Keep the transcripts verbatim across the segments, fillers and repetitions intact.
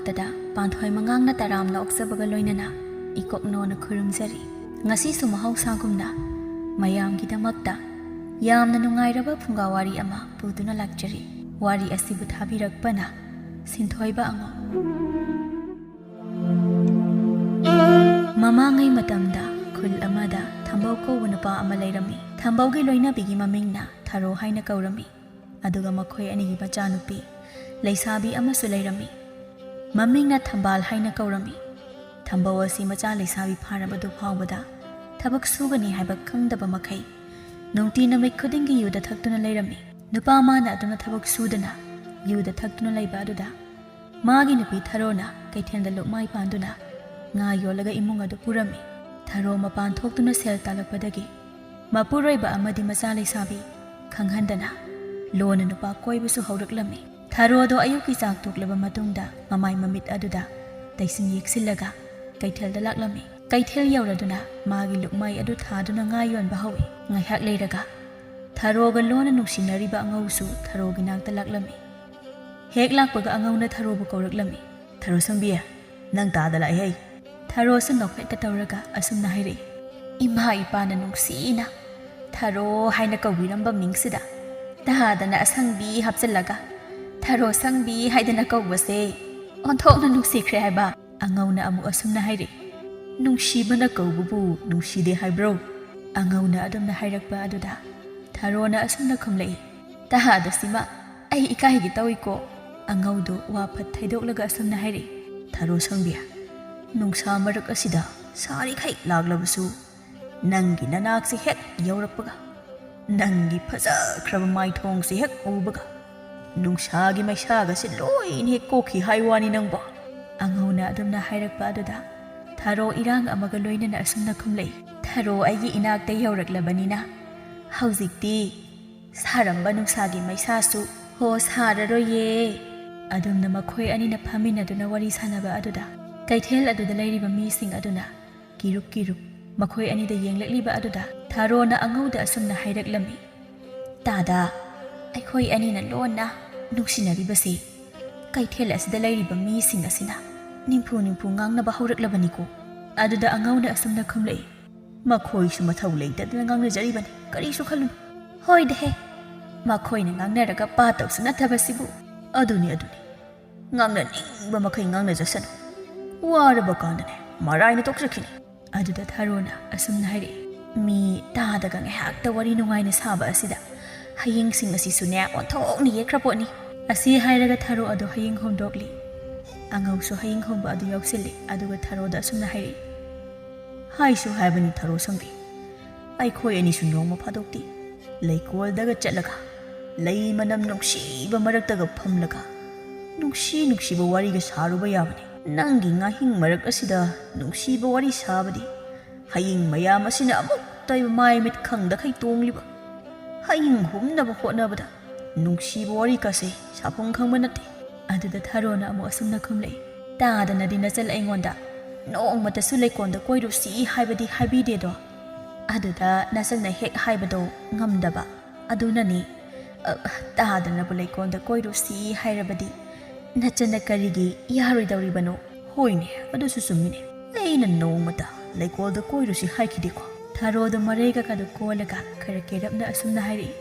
ꯇꯗ ꯄꯥꯟꯊꯣꯏ ꯃꯉꯥꯡꯅ ꯇꯔꯥꯝꯅ ꯑꯣꯛꯆꯕꯒ ꯂꯣꯏꯅꯅ ꯏꯀꯣꯛꯅꯣꯅ ꯈꯨꯔꯨꯝꯖꯔꯤ꯫ ꯉꯁꯤꯁꯨ ꯃꯍꯧꯁꯥꯒꯨꯝꯅ ꯃꯌꯥꯝꯒꯤꯗꯃꯛꯇ ꯌꯥꯝꯅ ꯅꯨꯡꯉꯥꯏꯔꯕ ꯐꯨꯡꯒꯥ ꯋꯥꯔꯤ ꯑꯃ ꯄꯨꯗꯨꯅ ꯂꯥꯛꯆꯔꯤ꯫ ꯋꯥꯔꯤ ꯑꯁꯤꯕꯨ ꯊꯥꯕꯤꯔꯛꯄꯅ ꯁꯤꯟꯊꯣꯏꯕ ꯑꯉꯣ꯫ ꯃꯃꯥꯡꯉꯩ ꯃꯇꯝꯗ ꯈꯨꯜ ꯑꯃꯗ ꯊꯝꯕꯧ ꯀꯧꯕ ꯅꯨꯄꯥ ꯑꯃ ꯂꯩꯔꯝꯃꯤ꯫ ꯊꯝꯕꯧꯒꯤ ꯂꯣꯏꯅꯕꯤꯒꯤ ꯃꯃꯤꯡꯅ ꯊꯔꯣ ꯍꯥꯏꯅ ꯀꯧꯔꯝꯃꯤ꯫ ꯑꯗꯨꯒ ꯃꯈꯣꯏ ꯑꯅꯤꯒꯤ ꯃꯆꯥꯅꯨꯄꯤ ꯂꯩꯁꯥꯕꯤ ꯑꯃꯁꯨ ꯂꯩꯔꯝꯃꯤ꯫ ꯃꯃꯤꯡꯅ ꯊꯝꯕꯥꯜ ꯍꯥꯏꯅ ꯀꯧꯔꯝꯃꯤ꯫ ꯊꯝꯕꯧ ꯑꯁꯤ ꯃꯆꯥ ꯂꯩꯁꯥꯕꯤ ꯐꯥꯔꯕꯗꯨ ꯐꯥꯎꯕꯗ ꯊꯕꯛ ꯁꯨꯒꯅꯤ ꯍꯥꯏꯕ ꯈꯪꯗꯕ ꯃꯈꯩ ꯅꯨꯡꯇꯤ ꯅꯨꯃꯤꯠ ꯈꯨꯗꯤꯡꯒꯤ ꯌꯨꯗ ꯊꯛꯇꯨꯅ ꯂꯩꯔꯝꯃꯤ꯫ ꯅꯨꯄꯥ ꯃꯥꯅ ꯑꯗꯨꯅ ꯊꯕꯛ ꯁꯨꯗꯅ ꯌꯨꯗ ꯊꯛꯇꯨꯅ ꯂꯩꯕ ꯑꯗꯨꯗ ꯃꯥꯒꯤ ꯅꯨꯄꯤ ꯊꯔꯣꯅ ꯀꯩꯊꯦꯜꯗ ꯂꯨꯞꯃꯥꯏ ꯄꯥꯟꯗꯨꯅ ꯉꯥ ꯌꯣꯜꯂꯒ ꯏꯃꯨꯡ ꯑꯗꯨ ꯄꯨꯔꯝꯃꯤ꯫ ꯊꯔꯣ ꯃꯄꯥꯟ ꯊꯣꯛꯇꯨꯅ ꯁꯦꯜ ꯇꯥꯜꯂꯛꯄꯗꯒꯤ ꯃꯄꯨꯔꯣꯏꯕ ꯑꯃꯗꯤ ꯃꯆꯥ ꯂꯩꯁꯥꯕꯤ ꯈꯪꯍꯟꯗꯅ ꯂꯣꯟꯅ ꯅꯨꯄꯥ ꯀꯣꯏꯕꯁꯨ ꯍꯧꯔꯛꯂꯝꯃꯤ꯫ ꯊꯔꯣꯗꯣ ꯑꯌꯨꯛꯀꯤ ꯆꯥꯛ ꯇꯣꯛꯂꯕ ꯃꯇꯨꯡꯗ ꯃꯃꯥꯏ ꯃꯃꯤꯠ ꯑꯗꯨꯗ ꯇꯩꯁꯤꯟ ꯌꯦꯛꯁꯤꯜꯂꯒ ꯀꯩꯊꯦꯜꯗ ꯂꯥꯛꯂꯝꯃꯤ꯫ ꯀꯩꯊꯦꯜ ꯌꯧꯔꯗꯨꯅ ꯃꯥꯒꯤ ꯂꯨꯛꯃꯥꯏ ꯑꯗꯨ ꯊꯥꯗꯨꯅ ꯉꯥ ꯌꯣꯟꯕ ꯍꯧꯏ꯫ ꯉꯥꯏꯍꯥꯛ ꯂꯩꯔꯒ ꯊꯔꯣꯒ ꯂꯣꯟꯅ ꯅꯨꯡꯁꯤꯅꯔꯤꯕ ꯑꯉꯧꯁꯨ ꯊꯔꯣꯒꯤ ꯅꯥꯛꯇ ꯂꯥꯛꯂꯝꯃꯤ꯫ ꯍꯦꯛ ꯂꯥꯛꯄꯒ ꯑꯉꯧꯅ ꯊꯔꯣꯕꯨ ꯀꯧꯔꯛꯂꯝꯃꯤ꯫ "ꯊꯔꯣ ꯁꯪꯕꯤ, ꯅꯪ ꯇꯥꯗ ꯂꯥꯛꯏꯍꯩ!" ꯊꯔꯣꯁꯨ ꯅꯣꯛꯐꯦꯠꯀ ꯇꯧꯔꯒ ꯑꯁꯨꯝꯅ ꯍꯥꯏꯔꯛꯏ, "ꯏꯃꯥ ꯏꯄꯥꯅ ꯅꯨꯡꯁꯤꯅ ꯊꯔꯣ ꯍꯥꯏꯅ ꯀꯧꯕꯤꯔꯝꯕ ꯃꯤꯡꯁꯤꯗ ꯇꯥꯗꯅ ꯑꯁꯪꯕꯤ ꯍꯥꯞꯆꯤꯜꯂꯒ ꯊꯔꯣ ꯁꯪꯕꯤ ꯍꯥꯏꯗꯅ ꯀꯧꯕꯁꯦ ꯑꯣꯟꯊꯣꯛꯅ ꯅꯨꯡꯁꯤꯈ꯭ꯔꯦ ꯍꯥꯏꯕ!" ꯑꯉꯧꯅ ꯑꯃꯨꯛ ꯑꯁꯨꯝꯅ ꯍꯥꯏꯔꯛꯏ, "ꯅꯨꯡꯁꯤꯕꯅ ꯀꯧꯕꯕꯨ ꯅꯨꯡꯁꯤꯗꯦ ꯍꯥꯏꯕ꯭ꯔꯣ?" ꯑꯉꯧꯅ ꯑꯗꯨꯝꯅ ꯍꯥꯏꯔꯛꯄ ꯑꯗꯨꯗ ꯊꯔꯣꯅ ꯑꯁꯨꯝꯅ ꯈꯨꯝꯂꯛꯏ, "ꯇꯍꯥꯗ ꯁꯤꯃ ꯑꯩ ꯏꯀꯥꯏꯒꯦ ꯇꯧꯏꯀꯣ!" ꯑꯉꯧꯗꯨ ꯋꯥ ꯐꯠ ꯊꯩꯗꯣꯛꯂꯒ ꯑꯁꯨꯝꯅ ꯍꯥꯏꯔꯛꯏ, "ꯊꯔꯣ ꯁꯪꯕꯤ, ꯅꯨꯡꯁꯥ ꯃꯔꯛ ꯑꯁꯤꯗ ꯁꯥꯔꯤꯈꯩ ꯂꯥꯛꯂꯕꯁꯨ ꯅꯪꯒꯤ ꯅꯅꯥꯛꯁꯦ ꯍꯦꯛ ꯌꯧꯔꯛꯄꯒ, ꯅꯪꯒꯤ ꯐꯖꯈ꯭ꯔꯕ ꯃꯥꯏꯊꯣꯡꯁꯦ ꯍꯦꯛ ꯎꯕꯒ ꯅꯨꯡꯁꯥꯒꯤ ꯃꯩꯁꯥꯒꯁꯦ ꯂꯣꯏꯅ ꯍꯦꯛ ꯀꯣꯛꯈꯤ ꯍꯥꯏ ꯋꯥꯅꯤ ꯅꯪꯕꯣ!" ꯑꯉꯧꯅ ꯑꯗꯨꯝꯅ ꯍꯥꯏꯔꯛꯄ ꯑꯗꯨꯗ ꯊꯔꯣ ꯏꯔꯥꯡ ꯑꯃꯒ ꯂꯣꯏꯅꯅ ꯑꯁꯨꯝꯅ ꯈꯨꯝꯂꯛꯏ, "ꯊꯔꯣ ꯑꯩꯒꯤ ꯏꯅꯥꯛꯇ ꯌꯧꯔꯛꯂꯕꯅꯤꯅ ꯍꯧꯖꯤꯛꯇꯤ ꯁꯥꯔꯝꯕ ꯅꯨꯡꯁꯥꯒꯤ ꯃꯩꯁꯥꯁꯨ ꯍꯣ ꯁꯥꯔꯔꯣꯏꯌꯦ!" ꯑꯗꯨꯝꯅ ꯃꯈꯣꯏ ꯑꯅꯤꯅ ꯐꯝꯃꯤꯟꯅꯗꯨꯅ ꯋꯥꯔꯤ ꯁꯥꯟꯅꯕ ꯑꯗꯨꯗ ꯀꯩꯊꯦꯜ ꯑꯗꯨꯗ ꯂꯩꯔꯤꯕ ꯃꯤꯁꯤꯡ ꯑꯗꯨꯅ ꯀꯤꯔꯨꯞ ꯀꯤꯔꯨꯞ ꯃꯈꯣꯏ ꯑꯅꯤꯗ ꯌꯦꯡꯂꯛꯂꯤꯕ ꯑꯗꯨꯗ ꯊꯔꯣꯅ ꯑꯉꯧꯗ ꯑꯁꯨꯝꯅ ꯍꯥꯏꯔꯛꯂꯝꯃꯤ, "ꯇꯥꯗ, ꯑꯩꯈꯣꯏ ꯑꯅꯤꯅ ꯂꯣꯟꯅ ꯅꯨꯡꯁꯤꯅꯔꯤꯕꯁꯤ ꯀꯩꯊꯦꯜ ꯑꯁꯤꯗ ꯂꯩꯔꯤꯕ ꯃꯤꯁꯤꯡ ꯑꯁꯤꯅ ꯅꯤꯝꯐꯨ ꯅꯤꯝꯐꯨ ꯉꯥꯡꯅꯕ ꯍꯧꯔꯛꯂꯕꯅꯤꯀꯣ꯫ ꯑꯗꯨꯗ ꯑꯉꯧꯅ ꯑꯁꯨꯝꯅ ꯈꯨꯝꯂꯛꯏ, "ꯃꯈꯣꯏꯁꯨ ꯃꯊꯧ ꯂꯩꯇꯗꯅ ꯉꯥꯡꯅꯖꯔꯤꯕꯅꯤ, ꯀꯔꯤꯁꯨ ꯈꯜꯂꯨꯅꯨ꯫" "ꯍꯣꯏꯗꯍꯦ, ꯃꯈꯣꯏꯅ ꯉꯥꯡꯅꯔꯒ ꯄꯥ ꯇꯧꯁꯨ ꯅꯠꯇꯕꯁꯤꯕꯨ꯫" "ꯑꯗꯨꯅꯤ, ꯑꯗꯨꯅꯤ, ꯉꯥꯡꯅꯅꯤꯡꯕ ꯃꯈꯩ ꯉꯥꯡꯅꯖꯁꯅꯨ, ꯋꯥꯔꯕ ꯀꯥꯟꯗꯅꯦ ꯃꯔꯥꯏꯅ ꯇꯣꯛꯆꯈꯤꯅꯤ꯫" ꯑꯗꯨꯗ ꯊꯥꯔꯣꯅ ꯑꯁꯨꯝꯅ ꯍꯥꯏꯔꯛꯏ, "ꯃꯤ ꯇꯥꯗꯒ ꯉꯥꯏꯍꯥꯛꯇ ꯋꯥꯔꯤ ꯅꯨꯡꯉꯥꯏꯅ ꯁꯥꯕ ꯑꯁꯤꯗ ꯍꯌꯦꯡꯁꯤꯡ ꯑꯁꯤꯁꯨꯅꯦ ꯑꯣꯟꯊꯣꯛꯅ ꯌꯦꯛꯈ꯭ꯔ ꯄꯣꯠꯅꯤ꯫" ꯑꯁꯤ ꯍꯥꯏꯔꯒ ꯊꯥꯔꯣ ꯑꯗꯨ ꯍꯌꯦꯡ ꯍꯣꯝꯗꯣꯛꯂꯤ꯫ ꯑꯉꯧꯁꯨ ꯍꯌꯦꯡ ꯍꯣꯝꯕ ꯑꯗꯨ ꯌꯥꯎꯁꯤꯜꯂꯤ꯫ ꯑꯗꯨꯒ ꯊꯥꯔꯣꯗ ꯑꯁꯨꯝꯅ ꯍꯥꯏꯔꯛꯏ, "ꯍꯥꯏꯁꯨ ꯍꯥꯏꯕꯅꯤ ꯊꯥꯔꯣ ꯁꯪꯕꯤ, ꯑꯩꯈꯣꯏ ꯑꯅꯤꯁꯨ ꯅꯣꯡꯃ ꯐꯥꯗꯣꯛꯇꯤ ꯂꯩꯀꯣꯜꯗꯒ ꯆꯠꯂꯒ ꯂꯩ ꯃꯅꯝ ꯅꯨꯡꯁꯤꯕ ꯃꯔꯛꯇꯒ ꯐꯝꯂꯒ ꯅꯨꯡꯁꯤ ꯅꯨꯡꯁꯤꯕ ꯋꯥꯔꯤꯒ ꯁꯥꯔꯨꯕ ꯌꯥꯕꯅꯤ꯫ ꯅꯪꯒꯤ ꯉꯥꯍꯤꯡ ꯃꯔꯛ ꯑꯁꯤꯗ ꯅꯨꯡꯁꯤꯕ ꯋꯥꯔꯤ ꯁꯥꯕꯗꯤ ꯍꯌꯤꯡ ꯃꯌꯥꯝ ꯑꯁꯤꯅ ꯑꯃꯨꯛꯇ ꯃꯥꯏ ꯃꯤꯠ ꯈꯪꯗꯈꯩ ꯇꯣꯡꯂꯤꯕ꯫ ꯍꯌꯤꯡ ꯍꯨꯝꯅꯕ ꯍꯣꯠꯅꯕꯗ ꯅꯨꯡꯁꯤꯕ ꯋꯥꯔꯤ ꯀꯥꯁꯦ ꯁꯥꯐꯝ ꯈꯪꯕ ꯅꯠꯇꯦ꯫" ꯑꯗꯨꯗ ꯊꯥꯔꯣꯅ ꯑꯃꯨꯛ ꯑꯁꯨꯝꯅ ꯈꯨꯝꯂꯛꯏ, "ꯇꯥꯗꯅꯗꯤ ꯅꯆꯜ ꯑꯩꯉꯣꯟꯗ ꯅꯣꯡꯃꯇꯁꯨ ꯂꯩꯀꯣꯜꯗ ꯀꯣꯏꯔꯨꯁꯤ ꯍꯥꯏꯕꯗꯤ ꯍꯥꯏꯕꯤꯗꯦꯗꯣ꯫ ꯑꯗꯨꯗ ꯅꯆꯜꯅ ꯍꯦꯛ ꯍꯥꯏꯕꯗꯣ ꯉꯝꯗꯕ ꯑꯗꯨꯅꯅꯤ꯫ ꯑ, ꯇꯥꯗꯅꯕꯨ ꯂꯩꯀꯣꯜꯗ ꯀꯣꯏꯔꯨꯁꯤ ꯍꯥꯏꯔꯕꯗꯤ ꯅꯆꯟꯅ ꯀꯔꯤꯒꯤ ꯌꯥꯔꯣꯏꯗꯧꯔꯤꯕꯅꯣ?" "ꯍꯣꯏꯅꯦ, ꯑꯗꯨꯁꯨ ꯆꯨꯝꯃꯤꯅꯦ꯫ ꯑꯩꯅ ꯅꯣꯡꯃꯇ ꯂꯩꯀꯣꯜꯗ ꯀꯣꯏꯔꯨꯁꯤ ꯍꯥꯏꯈꯤꯗꯦꯀꯣ꯫" ꯊꯥꯔꯣꯗꯣ ꯃꯔꯩꯒ ꯀꯥꯗꯨ ꯀꯣꯜꯂꯒ ꯈꯔ ꯀꯦꯔꯞꯅ ꯑꯁꯨꯝꯅ ꯍꯥꯏꯔꯛꯏ,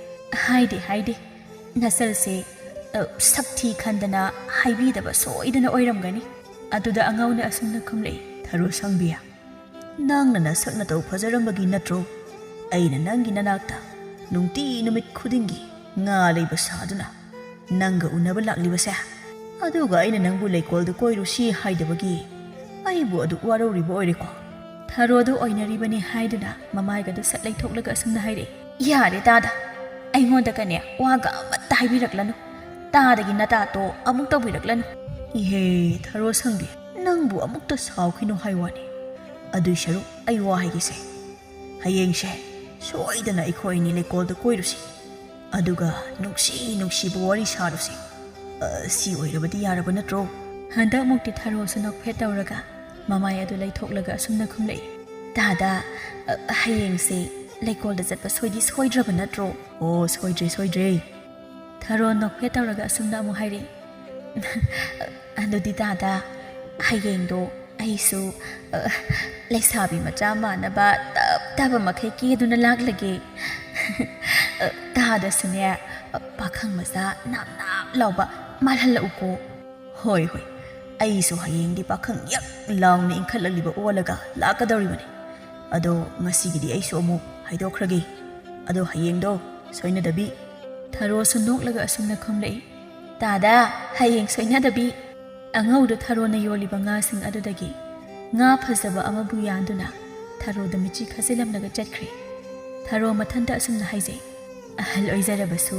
"ꯍꯥꯏꯗꯦ, ꯍꯥꯏꯗꯦ꯫ ꯅꯆꯜꯁꯦ, ꯑ, ꯁꯛ ꯊꯤ ꯈꯟꯗꯅ ꯍꯥꯏꯕꯤꯗꯕ ꯁꯣꯏꯗꯅ ꯑꯣꯏꯔꯝꯒꯅꯤ꯫" ꯑꯗꯨꯗ ꯑꯉꯧꯅ ꯑꯁꯨꯝꯅ ꯈꯨꯝꯂꯛꯏ, "ꯊꯥꯔꯣ ꯁꯪꯕꯤ, ꯅꯪꯅ ꯅꯁꯛ ꯅꯇꯧ ꯐꯖꯔꯝꯕꯒꯤ ꯅꯠꯇ꯭ꯔꯣ ꯑꯩꯅ ꯅꯪꯒꯤ ꯅꯅꯥꯛꯇ ꯅꯨꯡꯇꯤ ꯅꯨꯃꯤꯠ ꯈꯨꯗꯤꯡꯒꯤ ꯉꯥ ꯂꯩꯕ ꯁꯥꯗꯨꯅ ꯅꯪꯒ ꯎꯅꯕ ꯂꯥꯛꯂꯤꯕꯁꯦ? ꯑꯗꯨꯒ ꯑꯩꯅ ꯅꯪꯕꯨ ꯂꯩꯀꯣꯜꯗ ꯀꯣꯏꯔꯨꯁꯤ ꯍꯥꯏꯗꯕꯒꯤ ꯑꯩꯕꯨ ꯑꯗꯨꯛ ꯋꯥꯔꯧꯔꯤꯕ ꯑꯣꯏꯔꯦꯀꯣ?" ꯊꯥꯔꯣꯗꯣ ꯑꯣꯏꯅꯔꯤꯕꯅꯤ ꯍꯥꯏꯗꯨꯅ ꯃꯃꯥꯏꯒꯗꯨ ꯁꯠ ꯂꯩꯊꯣꯛꯂꯒ ꯑꯁꯨꯝꯅ ꯍꯥꯏꯔꯛꯏ, "ꯌꯥꯔꯦ ꯇꯥꯗ, ꯑꯩꯉꯣꯟꯗꯒꯅꯦ ꯋꯥꯒ ꯑꯃꯠꯇ ꯍꯥꯏꯕꯤꯔꯛꯂꯅꯨ꯫ ꯇꯥꯗꯒꯤ ꯅꯇꯥꯇꯣ ꯑꯃꯨꯛ ꯇꯧꯕꯤꯔꯛꯂꯅꯨ꯫" "ꯏꯍꯦ, ꯊꯥꯔꯣ ꯁꯪꯕꯤ, ꯅꯪꯕꯨ ꯑꯃꯨꯛꯇ ꯁꯥꯎꯈꯤꯅꯨ ꯍꯥꯏ ꯋꯥꯅꯤ꯫ ꯑꯗꯨꯏ ꯁꯔꯨꯛ ꯑꯩ ꯋꯥ ꯍꯥꯏꯒꯦꯁꯦ꯫ ꯍꯌꯦꯡꯁꯦ ꯁꯣꯏꯗꯅ ꯑꯩꯈꯣꯏ ꯑꯅꯤ ꯂꯩꯀꯣꯜꯗ ꯀꯣꯏꯔꯨꯁꯤ꯫ ꯑꯗꯨꯒ ꯅꯨꯡꯁꯤ ꯅꯨꯡꯁꯤꯕ ꯋꯥꯔꯤ ꯁꯥꯔꯨꯁꯤ꯫ ꯑ, ꯁꯤ ꯑꯣꯏꯔꯕꯗꯤ ꯌꯥꯔꯕ ꯅꯠꯇ꯭ꯔꯣ?" ꯍꯟꯗꯛꯃꯨꯛꯇꯤ ꯊꯥꯔꯣꯁꯨ ꯅꯣꯛꯐꯦꯠ ꯇꯧꯔꯒ ꯃꯃꯥꯏ ꯑꯗꯨ ꯂꯩꯊꯣꯛꯂꯒ ꯑꯁꯨꯝꯅ ꯈꯨꯝꯂꯛꯏ, "ꯇꯥꯗ, ꯑ, ꯍꯌꯦꯡꯁꯦ ꯂꯩꯀꯣꯜꯗ ꯆꯠꯄ ꯁꯣꯏꯗꯤ ꯁꯣꯏꯗ꯭ꯔꯕ ꯅꯠꯇ꯭ꯔꯣ?" "ꯑꯣ, ꯁꯣꯏꯗ꯭ꯔꯦ, ꯁꯣꯏꯗ꯭ꯔꯦ꯫" ꯊꯥꯔꯣ ꯅꯣꯛꯐꯦꯠ ꯇꯧꯔꯒ ꯑꯁꯨꯝꯅ ꯑꯃꯨꯛ ꯍꯥꯏꯔꯛꯏ, ꯑꯗꯨꯗꯤ ꯇꯥꯗ, ꯍꯌꯦꯡꯗꯣ ꯑꯩꯁꯨ, ꯑ, ꯂꯩꯁꯥꯕꯤ ꯃꯆꯥ ꯃꯥꯟꯅꯕ ꯇꯞ ꯇꯥꯕ ꯃꯈꯩ ꯀꯦꯗꯨꯅ ꯂꯥꯛꯂꯒꯦ꯫ ꯑ, ꯇꯥꯗꯁꯨꯅꯦ, ꯑ, ꯄꯥꯈꯪ ꯃꯆꯥ ꯅꯥꯞ ꯅꯥꯞ ꯂꯥꯎꯕ ꯃꯥꯜꯍꯜꯂꯛꯎꯀꯣ꯫ ꯍꯣꯏ, ꯍꯣꯏ, ꯑꯩꯁꯨ ꯍꯌꯦꯡꯗꯤ ꯄꯥꯈꯪ ꯌꯛ ꯂꯥꯎꯅ ꯏꯟꯈꯠꯂꯛꯂꯤꯕ ꯑꯣꯜꯂꯒ ꯂꯥꯛꯀꯗꯧꯔꯤꯕꯅꯤ꯫ ꯑꯗꯣ ꯉꯁꯤꯒꯤꯗꯤ ꯑꯩꯁꯨ ꯑꯃꯨꯛ ꯍꯥꯏꯗꯣꯛꯈ꯭ꯔꯒꯦ꯫ ꯑꯗꯣ ꯍꯌꯦꯡꯗꯣ ꯁꯣꯏꯅꯗꯕꯤ꯫ ꯊꯔꯣꯁꯨ ꯅꯣꯛꯂꯒ ꯑꯁꯨꯝꯅ ꯈꯨꯝꯂꯛꯏ, ꯇꯥꯗ, ꯍꯌꯦꯡ ꯁꯣꯏꯅꯗꯕꯤ꯫ ꯑꯉꯧꯗꯨ ꯊꯔꯣꯅ ꯌꯣꯜꯂꯤꯕ ꯉꯥꯁꯤꯡ ꯑꯗꯨꯗꯒꯤ ꯉꯥ ꯐꯖꯕ ꯑꯃꯕꯨ ꯌꯥꯟꯗꯨꯅ ꯊꯔꯣꯗ ꯃꯤꯠꯆꯤ ꯈꯥꯖꯤꯜꯂꯝꯂꯒ ꯆꯠꯈ꯭ꯔꯦ꯫ ꯊꯔꯣ ꯃꯊꯟꯇ ꯑꯁꯨꯝꯅ ꯍꯥꯏꯖꯩ, ꯑꯍꯜ ꯑꯣꯏꯖꯔꯕꯁꯨ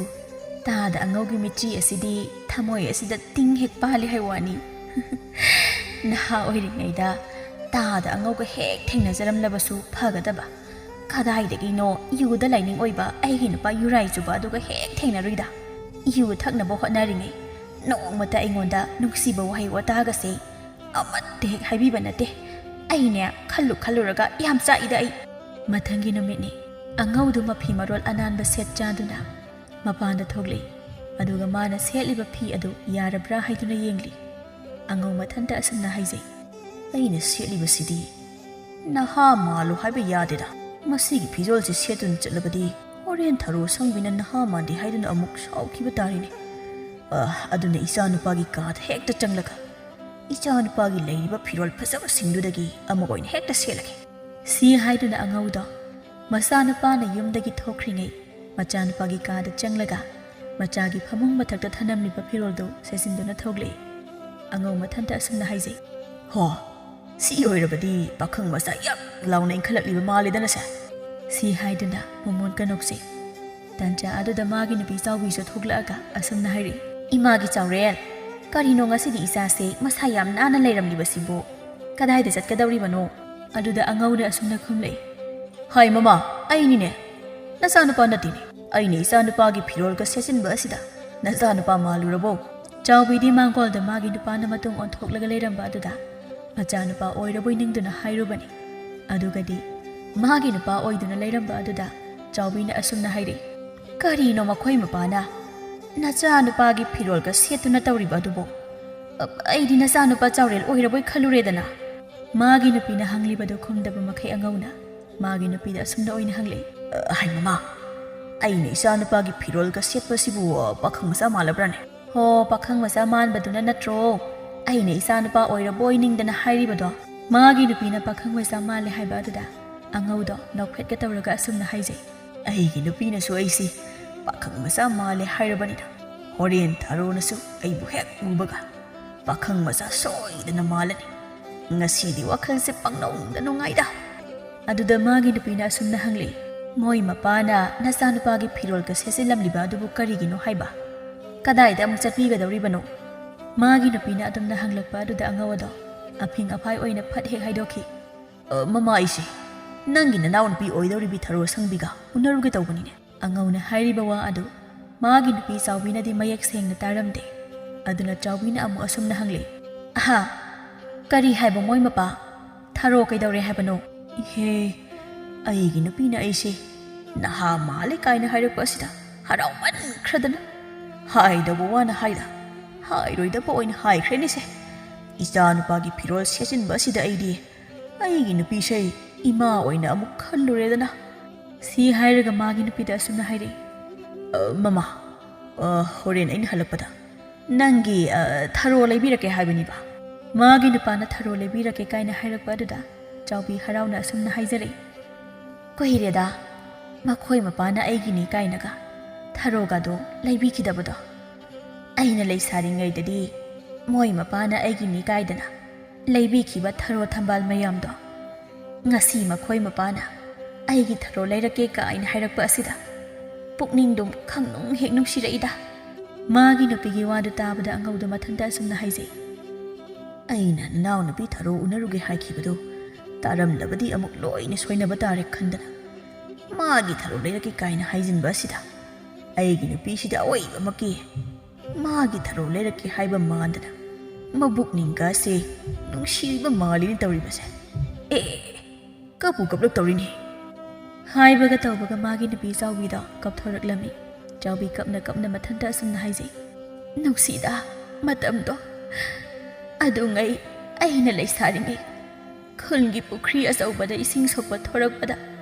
ꯇꯥꯗ ꯑꯉꯧꯒꯤ ꯃꯤꯠꯆꯤ ꯑꯁꯤꯗꯤ ꯊꯃꯣꯏ ꯑꯁꯤꯗ ꯇꯤꯡ ꯍꯦꯛ ꯄꯥꯜꯂꯤ ꯍꯥꯏ ꯋꯥꯅꯤ꯫ ꯅꯍꯥ ꯑꯣꯏꯔꯤꯉꯩꯗ ꯇꯥꯗ ꯑꯉꯧꯒ ꯍꯦꯛ ꯊꯦꯡꯅꯖꯔꯝꯂꯕꯁꯨ ꯐꯒꯗꯕ꯫ ꯀꯗꯥꯏꯗꯒꯤꯅꯣ ꯌꯨꯗ ꯂꯥꯏꯅꯤꯡ ꯑꯣꯏꯕ ꯑꯩꯒꯤ ꯅꯨꯄꯥ ꯌꯨꯔꯥꯏ ꯆꯨꯕ ꯑꯗꯨꯒ ꯍꯦꯛ ꯊꯦꯡꯅꯔꯨꯏꯗ꯫ ꯌꯨ ꯊꯛꯅꯕ ꯍꯣꯠꯅꯔꯤꯉꯩ ꯅꯣꯡꯃꯇ ꯑꯩꯉꯣꯟꯗ ꯅꯨꯡꯁꯤꯕ ꯋꯥꯍꯩ ꯋꯥꯇꯥꯒꯁꯦ ꯑꯃꯠꯇ ꯍꯦꯛ ꯍꯥꯏꯕꯤꯕ ꯅꯠꯇꯦ꯫ ꯑꯩꯅꯦ ꯈꯜꯂꯨ ꯈꯜꯂꯨꯔꯒ ꯌꯥꯝ ꯆꯥꯛꯏꯗ ꯑꯩ꯫ ꯃꯊꯪꯒꯤ ꯅꯨꯃꯤꯠꯅꯤ꯫ ꯑꯉꯧꯗꯨ ꯃꯐꯤ ꯃꯔꯣꯜ ꯑꯅꯥꯟꯕ ꯁꯦꯠ ꯆꯥꯗꯨꯅ ꯃꯄꯥꯟꯗ ꯊꯣꯛꯂꯛꯏ꯫ ꯑꯗꯨꯒ ꯃꯥꯅ ꯁꯦꯠꯂꯤꯕ ꯐꯤ ꯑꯗꯨ ꯌꯥꯔꯕ꯭ꯔꯥ ꯍꯥꯏꯗꯨꯅ ꯌꯦꯡꯂꯤ꯫ ꯑꯉꯧ ꯃꯊꯟꯇ ꯑꯁꯨꯝꯅ ꯍꯥꯏꯖꯩ, ꯑꯩꯅ ꯁꯦꯠꯂꯤꯕꯁꯤꯗꯤ ꯅꯍꯥ ꯃꯥꯜꯂꯨ ꯍꯥꯏꯕ ꯌꯥꯗꯦꯗ꯫ ꯃꯁꯤꯒꯤ ꯐꯤꯖꯣꯜꯁꯤ ꯁꯦꯠꯇꯨꯅ ꯆꯠꯂꯕꯗꯤ ꯍꯣꯔꯦꯟ ꯊꯔꯣ ꯁꯪꯕꯤꯅ ꯅꯍꯥ ꯃꯥꯟꯗꯦ ꯍꯥꯏꯗꯨꯅ ꯑꯃꯨꯛ ꯁꯥꯎꯈꯤꯕ ꯇꯥꯔꯦꯅꯦ꯫ ꯑ, ꯑꯗꯨꯅ ꯏꯆꯥꯅꯨꯄꯥꯒꯤ ꯀꯥꯗ ꯍꯦꯛꯇ ꯆꯪꯂꯒ ꯏꯆꯥꯅꯨꯄꯥꯒꯤ ꯂꯩꯔꯤꯕ ꯐꯤꯔꯣꯜ ꯐꯖꯕꯁꯤꯡꯗꯨꯗꯒꯤ ꯑꯃ ꯑꯣꯏꯅ ꯍꯦꯛꯇ ꯁꯦꯠꯂꯒꯦ꯫ ꯁꯤ ꯍꯥꯏꯗꯨꯅ ꯑꯉꯧꯗꯣ ꯃꯆꯥꯅꯨꯄꯥꯅ ꯌꯨꯝꯗꯒꯤ ꯊꯣꯛꯈ꯭ꯔꯤꯉꯩ ꯃꯆꯥꯅꯨꯄꯥꯒꯤ ꯀꯥꯗ ꯆꯪꯂꯒ ꯃꯆꯥꯒꯤ ꯐꯃꯨꯡ ꯃꯊꯛꯇ ꯊꯅꯝꯂꯤꯕ ꯐꯤꯔꯣꯜꯗꯨ ꯁꯦꯠꯆꯤꯟꯗꯨꯅ ꯊꯣꯛꯂꯛꯏ꯫ ꯑꯉꯧ ꯃꯊꯟꯇ ꯑꯁꯨꯝꯅ ꯍꯥꯏꯖꯩ, ꯍꯣ, ꯁꯤ ꯑꯣꯏꯔꯕꯗꯤ ꯄꯥꯈꯪ ꯃꯆꯥ ꯌꯛ ꯂꯥꯎꯅ ꯏꯟꯈꯠꯂꯛꯂꯤꯕ ꯃꯥꯜꯂꯦꯗꯅꯁꯦ꯫ ꯁꯤ ꯍꯥꯏꯗꯨꯅ ꯃꯣꯃꯣꯟ ꯀꯅꯣꯛꯁꯤ꯫ ꯇꯟꯖꯥ ꯑꯗꯨꯗ ꯃꯥꯒꯤ ꯅꯨꯄꯤ ꯆꯥꯎꯕꯤꯁꯨ ꯊꯣꯛꯂꯛꯑꯒ ꯑꯁꯨꯝꯅ ꯍꯥꯏꯔꯛꯏ, ꯏꯃꯥꯒꯤ ꯆꯥꯎꯔꯦꯜ, ꯀꯔꯤꯅꯣ ꯉꯁꯤꯗꯤ ꯏꯆꯥꯁꯦ ꯃꯁꯥ ꯌꯥꯝ ꯅꯥꯟꯅ ꯂꯩꯔꯝꯂꯤꯕꯁꯤꯕꯨ? ꯀꯗꯥꯏꯗ ꯆꯠꯀꯗꯧꯔꯤꯕꯅꯣ? ꯑꯗꯨꯗ ꯑꯉꯧꯅ ꯑꯁꯨꯝꯅ ꯈꯨꯝꯂꯛꯏ, ꯍꯥꯏ ꯃꯃꯥ, ꯑꯩꯅꯤꯅꯦ, ꯅꯆꯥꯅꯨꯄꯥ ꯅꯠꯇꯦꯅꯦ꯫ ꯑꯩꯅ ꯏꯆꯥꯅꯨꯄꯥꯒꯤ ꯐꯤꯔꯣꯜꯒ ꯁꯦꯠꯆꯤꯟꯕ ꯑꯁꯤꯗ ꯅꯆꯥꯅꯨꯄꯥ ꯃꯥꯜꯂꯨꯔꯕꯣ? ꯆꯥꯎꯕꯤꯗꯤ ꯃꯥꯡꯒꯣꯜꯗ ꯃꯥꯒꯤ ꯅꯨꯄꯥꯅ ꯃꯇꯨꯡ ꯑꯣꯟꯊꯣꯛꯂꯒ ꯂꯩꯔꯝꯕ ꯑꯗꯨꯗ ꯃꯆꯥꯅꯨꯄꯥ ꯑꯣꯏꯔꯕꯣꯏ ꯅꯤꯡꯗꯨꯅ ꯍꯥꯏꯔꯨꯕꯅꯤ꯫ ꯑꯗꯨꯒꯗꯤ ꯃꯥꯒꯤ ꯅꯨꯄꯥ ꯑꯣꯏꯗꯨꯅ ꯂꯩꯔꯝꯕ ꯑꯗꯨꯗ ꯆꯥꯎꯕꯤꯅ ꯑꯁꯨꯝꯅ ꯍꯥꯏꯔꯛꯏ, ꯀꯔꯤꯅꯣ ꯃꯈꯣꯏ ꯃꯄꯥꯅ "ꯅꯆꯥꯅꯨꯄꯥꯒꯤ ꯐꯤꯔꯣꯜꯒ ꯁꯦꯠꯇꯨꯅ ꯇꯧꯔꯤꯕ ꯑꯗꯨꯕꯨ? ꯑ, ꯑꯩꯗꯤ ꯅꯆꯥꯅꯨꯄꯥ ꯆꯥꯎꯔꯦꯜ ꯑꯣꯏꯔꯕꯣꯏ ꯈꯜꯂꯨꯔꯦꯗꯅ?" ꯃꯥꯒꯤ ꯅꯨꯄꯤꯅ ꯍꯪꯂꯤꯕꯗꯨ ꯈꯨꯝꯗꯕ ꯃꯈꯩ ꯑꯉꯧꯅ ꯃꯥꯒꯤ ꯅꯨꯄꯤꯗ ꯑꯁꯨꯝꯅ ꯑꯣꯏꯅ ꯍꯪꯂꯛꯏ꯫ "ꯑ, ꯍꯥꯏ ꯃꯃꯥ, ꯑꯩꯅ ꯏꯆꯥꯅꯨꯄꯥꯒꯤ ꯐꯤꯔꯣꯜꯒ ꯁꯦꯠꯄꯁꯤꯕꯨ, ꯑ, ꯄꯥꯈꯪ ꯃꯆꯥ ꯃꯥꯜꯂꯕ꯭ꯔꯥꯅꯦ?" "ꯍꯣ, ꯄꯥꯈꯪ ꯃꯆꯥ ꯃꯥꯟꯕꯗꯨꯅ ꯅꯠꯇ꯭ꯔꯣ ꯑꯩꯅ ꯏꯆꯥꯅꯨꯄꯥ ꯑꯣꯏꯔꯕꯣꯏ ꯅꯤꯡꯗꯅ ꯍꯥꯏꯔꯤꯕꯗꯣ?" ꯃꯥꯒꯤ ꯅꯨꯄꯤꯅ ꯄꯥꯈꯪ ꯃꯆꯥ ꯃꯥꯜꯂꯦ ꯍꯥꯏꯕ ꯑꯗꯨꯗ ꯑꯉꯧꯗꯣ ꯅꯣꯛꯐꯦꯠꯀ ꯇꯧꯔꯒ ꯑꯁꯨꯝꯅ ꯍꯥꯏꯖꯩ꯫ "ꯑꯩꯒꯤ ꯅꯨꯄꯤꯅꯁꯨ ꯑꯩꯁꯤ ꯄꯥꯈꯪ ꯃꯆꯥ ꯃꯥꯜꯂꯦ ꯍꯥꯏꯔꯕꯅꯤꯅ ꯍꯣꯔꯦꯟ ꯊꯥꯔꯣꯅꯁꯨ ꯑꯩꯕꯨ ꯍꯦꯛ ꯎꯕꯒ ꯄꯥꯈꯪ ꯃꯆꯥ ꯁꯣꯏꯗꯅ ꯃꯥꯜꯂꯅꯤ꯫ ꯉꯁꯤꯗꯤ ꯋꯥꯈꯜꯁꯦ ꯄꯪꯅꯧꯗ ꯅꯨꯡꯉꯥꯏꯗ꯫" ꯑꯗꯨꯗ ꯃꯥꯒꯤ ꯅꯨꯄꯤꯅ ꯑꯁꯨꯝꯅ ꯍꯪꯂꯛꯏ, "ꯃꯣꯏ ꯃꯄꯥꯅ ꯅꯆꯥꯅꯨꯄꯥꯒꯤ ꯐꯤꯔꯣꯜꯒ ꯁꯦꯠꯆꯤꯜꯂꯝꯂꯤꯕ ꯑꯗꯨꯕꯨ ꯀꯔꯤꯒꯤꯅꯣ ꯍꯥꯏꯕ? ꯀꯗꯥꯏꯗ ꯑꯃꯨꯛ ꯆꯠꯄꯤꯒꯗꯧꯔꯤꯕꯅꯣ?" ꯃꯥꯒꯤ ꯅꯨꯄꯤꯅ ꯑꯗꯨꯝꯅ ꯍꯪꯂꯛꯄ ꯑꯗꯨꯗ ꯑꯉꯧ ꯑꯗꯣ ꯑꯐꯤꯡ ꯑꯐꯥꯏ ꯑꯣꯏꯅ ꯐꯠ ꯍꯦꯛ ꯍꯥꯏꯗꯣꯛꯈꯤ꯫ "ꯑ, ꯃꯃꯥ, ꯑꯩꯁꯦ ꯅꯪꯒꯤ ꯅꯅꯥꯎꯅꯨꯄꯤ ꯑꯣꯏꯗꯧꯔꯤꯕꯤ ꯊꯔꯣ ꯁꯪꯕꯤꯒ ꯎꯅꯔꯨꯒꯦ ꯇꯧꯕꯅꯤꯅꯦ꯫" ꯑꯉꯧꯅ ꯍꯥꯏꯔꯤꯕ ꯋꯥ ꯑꯗꯨ ꯃꯥꯒꯤ ꯅꯨꯄꯤ ꯆꯥꯎꯕꯤꯅꯗꯤ ꯃꯌꯦꯛ ꯁꯦꯡꯅ ꯇꯥꯔꯝꯗꯦ꯫ ꯑꯗꯨꯅ ꯆꯥꯎꯕꯤꯅ ꯑꯃꯨꯛ ꯑꯁꯨꯝꯅ ꯍꯪꯂꯛꯏ, "ꯑꯍꯥ, ꯀꯔꯤ ꯍꯥꯏꯕ ꯃꯣꯏ ꯃꯄꯥ? ꯊꯔꯣ ꯀꯩꯗꯧꯔꯦ ꯍꯥꯏꯕꯅꯣ?" "ꯏꯍꯦ, ꯑꯩꯒꯤ ꯅꯨꯄꯤꯅ ꯑꯩꯁꯦ ꯅꯍꯥ ꯃꯥꯜꯂꯦ ꯀꯥꯏꯅ ꯍꯥꯏꯔꯛꯄ ꯑꯁꯤꯗ ꯍꯔꯥꯎꯃꯟꯈ꯭ꯔꯗꯅ ꯍꯥꯏꯗꯧꯕ ꯋꯥꯅ ꯍꯥꯏꯗ, ꯍꯥꯏꯔꯣꯏꯗꯕ ꯑꯣꯏꯅ ꯍꯥꯏꯈ꯭ꯔꯦꯅꯦꯁꯦ꯫ ꯏꯆꯥꯅꯨꯄꯥꯒꯤ ꯐꯤꯔꯣꯜ ꯁꯦꯠꯆꯤꯟꯕ ꯑꯁꯤꯗ ꯑꯩꯗꯤ ꯑꯩꯒꯤ ꯅꯨꯄꯤꯁꯦ ꯏꯃꯥ ꯑꯣꯏꯅ ꯑꯃꯨꯛ ꯈꯜꯂꯨꯔꯦꯗꯅ꯫" ꯁꯤ ꯍꯥꯏꯔꯒ ꯃꯥꯒꯤ ꯅꯨꯄꯤꯗ ꯑꯁꯨꯝꯅ ꯍꯥꯏꯔꯛꯏ, "ꯑ, ꯃꯃꯥ, ꯑ, ꯍꯣꯔꯦꯟ ꯑꯩꯅ ꯍꯜꯂꯛꯄꯗ ꯅꯪꯒꯤ, ꯑ, ꯊꯔꯣ ꯂꯩꯕꯤꯔꯛꯀꯦ ꯍꯥꯏꯕꯅꯤꯕ꯫" ꯃꯥꯒꯤ ꯅꯨꯄꯥꯅ ꯊꯔꯣ ꯂꯩꯕꯤꯔꯛꯀꯦ ꯀꯥꯏꯅ ꯍꯥꯏꯔꯛꯄ ꯑꯗꯨꯗ ꯆꯥꯎꯕꯤ ꯍꯔꯥꯎꯅ ꯑꯁꯨꯝꯅ ꯍꯥꯏꯖꯔꯛꯏ, "ꯀꯨꯏꯔꯦꯗ ꯃꯈꯣꯏ ꯃꯄꯥꯅ ꯑꯩꯒꯤꯅꯤ ꯀꯥꯏꯅꯒ ꯊꯔꯣꯒꯗꯣ ꯂꯩꯕꯤꯈꯤꯗꯕꯗꯣ꯫ ꯑꯩꯅ ꯂꯩꯁꯥꯔꯤꯉꯩꯗꯗꯤ ꯃꯣꯏ ꯃꯄꯥꯅ ꯑꯩꯒꯤꯅꯤ ꯀꯥꯏꯗꯅ ꯂꯩꯕꯤꯈꯤꯕ ꯊꯔꯣ ꯊꯝꯕꯥꯜ ꯃꯌꯥꯝꯗꯣ, ꯉꯁꯤ ꯃꯈꯣꯏ ꯃꯄꯥꯅ ꯑꯩꯒꯤ ꯊꯔꯣ ꯂꯩꯔꯛꯀꯦ ꯀꯥꯏꯅ ꯍꯥꯏꯔꯛꯄ ꯑꯁꯤꯗ ꯄꯨꯛꯅꯤꯡꯗꯨꯝ ꯈꯪꯅꯨꯡ ꯍꯦꯛ ꯅꯨꯡꯁꯤꯔꯛꯏꯗ꯫" ꯃꯥꯒꯤ ꯅꯨꯄꯤꯒꯤ ꯋꯥꯗꯨ ꯇꯥꯕꯗ ꯑꯉꯧꯗꯣ ꯃꯊꯟꯇ ꯑꯁꯨꯝꯅ ꯍꯥꯏꯖꯩ, "ꯑꯩꯅ ꯅꯅꯥꯎꯅꯨꯄꯤ ꯊꯔꯣ ꯎꯅꯔꯨꯒꯦ ꯍꯥꯏꯈꯤꯕꯗꯨ ꯇꯥꯔꯝꯂꯕꯗꯤ ꯑꯃꯨꯛ ꯂꯣꯏꯅ ꯁꯣꯏꯅꯕ ꯇꯥꯔꯦ ꯈꯟꯗꯅ ꯃꯥꯒꯤ ꯊꯔꯣ ꯂꯩꯔꯛꯀꯦ ꯀꯥꯏꯅ ꯍꯥꯏꯖꯤꯟꯕ ꯑꯁꯤꯗ ꯑꯩꯒꯤ ꯅꯨꯄꯤꯁꯤꯗꯤ ꯑꯋꯣꯏꯕꯃꯛꯀꯤ ꯃꯥꯒꯤ ꯊꯔꯣ ꯂꯩꯔꯛꯀꯦ ꯍꯥꯏꯕ ꯃꯥꯟꯗꯅ ꯃꯕꯨꯛꯅꯤꯡꯒꯁꯦ ꯅꯨꯡꯁꯤꯕ ꯃꯥꯜꯂꯤꯅꯦ ꯇꯧꯔꯤꯕꯁꯦ꯫ ꯑꯦ, ꯀꯞꯄꯨ ꯀꯞꯂꯛꯇꯧꯔꯤꯅꯦ꯫" ꯍꯥꯏꯕꯒ ꯇꯧꯕꯒ ꯃꯥꯒꯤ ꯅꯨꯄꯤ ꯆꯥꯎꯕꯤꯗꯣ ꯀꯞꯊꯣꯔꯛꯂꯝꯃꯤ꯫ ꯆꯥꯎꯕꯤ ꯀꯞꯅ ꯀꯞꯅ ꯃꯊꯟꯇ ꯑꯁꯨꯝꯅ ꯍꯥꯏꯖꯩ, "ꯅꯨꯡꯁꯤꯗ ꯃꯇꯝꯗꯣ꯫ ꯑꯗꯨꯉꯩ ꯑꯩꯅ ꯂꯩꯁꯥꯔꯤꯉꯩ ꯈꯨꯜꯒꯤ ꯄꯨꯈ꯭ꯔꯤ ꯑꯆꯧꯕꯗ ꯏꯁꯤꯡ ꯁꯣꯛꯄ ꯊꯣꯔꯛꯄꯗ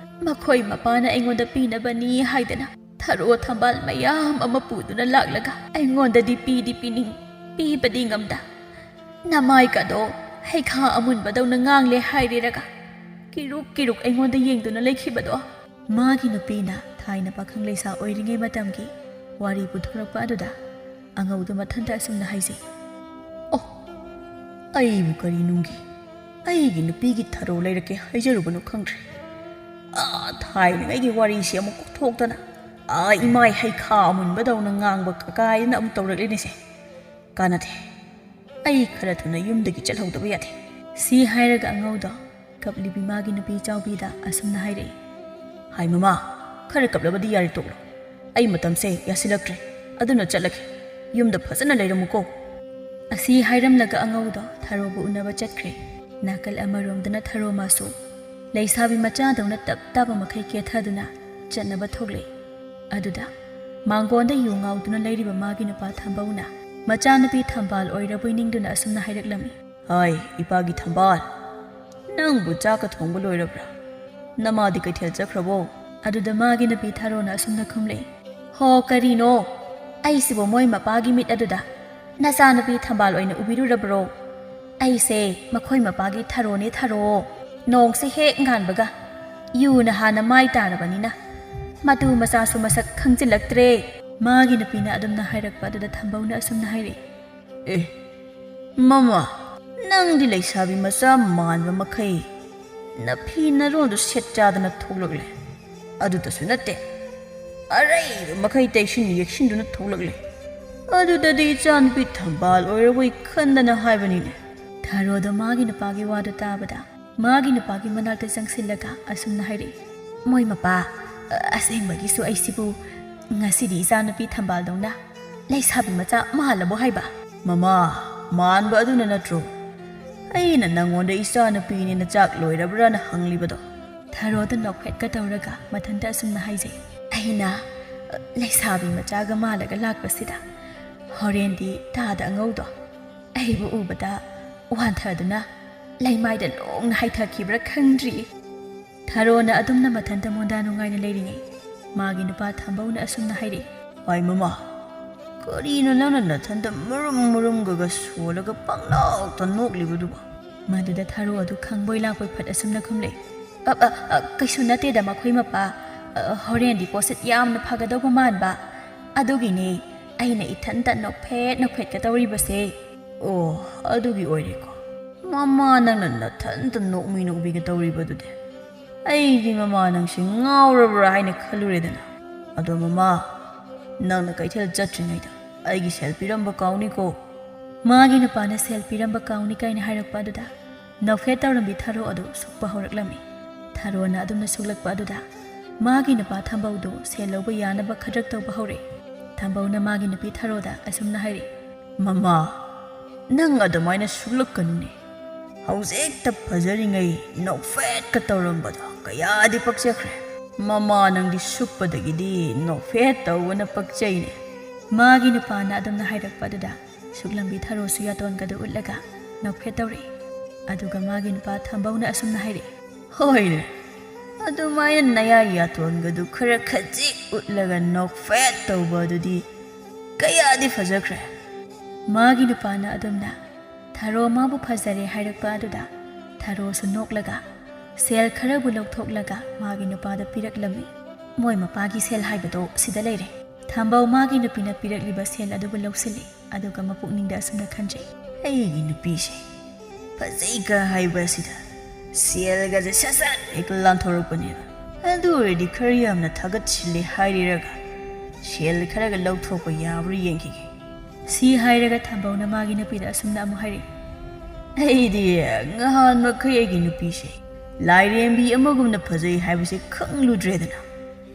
ꯃꯈꯣꯏ ꯃꯄꯥꯅ ꯑꯩꯉꯣꯟꯗ ꯄꯤꯅꯕꯅꯤ ꯍꯥꯏꯗꯅ ꯊꯔꯣ ꯊꯝꯕꯥꯜ ꯃꯌꯥꯝ ꯑꯃ ꯄꯨꯗꯨꯅ ꯂꯥꯛꯂꯒ ꯑꯩꯉꯣꯟꯗꯗꯤ ꯄꯤꯗꯤ ꯄꯤꯅꯤꯡ, ꯄꯤꯕꯗꯤ ꯉꯝꯗ꯫ ꯅꯃꯥꯏꯒꯗꯣ ꯍꯩꯈꯥ ꯑꯃꯨꯟꯕꯗꯧꯅ ꯉꯥꯡꯂꯦ ꯍꯥꯏꯔꯤꯔꯒ ꯀꯤꯔꯨꯛ ꯀꯤꯔꯨꯛ ꯑꯩꯉꯣꯟꯗ ꯌꯦꯡꯗꯨꯅ ꯂꯩꯈꯤꯕꯗꯣ꯫" ꯃꯥꯒꯤ ꯅꯨꯄꯤꯅ ꯊꯥꯏꯅ ꯄꯥꯈꯪ ꯂꯩꯁꯥ ꯑꯣꯏꯔꯤꯉꯩ ꯃꯇꯝꯒꯤ ꯋꯥꯔꯤ ꯄꯨꯊꯣꯔꯛꯄ ꯑꯗꯨꯗ ꯑꯉꯧꯗꯨ ꯃꯊꯟꯇ ꯑꯁꯨꯝꯅ ꯍꯥꯏꯖꯩ, "ꯑꯣ, ꯑꯩꯕꯨ ꯀꯔꯤ ꯅꯨꯡꯒꯤ ꯑꯩꯒꯤ ꯅꯨꯄꯤꯒꯤ ꯊꯔꯣ ꯂꯩꯔꯛꯀꯦ ꯍꯥꯏꯖꯔꯨꯕꯅꯣ ꯈꯪꯗ꯭ꯔꯦ꯫ ꯑꯥ, ꯊꯥꯏꯅꯉꯩꯒꯤ ꯋꯥꯔꯤꯁꯤ ꯑꯃꯨꯛ ꯀꯣꯛꯊꯣꯛꯇꯅ, ꯑꯥ, ꯏꯃꯥꯏ ꯍꯩꯈꯥ ꯑꯃꯨꯟꯕꯗꯧꯅ ꯉꯥꯡꯕ ꯀꯀꯥꯏꯗꯅ ꯑꯃꯨꯛ ꯇꯧꯔꯛꯂꯤꯅꯦꯁꯦ꯫ ꯀꯥꯟꯅꯗꯦ꯫ ꯑꯩ ꯈꯔ ꯊꯨꯅ ꯌꯨꯝꯗꯒꯤ ꯆꯠꯍꯧꯗꯕ ꯌꯥꯗꯦ꯫" ꯁꯤ ꯍꯥꯏꯔꯒ ꯑꯉꯧꯗꯣ ꯀꯞꯂꯤꯕꯤ ꯃꯥꯒꯤ ꯅꯨꯄꯤ ꯆꯥꯎꯕꯤꯗ ꯑꯁꯨꯝꯅ ꯍꯥꯏꯔꯛꯏ, "ꯍꯥꯏ ꯃꯃꯥ, ꯈꯔ ꯀꯞꯂꯕꯗꯤ ꯌꯥꯔꯦ, ꯇꯣꯛꯂꯣ꯫ ꯑꯩ ꯃꯇꯝꯁꯦ ꯌꯥꯁꯤꯜꯂꯛꯇ꯭ꯔꯦ, ꯑꯗꯨꯅ ꯆꯠꯂꯒꯦ꯫ ꯌꯨꯝꯗ ꯐꯖꯅ ꯂꯩꯔꯝꯃꯨꯀꯣ꯫" ꯑꯁꯤ ꯍꯥꯏꯔꯝꯂꯒ ꯑꯉꯧꯗꯣ ꯊꯔꯣꯕꯨ ꯎꯅꯕ ꯆꯠꯈ꯭ꯔꯦ꯫ ꯅꯥꯀꯜ ꯑꯃꯔꯣꯝꯗꯅ ꯊꯔꯣ ꯃꯥꯁꯨ ꯂꯩꯁꯥꯕꯤ ꯃꯆꯥꯗꯧꯅ ꯇꯞ ꯇꯥꯕ ꯃꯈꯩ ꯀꯦꯊꯗꯨꯅ ꯆꯠꯅꯕ ꯊꯣꯛꯂꯛꯏ꯫ ꯑꯗꯨꯗ ꯃꯥꯡꯒꯣꯟꯗ ꯌꯨ ꯉꯥꯎꯗꯨꯅ ꯂꯩꯔꯤꯕ ꯃꯥꯒꯤ ꯅꯨꯄꯥ ꯊꯝꯕꯧꯅ ꯃꯆꯥꯅꯨꯄꯤ ꯊꯝꯕꯥꯜ ꯑꯣꯏꯔꯕꯣꯏ ꯅꯤꯡꯗꯨꯅ ꯑꯁꯨꯝꯅ ꯍꯥꯏꯔꯛꯂꯝꯃꯤ, "ꯍꯥꯏ, ꯏꯄꯥꯒꯤ ꯊꯝꯕꯥꯜ, ꯅꯪꯕꯨ ꯆꯥꯛꯀ ꯊꯣꯡꯕ ꯂꯣꯏꯔꯕ꯭ꯔꯥ? ꯅꯃꯥꯗꯤ ꯀꯩꯊꯦꯜ ꯆꯠꯈ꯭ꯔꯕꯣ?" ꯑꯗꯨꯗ ꯃꯥꯒꯤ ꯅꯨꯄꯤ ꯊꯔꯣꯅ ꯑꯁꯨꯝꯅ ꯈꯨꯝꯂꯛꯏ, "ꯍꯣ, ꯀꯔꯤꯅꯣ? ꯑꯩꯁꯤꯕꯨ ꯃꯣꯏ ꯃꯄꯥꯒꯤ ꯃꯤꯠ ꯑꯗꯨꯗ ꯅꯆꯥꯅꯨꯄꯤ ꯊꯝꯕꯥꯜ ꯑꯣꯏꯅ ꯎꯕꯤꯔꯨꯔꯕ꯭ꯔꯣ? ꯑꯩꯁꯦ ꯃꯈꯣꯏ ꯃꯄꯥꯒꯤ ꯊꯔꯣꯅꯦ, ꯊꯔꯣ꯫ ꯅꯣꯡꯁꯦ ꯍꯦꯛ ꯉꯥꯟꯕꯒ ꯌꯨꯅ ꯍꯥꯟꯅ ꯃꯥꯏ ꯇꯥꯔꯕꯅꯤꯅ ꯃꯇꯨ ꯃꯆꯥꯁꯨ ꯃꯁꯛ ꯈꯪꯖꯤꯜꯂꯛꯇ꯭ꯔꯦ꯫" ꯃꯥꯒꯤ ꯅꯨꯄꯤꯅ ꯑꯗꯨꯝꯅ ꯍꯥꯏꯔꯛꯄ ꯑꯗꯨꯗ ꯊꯝꯕꯧꯅ ꯑꯁꯨꯝꯅ ꯍꯥꯏꯔꯛꯏ, "ꯑꯦ, ꯃꯃꯥ, ꯅꯪꯗꯤ ꯂꯩꯁꯥꯕꯤ ꯃꯆꯥ ꯃꯥꯟꯕ ꯃꯈꯩ ꯅꯐꯤ ꯅꯔꯣꯟꯗꯨ ꯁꯦꯠ ꯆꯥꯗꯅ ꯊꯣꯛꯂꯛꯂꯦ꯫ ꯑꯗꯨꯗꯁꯨ ꯅꯠꯇꯦ, ꯑꯔꯩꯕ ꯃꯈꯩ ꯇꯩꯁꯤꯟ ꯌꯦꯛꯁꯤꯟꯗꯨꯅ ꯊꯣꯛꯂꯛꯂꯦ꯫ ꯑꯗꯨꯗꯗꯤ ꯏꯆꯥꯅꯨꯄꯤ ꯊꯝꯕꯥꯜ ꯑꯣꯏꯔꯕꯣꯏ ꯈꯟꯗꯅ ꯍꯥꯏꯕꯅꯤꯅꯦ꯫" ꯊꯔꯣꯗꯣ ꯃꯥꯒꯤ ꯅꯨꯄꯥꯒꯤ ꯋꯥꯗꯨ ꯇꯥꯕꯗ ꯃꯥꯒꯤ ꯅꯨꯄꯥꯒꯤ ꯃꯅꯥꯛꯇ ꯆꯪꯁꯤꯜꯂꯒ ꯑꯁꯨꯝꯅ ꯍꯥꯏꯔꯛꯏ, "ꯃꯣꯏ ꯃꯄꯥ, ꯑ-, ꯑꯁꯦꯡꯕꯒꯤꯁꯨ ꯑꯩꯁꯤꯕꯨ ꯉꯁꯤꯗꯤ ꯏꯆꯥꯅꯨꯄꯤ ꯊꯝꯕꯥꯜꯗꯧꯅ ꯂꯩꯁꯥꯕꯤ ꯃꯆꯥ ꯃꯥꯜꯂꯕꯣ ꯍꯥꯏꯕ?" "ꯃꯃꯥ, ꯃꯥꯟꯕ ꯑꯗꯨꯅ ꯅꯠꯇ꯭ꯔꯣ ꯑꯩꯅ ꯅꯪꯉꯣꯟꯗ ꯏꯆꯥꯅꯨꯄꯤꯅꯦꯅ ꯆꯥꯛ ꯂꯣꯏꯔꯕ꯭ꯔꯥꯅ ꯍꯪꯂꯤꯕꯗꯣ?" ꯊꯔꯣꯗ ꯅꯣꯛꯐꯦꯠꯀ ꯇꯧꯔꯒ ꯃꯊꯟꯇ ꯑꯁꯨꯝꯅ ꯍꯥꯏꯖꯩ, "ꯑꯩꯅ ꯂꯩꯁꯥꯕꯤ ꯃꯆꯥꯒ ꯃꯥꯜꯂꯒ ꯂꯥꯛꯄꯁꯤꯗ ꯍꯣꯔꯦꯟꯗꯤ ꯇꯥꯗ ꯑꯉꯧꯗꯣ ꯑꯩꯕꯨ ꯎꯕꯗ ꯋꯥꯟꯊꯗꯨꯅ ꯂꯩꯃꯥꯏꯗ ꯂꯣꯡꯅ ꯍꯥꯏꯊꯈꯤꯕ꯭ꯔꯥ ꯈꯪꯗ꯭ꯔꯤ꯫ ꯊꯔꯣꯅ ꯑꯗꯨꯝꯅ ꯃꯊꯟꯇ ꯃꯣꯟꯗꯥ ꯅꯨꯡꯉꯥꯏꯅ ꯂꯩꯔꯤꯉꯩ ꯃꯥꯒꯤ ꯅꯨꯄꯥ ꯊꯥꯝꯕꯧꯅ ꯑꯁꯨꯝꯅ ꯍꯥꯏꯔꯛꯏ꯫ ꯍꯣꯏ ꯃꯃꯥ, ꯀꯔꯤꯅꯣ ꯅꯪꯅ ꯅꯊꯟꯇ ꯃꯔꯨꯝ ꯃꯔꯨꯝꯒꯒ ꯁꯣꯜꯂꯒ ꯄꯪꯅꯣꯛꯇ ꯅꯣꯛꯂꯤꯕꯗꯨꯕꯣ? ꯃꯗꯨꯗ ꯊꯔꯣ ꯑꯗꯨ ꯈꯪꯕꯣꯏ ꯂꯥꯛꯄꯣꯏ ꯐꯠ ꯑꯁꯨꯝꯅ ꯈꯨꯝꯂꯦ꯫ "ꯑ, ꯑ, ꯑ, ꯀꯩꯁꯨ ꯅꯠꯇꯦꯗ ꯃꯈꯣꯏ ꯃꯄꯥ꯫ ꯑ, ꯍꯣꯔꯦꯟꯗꯤ ꯄꯣꯠꯁꯤꯠ ꯌꯥꯝꯅ ꯐꯒꯗꯧꯕ ꯃꯥꯟꯕ꯫ ꯑꯗꯨꯒꯤꯅꯦ ꯑꯩꯅ ꯏꯊꯟꯇ ꯅꯣꯛꯐꯦꯠ ꯅꯣꯛꯐꯦꯠꯀ ꯇꯧꯔꯤꯕꯁꯦ꯫" ꯑꯣ, ꯑꯗꯨꯒꯤ ꯑꯣꯏꯔꯦꯀꯣ꯫ ꯃꯃꯥ ꯅꯪꯅ ꯅꯊꯟꯇ ꯅꯣꯛꯃꯤ ꯅꯣꯛꯃꯤꯒ ꯇꯧꯔꯤꯕꯗꯨꯗꯤ꯫ ꯑꯩꯗꯤ ꯃꯃꯥ ꯅꯪꯁꯦ ꯉꯥꯎꯔꯕ꯭ꯔꯥ ꯍꯥꯏꯅ ꯈꯜꯂꯨꯔꯦꯗꯅ꯫ ꯑꯗꯣ ꯃꯃꯥ, ꯅꯪꯅ ꯀꯩꯊꯦꯜ ꯆꯠꯇ꯭ꯔꯤꯉꯩꯗ ꯑꯩꯒꯤ ꯁꯦꯜ ꯄꯤꯔꯝꯕ ꯀꯥꯎꯅꯤꯀꯣ꯫ ꯃꯥꯒꯤ ꯅꯨꯄꯥꯅ ꯁꯦꯜ ꯄꯤꯔꯝꯕ ꯀꯥꯎꯅꯤ ꯀꯥꯏꯅ ꯍꯥꯏꯔꯛꯄ ꯑꯗꯨꯗ ꯅꯣꯛꯐꯦꯠ ꯇꯧꯔꯝꯕꯤ ꯊꯔꯣ ꯑꯗꯨ ꯁꯨꯛꯄ ꯍꯧꯔꯛꯂꯝꯃꯤ꯫ ꯊꯔꯣꯅ ꯑꯗꯨꯝꯅ ꯁꯨꯛꯂꯛꯄ ꯑꯗꯨꯗ ꯃꯥꯒꯤ ꯅꯨꯄꯥ ꯊꯥꯝꯕꯧꯗꯨ ꯁꯦꯜ ꯂꯧꯕ ꯌꯥꯅꯕ ꯈꯗ꯭ꯔꯛ ꯇꯧꯕ ꯍꯧꯔꯛꯏ꯫ ꯊꯥꯝꯕꯧꯅ ꯃꯥꯒꯤ ꯅꯨꯄꯤ ꯊꯔꯣꯗ ꯑꯁꯨꯝꯅ ꯍꯥꯏꯔꯛꯏ꯫ ꯃꯃꯥ, ꯅꯪ ꯑꯗꯨꯃꯥꯏꯅ ꯁꯨꯛꯂꯛꯀꯅꯨꯅꯦ꯫ ꯍꯧꯖꯤꯛꯇ ꯐꯖꯔꯤꯉꯩ ꯅꯣꯛꯐꯦꯠꯀ ꯇꯧꯔꯝꯕꯗꯣ ꯀꯌꯥꯗꯤ ꯄꯛꯆꯈ꯭ꯔꯦ꯫ ꯃꯃꯥ ꯅꯪꯗꯤ ꯁꯨꯛꯄꯗꯒꯤꯗꯤ ꯅꯣꯛꯐꯦꯠ ꯇꯧꯕꯅ ꯄꯛꯆꯩꯅꯦ꯫ ꯃꯥꯒꯤ ꯅꯨꯄꯥꯅ ꯑꯗꯨꯝꯅ ꯍꯥꯏꯔꯛꯄ ꯑꯗꯨꯗ ꯁꯨꯛꯂꯝꯕꯤ ꯊꯔꯣꯁꯨ ꯌꯥꯇꯣꯟꯒꯗꯨ ꯎꯠꯂꯒ ꯅꯣꯛꯐꯦꯠ ꯇꯧꯔꯛꯏ꯫ ꯑꯗꯨꯒ ꯃꯥꯒꯤ ꯅꯨꯄꯥ ꯊꯥꯝꯕꯧꯅ ꯑꯁꯨꯝꯅ ꯍꯥꯏꯔꯛꯏ꯫ ꯍꯣꯏꯅꯦ, ꯑꯗꯨꯃꯥꯏꯅ ꯅꯌꯥ ꯌꯥꯇꯣꯟꯒꯗꯨ ꯈꯔ ꯈꯖꯤꯛ ꯎꯠꯂꯒ ꯅꯣꯛꯐꯦꯠ ꯇꯧꯕ ꯑꯗꯨꯗꯤ ꯀꯌꯥꯗꯤ ꯐꯖꯈ꯭ꯔꯦ꯫ ꯃꯥꯒꯤ ꯅꯨꯄꯥꯅ ꯑꯗꯨꯝꯅ ꯊꯔꯣ ꯃꯥꯕꯨ ꯐꯖꯔꯦ ꯍꯥꯏꯔꯛꯄ ꯑꯗꯨꯗ ꯊꯔꯣꯁꯨ ꯅꯣꯛꯂꯒ ꯁꯦꯜ ꯈꯔꯕꯨ ꯂꯧꯊꯣꯛꯂꯒ ꯃꯥꯒꯤ ꯅꯨꯄꯥꯗ ꯄꯤꯔꯛꯂꯝꯃꯤ꯫ ꯃꯣꯏ ꯃꯄꯥꯒꯤ ꯁꯦꯜ ꯍꯥꯏꯕꯗꯣ ꯁꯤꯗ ꯂꯩꯔꯦ꯫ ꯊꯥꯝꯕꯧ ꯃꯥꯒꯤ ꯅꯨꯄꯤꯅ ꯄꯤꯔꯛꯂꯤꯕ ꯁꯦꯜ ꯑꯗꯨꯕꯨ ꯂꯧꯁꯤꯜꯂꯤ꯫ ꯑꯗꯨꯒ ꯃꯄꯨꯛꯅꯤꯡꯗ ꯑꯁꯨꯝꯅ ꯈꯟꯖꯩ꯫ ꯑꯩꯒꯤ ꯅꯨꯄꯤꯁꯦ ꯐꯖꯩꯒ ꯍꯥꯏꯕ ꯑꯁꯤꯗ ꯁꯦꯜꯒꯁꯦ ꯁꯠ ꯁꯠ ꯍꯦꯛꯇ ꯂꯥꯟꯊꯣꯔꯛꯄꯅꯦꯕ꯫ ꯑꯗꯨ ꯑꯣꯏꯔꯗꯤ ꯈꯔ ꯌꯥꯝꯅ ꯊꯥꯒꯠꯁꯤꯜꯂꯦ ꯍꯥꯏꯔꯤꯔꯒ ꯁꯦꯜ ꯈꯔꯒ ꯂꯧꯊꯣꯛꯄ ꯌꯥꯕ꯭ꯔꯥ ꯌꯦꯡꯈꯤꯒꯦ꯫ ꯁꯤ ꯍꯥꯏꯔꯒ ꯊꯥꯝꯕꯧꯅ ꯃꯥꯒꯤ ꯅꯨꯄꯤꯗ ꯑꯁꯨꯝꯅ ꯑꯃꯨꯛ ꯍꯥꯏꯔꯛꯏ꯫ ꯑꯩꯗꯤ ꯉꯍꯥꯟ ꯃꯈꯩ ꯑꯩꯒꯤ ꯅꯨꯄꯤꯁꯦ ꯂꯥꯏꯔꯦꯝꯕꯤ ꯑꯃꯒꯨꯝꯅ ꯐꯖꯩ ꯍꯥꯏꯕꯁꯦ ꯈꯪꯂꯨꯗ꯭ꯔꯦꯗꯅ꯫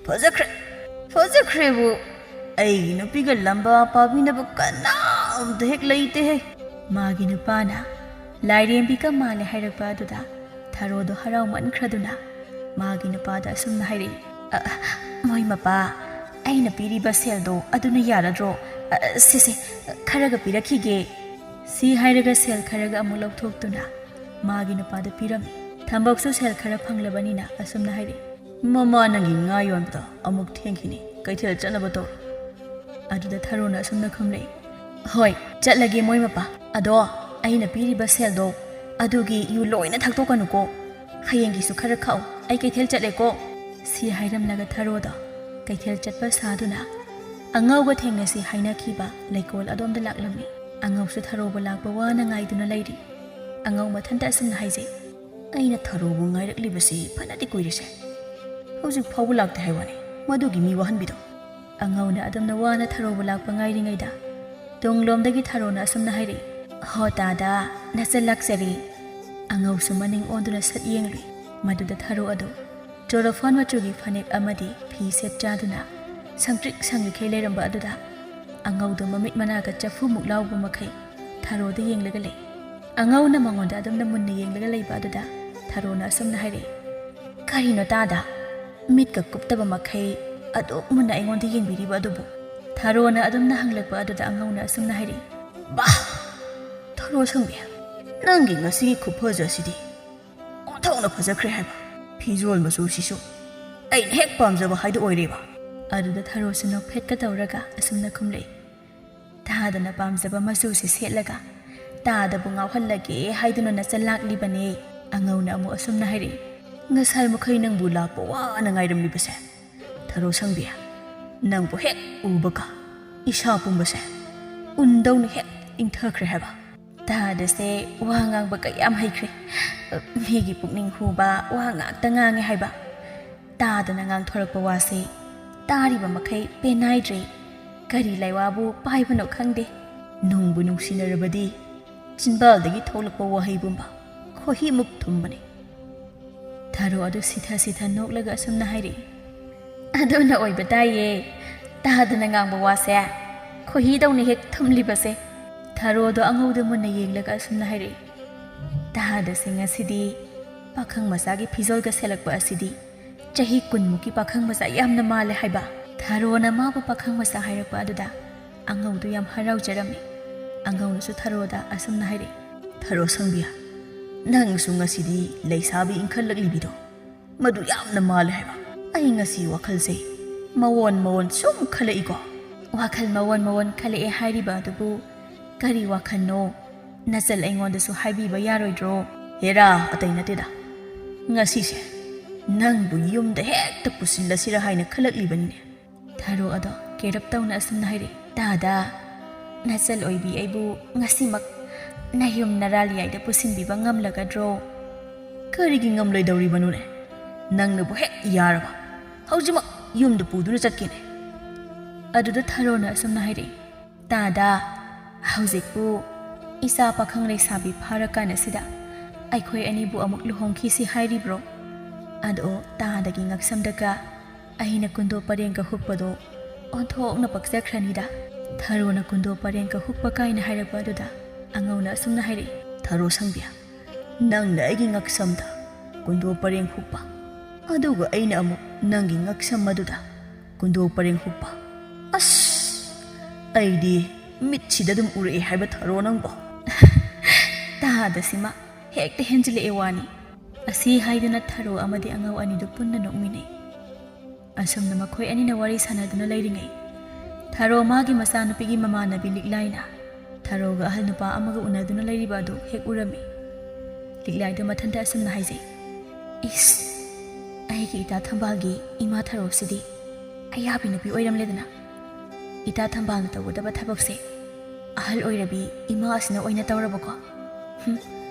ꯐꯖꯈ꯭ꯔꯦ, ꯐꯖꯈ꯭ꯔꯦꯕꯨ ꯑꯩꯒꯤ ꯅꯨꯄꯤꯒ ꯂꯝꯕꯥ ꯄꯥꯕꯤꯅꯕ ꯀꯅꯥꯝꯇ ꯍꯦꯛ ꯂꯩꯇꯦꯍꯦ꯫ ꯃꯥꯒꯤ ꯅꯨꯄꯥꯅ ꯂꯥꯏꯔꯦꯝꯕꯤꯒ ꯃꯥꯜꯂꯦ ꯍꯥꯏꯔꯛꯄ ꯑꯗꯨꯗ ꯊꯔꯣꯗꯣ ꯍꯔꯥꯎꯃꯟꯈ꯭ꯔꯗꯨꯅ ꯃꯥꯒꯤ ꯅꯨꯄꯥꯗ ꯑꯁꯨꯝꯅ ꯍꯥꯏꯔꯛꯏ꯫ "ꯑ, ꯃꯣꯏ ꯃꯄꯥ, "ꯑꯩꯅ ꯄꯤꯔꯤꯕ ꯁꯦꯜꯗꯣ ꯑꯗꯨꯅ ꯌꯥꯔꯗ꯭ꯔꯣ? ꯑ, ꯁꯦ, ꯁꯦ, ꯈꯔꯒ ꯄꯤꯔꯛꯈꯤꯒꯦ꯫" ꯁꯤ ꯍꯥꯏꯔꯒ ꯁꯦꯜ ꯈꯔꯒ ꯑꯃꯨꯛ ꯂꯧꯊꯣꯛꯇꯨꯅ ꯃꯥꯒꯤ ꯅꯨꯄꯥꯗ ꯄꯤꯔꯝꯃꯤ꯫ ꯊꯝꯕꯧꯁꯨ ꯁꯦꯜ ꯈꯔ ꯐꯪꯂꯕꯅꯤꯅ ꯑꯁꯨꯝꯅ ꯍꯥꯏꯔꯛꯏ, "ꯃꯃꯥ, ꯅꯪꯒꯤ ꯉꯥ ꯌꯣꯟꯕꯗꯣ ꯑꯃꯨꯛ ꯊꯦꯡꯈꯤꯅꯤ, ꯀꯩꯊꯦꯜ ꯆꯠꯅꯕ ꯇꯧꯔꯣ꯫" ꯑꯗꯨꯗ ꯊꯔꯣꯅ ꯑꯁꯨꯝꯅ ꯈꯨꯝꯂꯛꯏ, "ꯍꯣꯏ, ꯆꯠꯂꯒꯦ ꯃꯣꯏ ꯃꯄꯥ꯫ ꯑꯗꯣ ꯑꯩꯅ ꯄꯤꯔꯤꯕ ꯁꯦꯜꯗꯣ ꯑꯗꯨꯒꯤ ꯌꯨ ꯂꯣꯏꯅ ꯊꯛꯇꯣꯛꯀꯅꯨꯀꯣ꯫ ꯍꯌꯦꯡꯒꯤꯁꯨ ꯈꯔ ꯈꯥꯛꯎ, ꯑꯩ ꯀꯩꯊꯦꯜ ꯆꯠꯂꯦꯀꯣ꯫" ꯁꯤ ꯍꯥꯏꯔꯝꯂꯒ ꯊꯔꯣꯗꯣ ꯀꯩꯊꯦꯜ ꯆꯠꯄ ꯁꯥꯗꯨꯅ ꯑꯉꯧꯒ ꯊꯦꯡꯅꯁꯤ ꯍꯥꯏꯅꯈꯤꯕ ꯂꯩꯀꯣꯜ ꯑꯗꯣꯝꯗ ꯂꯥꯛꯂꯝꯃꯤ꯫ ꯑꯉꯧꯁꯨ ꯊꯔꯣꯕꯨ ꯂꯥꯛꯄ ꯋꯥꯅ ꯉꯥꯏꯗꯨꯅ ꯂꯩꯔꯤ꯫ ꯑꯉꯧ ꯃꯊꯟꯇ ꯑꯁꯨꯝꯅ ꯍꯥꯏꯖꯩ, "ꯑꯩꯅ ꯊꯔꯣꯕꯨ ꯉꯥꯏꯔꯛꯂꯤꯕꯁꯤ ꯐꯅꯗꯤ ꯀꯨꯏꯔꯦꯁꯦ꯫ ꯍꯧꯖꯤꯛ ꯐꯥꯎꯕ ꯂꯥꯛꯇꯦ ꯍꯥꯏ ꯋꯥꯅꯤ, ꯃꯗꯨꯒꯤ ꯃꯤ ꯋꯥꯍꯟꯕꯤꯗꯣ꯫" ꯑꯉꯧꯅ ꯑꯗꯨꯝꯅ ꯋꯥꯅ ꯊꯔꯣꯕꯨ ꯂꯥꯛꯄ ꯉꯥꯏꯔꯤꯉꯩꯗ ꯇꯨꯡꯂꯣꯝꯗꯒꯤ ꯊꯔꯣꯅ ꯑꯁꯨꯝꯅ ꯍꯥꯏꯔꯛꯏ, "ꯍꯣ ꯇꯥꯗ, ꯅꯆꯜ ꯂꯥꯛꯆꯔꯤ꯫" ꯑꯉꯧꯁꯨ ꯃꯅꯤꯡ ꯑꯣꯟꯗꯨꯅ ꯁꯠ ꯌꯦꯡꯂꯨꯏ꯫ ꯃꯗꯨꯗ ꯊꯔꯣ ꯑꯗꯨ ꯆꯣꯔꯣꯐꯣꯟ ꯃꯆꯨꯒꯤ ꯐꯅꯦꯛ ꯑꯃꯗꯤ ꯐꯤ ꯁꯦꯠ ꯆꯥꯗꯨꯅ ꯁꯪꯇ꯭ꯔꯤꯛ ꯁꯪꯂꯤꯈꯩ ꯂꯩꯔꯝꯕ ꯑꯗꯨꯗ ꯑꯉꯧꯗꯨ ꯃꯃꯤꯠ ꯃꯅꯥꯒ ꯆꯐꯨꯃꯨꯛ ꯂꯥꯎꯕ ꯃꯈꯩ ꯊꯔꯣꯗ ꯌꯦꯡꯂꯒ ꯂꯩ꯫ ꯑꯉꯧꯅ ꯃꯉꯣꯟꯗ ꯑꯗꯨꯝꯅ ꯃꯨꯟꯅ ꯌꯦꯡꯂꯒ ꯂꯩꯕ ꯑꯗꯨꯗ ꯊꯔꯣꯅ ꯑꯁꯨꯝꯅ ꯍꯥꯏꯔꯛꯏ, "ꯀꯔꯤꯅꯣ ꯇꯥꯗ? ꯃꯤꯠꯀ ꯀꯨꯞꯇꯕ ꯃꯈꯩ ꯑꯗꯨꯛ ꯃꯨꯟꯅ ꯑꯩꯉꯣꯟꯗ ꯌꯦꯡꯕꯤꯔꯤꯕ ꯑꯗꯨꯕꯨ?" ꯊꯔꯣꯅ ꯑꯗꯨꯝꯅ ꯍꯪꯂꯛꯄ ꯑꯗꯨꯗ ꯑꯉꯧꯅ ꯑꯁꯨꯝꯅ ꯍꯥꯏꯔꯛꯏ, "ꯕꯥ! ꯊꯔꯣ ꯁꯪꯕꯤ, ꯅꯪꯒꯤ ꯉꯁꯤꯒꯤ ꯈꯨꯐꯖ ꯑꯁꯤꯗꯤ ꯑꯣꯟꯊꯣꯛꯅ ꯐꯖꯈ꯭ꯔꯦ ꯍꯥꯏꯕ꯫ ꯐꯤꯖꯣꯜ ꯃꯆꯨꯁꯤꯁꯨ ꯑꯩꯅ ꯍꯦꯛ ꯄꯥꯝꯖꯕ ꯍꯥꯏꯗꯨ ꯑꯣꯏꯔꯦꯕ꯫" ꯑꯗꯨꯗ ꯊꯔꯣꯁꯨ ꯅꯣꯛꯐꯦꯠꯀ ꯇꯧꯔꯒ ꯑꯁꯨꯝꯅ ꯈꯨꯝꯂꯛꯏ, "ꯇꯥꯗꯅ ꯄꯥꯝꯖꯕ ꯃꯆꯨꯁꯤ ꯁꯦꯠꯂꯒ ꯇꯥꯗꯕꯨ ꯉꯥꯎꯍꯜꯂꯒꯦ ꯍꯥꯏꯗꯨꯅ ꯅꯆꯜ ꯂꯥꯛꯂꯤꯕꯅꯦ꯫" ꯑꯉꯧꯅ ꯑꯃꯨꯛ ꯑꯁꯨꯝꯅ ꯍꯥꯏꯔꯛꯏ, "ꯉꯁꯥꯏ ꯃꯈꯩ ꯅꯪꯕꯨ ꯂꯥꯛꯄ ꯋꯥꯅ ꯉꯥꯏꯔꯝꯂꯤꯕꯁꯦ, ꯊꯔꯣ ꯁꯪꯕꯤ, ꯅꯪꯕꯨ ꯍꯦꯛ ꯎꯕꯒ ꯏꯁꯥ ꯄꯨꯝꯕꯁꯦ ꯎꯟꯗꯧꯅ ꯍꯦꯛ ꯏꯪꯊꯈ꯭ꯔꯦ ꯍꯥꯏꯕ꯫" ꯇꯥꯗꯁꯦ ꯋꯥ ꯉꯥꯡꯕ ꯀꯌꯥꯝ ꯍꯩꯈ꯭ꯔꯦ꯫ ꯃꯤꯒꯤ ꯄꯨꯛꯅꯤꯡ ꯍꯨꯕ ꯋꯥ ꯉꯥꯛꯇ ꯉꯥꯡꯉꯦ ꯍꯥꯏꯕ꯫ ꯇꯥꯗꯅ ꯉꯥꯡꯊꯣꯔꯛꯄ ꯋꯥꯁꯦ ꯇꯥꯔꯤꯕ ꯃꯈꯩ ꯄꯦꯟꯅꯥꯏꯗ꯭ꯔꯦ꯫ ꯀꯔꯤ ꯂꯥꯏꯋꯥꯕꯨ ꯄꯥꯏꯕꯅꯣ ꯈꯪꯗꯦ꯫ ꯅꯨꯡꯕꯨ ꯅꯨꯡꯁꯤꯅꯔꯕꯗꯤ ꯆꯤꯟꯕꯥꯜꯗꯒꯤ ꯊꯣꯛꯂꯛꯄ ꯋꯥꯍꯩ ꯄꯨꯝꯕ ꯈꯣꯏꯍꯤꯃꯨꯛ ꯊꯨꯝꯕꯅꯤ꯫ ꯊꯔꯣ ꯑꯗꯨ ꯁꯤꯊ ꯁꯤꯊ ꯅꯣꯛꯂꯒ ꯑꯁꯨꯝꯅ ꯍꯥꯏꯔꯛꯏ, "ꯑꯗꯨꯅ ꯑꯣꯏꯕ ꯇꯥꯏꯌꯦ꯫ ꯇꯥꯗꯅ ꯉꯥꯡꯕ ꯋꯥꯁꯦ ꯈꯣꯏꯍꯤꯗꯧꯅ ꯍꯦꯛ ꯊꯨꯝꯂꯤꯕꯁꯦ꯫" ꯊꯔꯣꯗꯣ ꯑꯉꯧꯗ ꯃꯨꯟꯅ ꯌꯦꯡꯂꯒ ꯑꯁꯨꯝꯅ ꯍꯥꯏꯔꯛꯏ, "ꯇꯥꯗꯁꯦ ꯉꯁꯤꯗꯤ ꯄꯥꯈꯪ ꯃꯆꯥꯒꯤ ꯐꯤꯖꯣꯜꯒ ꯁꯦꯠꯂꯛꯄ ꯑꯁꯤꯗꯤ ꯆꯍꯤ ꯀꯨꯟꯃꯨꯛꯀꯤ ꯄꯥꯈꯪ ꯃꯆꯥ ꯌꯥꯝꯅ ꯃꯥꯜꯂꯦ ꯍꯥꯏꯕ꯫" ꯊꯔꯣꯅ ꯃꯥꯕꯨ ꯄꯥꯈꯪ ꯃꯆꯥ ꯍꯥꯏꯔꯛꯄ ꯑꯗꯨꯗ ꯑꯉꯧꯗꯨ ꯌꯥꯝ ꯍꯔꯥꯎꯖꯔꯝꯃꯤ꯫ ꯑꯉꯧꯅꯁꯨ ꯊꯔꯣꯗ ꯑꯁꯨꯝꯅ ꯍꯥꯏꯔꯛꯏ, "ꯊꯔꯣ ꯁꯪꯕꯤꯌꯥ, ꯅꯪꯁꯨ ꯉꯁꯤꯗꯤ ꯂꯩꯁꯥꯕꯤ ꯏꯟꯈꯠꯂꯛꯂꯤꯕꯤꯗꯣ, ꯃꯗꯨ ꯌꯥꯝꯅ ꯃꯥꯜꯂꯦ ꯍꯥꯏꯕ꯫ ꯑꯩ ꯉꯁꯤ ꯋꯥꯈꯜꯁꯦ ꯃꯑꯣꯟ ꯃꯑꯣꯟ ꯁꯨꯝ ꯈꯜꯂꯛꯏꯀꯣ꯫" "ꯋꯥꯈꯜ ꯃꯑꯣꯟ ꯃꯑꯣꯟ ꯈꯜꯂꯛꯑꯦ ꯍꯥꯏꯔꯤꯕ ꯑꯗꯨꯕꯨ ꯀꯔꯤ ꯋꯥꯈꯜꯅꯣ? ꯅꯆꯜ ꯑꯩꯉꯣꯟꯗꯁꯨ ꯍꯥꯏꯕꯤꯕ ꯌꯥꯔꯣꯏꯗ꯭ꯔꯣ?" "ꯍꯦꯔꯥ, ꯑꯇꯩ ꯅꯠꯇꯦꯗ, ꯉꯁꯤꯁꯦ ꯅꯪꯕꯨ ꯌꯨꯝꯗ ꯍꯦꯛꯇ ꯄꯨꯁꯤꯜꯂꯁꯤꯔ ꯍꯥꯏꯅ ꯈꯜꯂꯛꯂꯤꯕꯅꯤꯅꯦ꯫" ꯊꯔꯣ ꯑꯗꯣ ꯀꯦꯔꯞ ꯇꯧꯅ ꯑꯁꯨꯝꯅ ꯍꯥꯏꯔꯛꯏ, "ꯇꯥꯗ, ꯅꯆꯜ ꯑꯣꯏꯕꯤ ꯑꯩꯕꯨ ꯉꯁꯤꯃꯛ ꯅꯌꯨꯝ ꯅꯔꯥꯂꯤꯌꯥꯏꯗ ꯄꯨꯁꯤꯟꯕꯤꯕ ꯉꯝꯂꯒꯗ꯭ꯔꯣ?" "ꯀꯔꯤꯒꯤ ꯉꯝꯂꯣꯏꯗꯧꯔꯤꯕꯅꯣꯅꯦ? ꯅꯪꯅꯕꯨ ꯍꯦꯛ ꯌꯥꯔꯕ, ꯍꯧꯖꯤꯛꯃꯛ ꯌꯨꯝꯗ ꯄꯨꯗꯨꯅ ꯆꯠꯀꯦꯅꯦ꯫" ꯑꯗꯨꯗ ꯊꯔꯣꯅ ꯑꯁꯨꯝꯅ ꯍꯥꯏꯔꯛꯏ, "ꯇꯥꯗ, ꯍꯧꯖꯤꯛꯄꯨ ꯏꯆꯥ ꯄꯥꯈꯪ ꯂꯩꯁꯥꯕꯤ ꯐꯥꯔꯀꯥꯟ ꯑꯁꯤꯗ ꯑꯩꯈꯣꯏ ꯑꯅꯤꯕꯨ ꯑꯃꯨꯛ ꯂꯨꯍꯣꯡꯈꯤꯁꯤ ꯍꯥꯏꯔꯤꯕ꯭ꯔꯣ? ꯑꯗꯣ ꯇꯥꯗꯒꯤ ꯉꯛꯁꯝꯗꯒ ꯑꯩꯅ ꯀꯨꯟꯗꯣ ꯄꯔꯦꯡꯒ ꯍꯨꯛꯄꯗꯣ ꯑꯣꯟꯊꯣꯛꯅ ꯄꯛꯆꯈ꯭ꯔꯅꯤꯗ꯫" ꯊꯔꯣꯅ ꯀꯨꯟꯗꯣ ꯄꯔꯦꯡꯒ ꯍꯨꯛꯄ ꯀꯥꯏꯅ ꯍꯥꯏꯔꯛꯄ ꯑꯗꯨꯗ ꯑꯉꯧꯅ ꯑꯁꯨꯝꯅ ꯍꯥꯏꯔꯛꯏ, "ꯊꯔꯣ ꯁꯪꯕꯤ, ꯅꯪꯅ ꯑꯩꯒꯤ ꯉꯛꯁꯝꯗ ꯀꯨꯟꯗꯣ ꯄꯔꯦꯡ ꯍꯨꯛꯄ, ꯑꯗꯨꯒ ꯑꯩꯅ ꯑꯃꯨꯛ ꯅꯪꯒꯤ ꯉꯛꯁꯝ ꯑꯗꯨꯗ ꯀꯨꯟꯗꯣ ꯄꯔꯦꯡ ꯍꯨꯛꯄ꯫ ꯑꯁ, ꯑꯩꯗꯤ ꯃꯤꯠꯁꯤꯗ ꯑꯗꯨꯝ ꯎꯔꯛꯑꯦ ꯍꯥꯏꯕ ꯊꯔꯣ ꯅꯪꯕꯣ꯫" "ꯇꯥꯗꯁꯤꯃ ꯍꯦꯛꯇ ꯍꯦꯟꯖꯤꯜꯂꯛꯑꯦ ꯋꯥꯅꯤ꯫" ꯑꯁꯤ ꯍꯥꯏꯗꯨꯅ ꯊꯔꯣ ꯑꯃꯗꯤ ꯑꯉꯧ ꯑꯅꯤꯗꯨ ꯄꯨꯟꯅ ꯅꯣꯛꯃꯤꯟꯅꯩ꯫ ꯑꯁꯨꯝꯅ ꯃꯈꯣꯏ ꯑꯅꯤꯅ ꯋꯥꯔꯤ ꯁꯥꯟꯅꯗꯨꯅ ꯂꯩꯔꯤꯉꯩ, ꯊꯔꯣ ꯃꯥꯒꯤ ꯃꯆꯥꯅꯨꯄꯤꯒꯤ ꯃꯃꯥꯟꯅꯕꯤ ꯂꯤꯛꯂꯥꯏꯅ ꯊꯔꯣꯒ ꯑꯍꯜ ꯅꯨꯄꯥ ꯑꯃꯒ ꯎꯅꯗꯨꯅ ꯂꯩꯔꯤꯕ ꯑꯗꯨ ꯍꯦꯛ ꯎꯔꯝꯃꯤ꯫ ꯂꯤꯛꯂꯥꯏꯗꯨ ꯃꯊꯟꯇ ꯑꯁꯨꯝꯅ ꯍꯥꯏꯖꯩ, "ꯏꯁ, ꯑꯩꯒꯤ ꯏꯇꯥ ꯊꯝꯕꯥꯜꯒꯤ ꯏꯃꯥ ꯊꯔꯣꯁꯤꯗꯤ ꯑꯌꯥꯕꯤ ꯅꯨꯄꯤ ꯑꯣꯏꯔꯝꯂꯦꯗꯅ꯫ ꯏꯇꯥ ꯊꯝꯕꯥꯜꯅ ꯇꯧꯒꯗꯕ ꯊꯕꯛꯁꯦ ꯑꯍꯜ ꯑꯣꯏꯔꯕꯤ ꯏꯃꯥ ꯑꯁꯤꯅ ꯑꯣꯏꯅ ꯇꯧꯔꯕꯀꯣ꯫ ꯍꯨꯝ,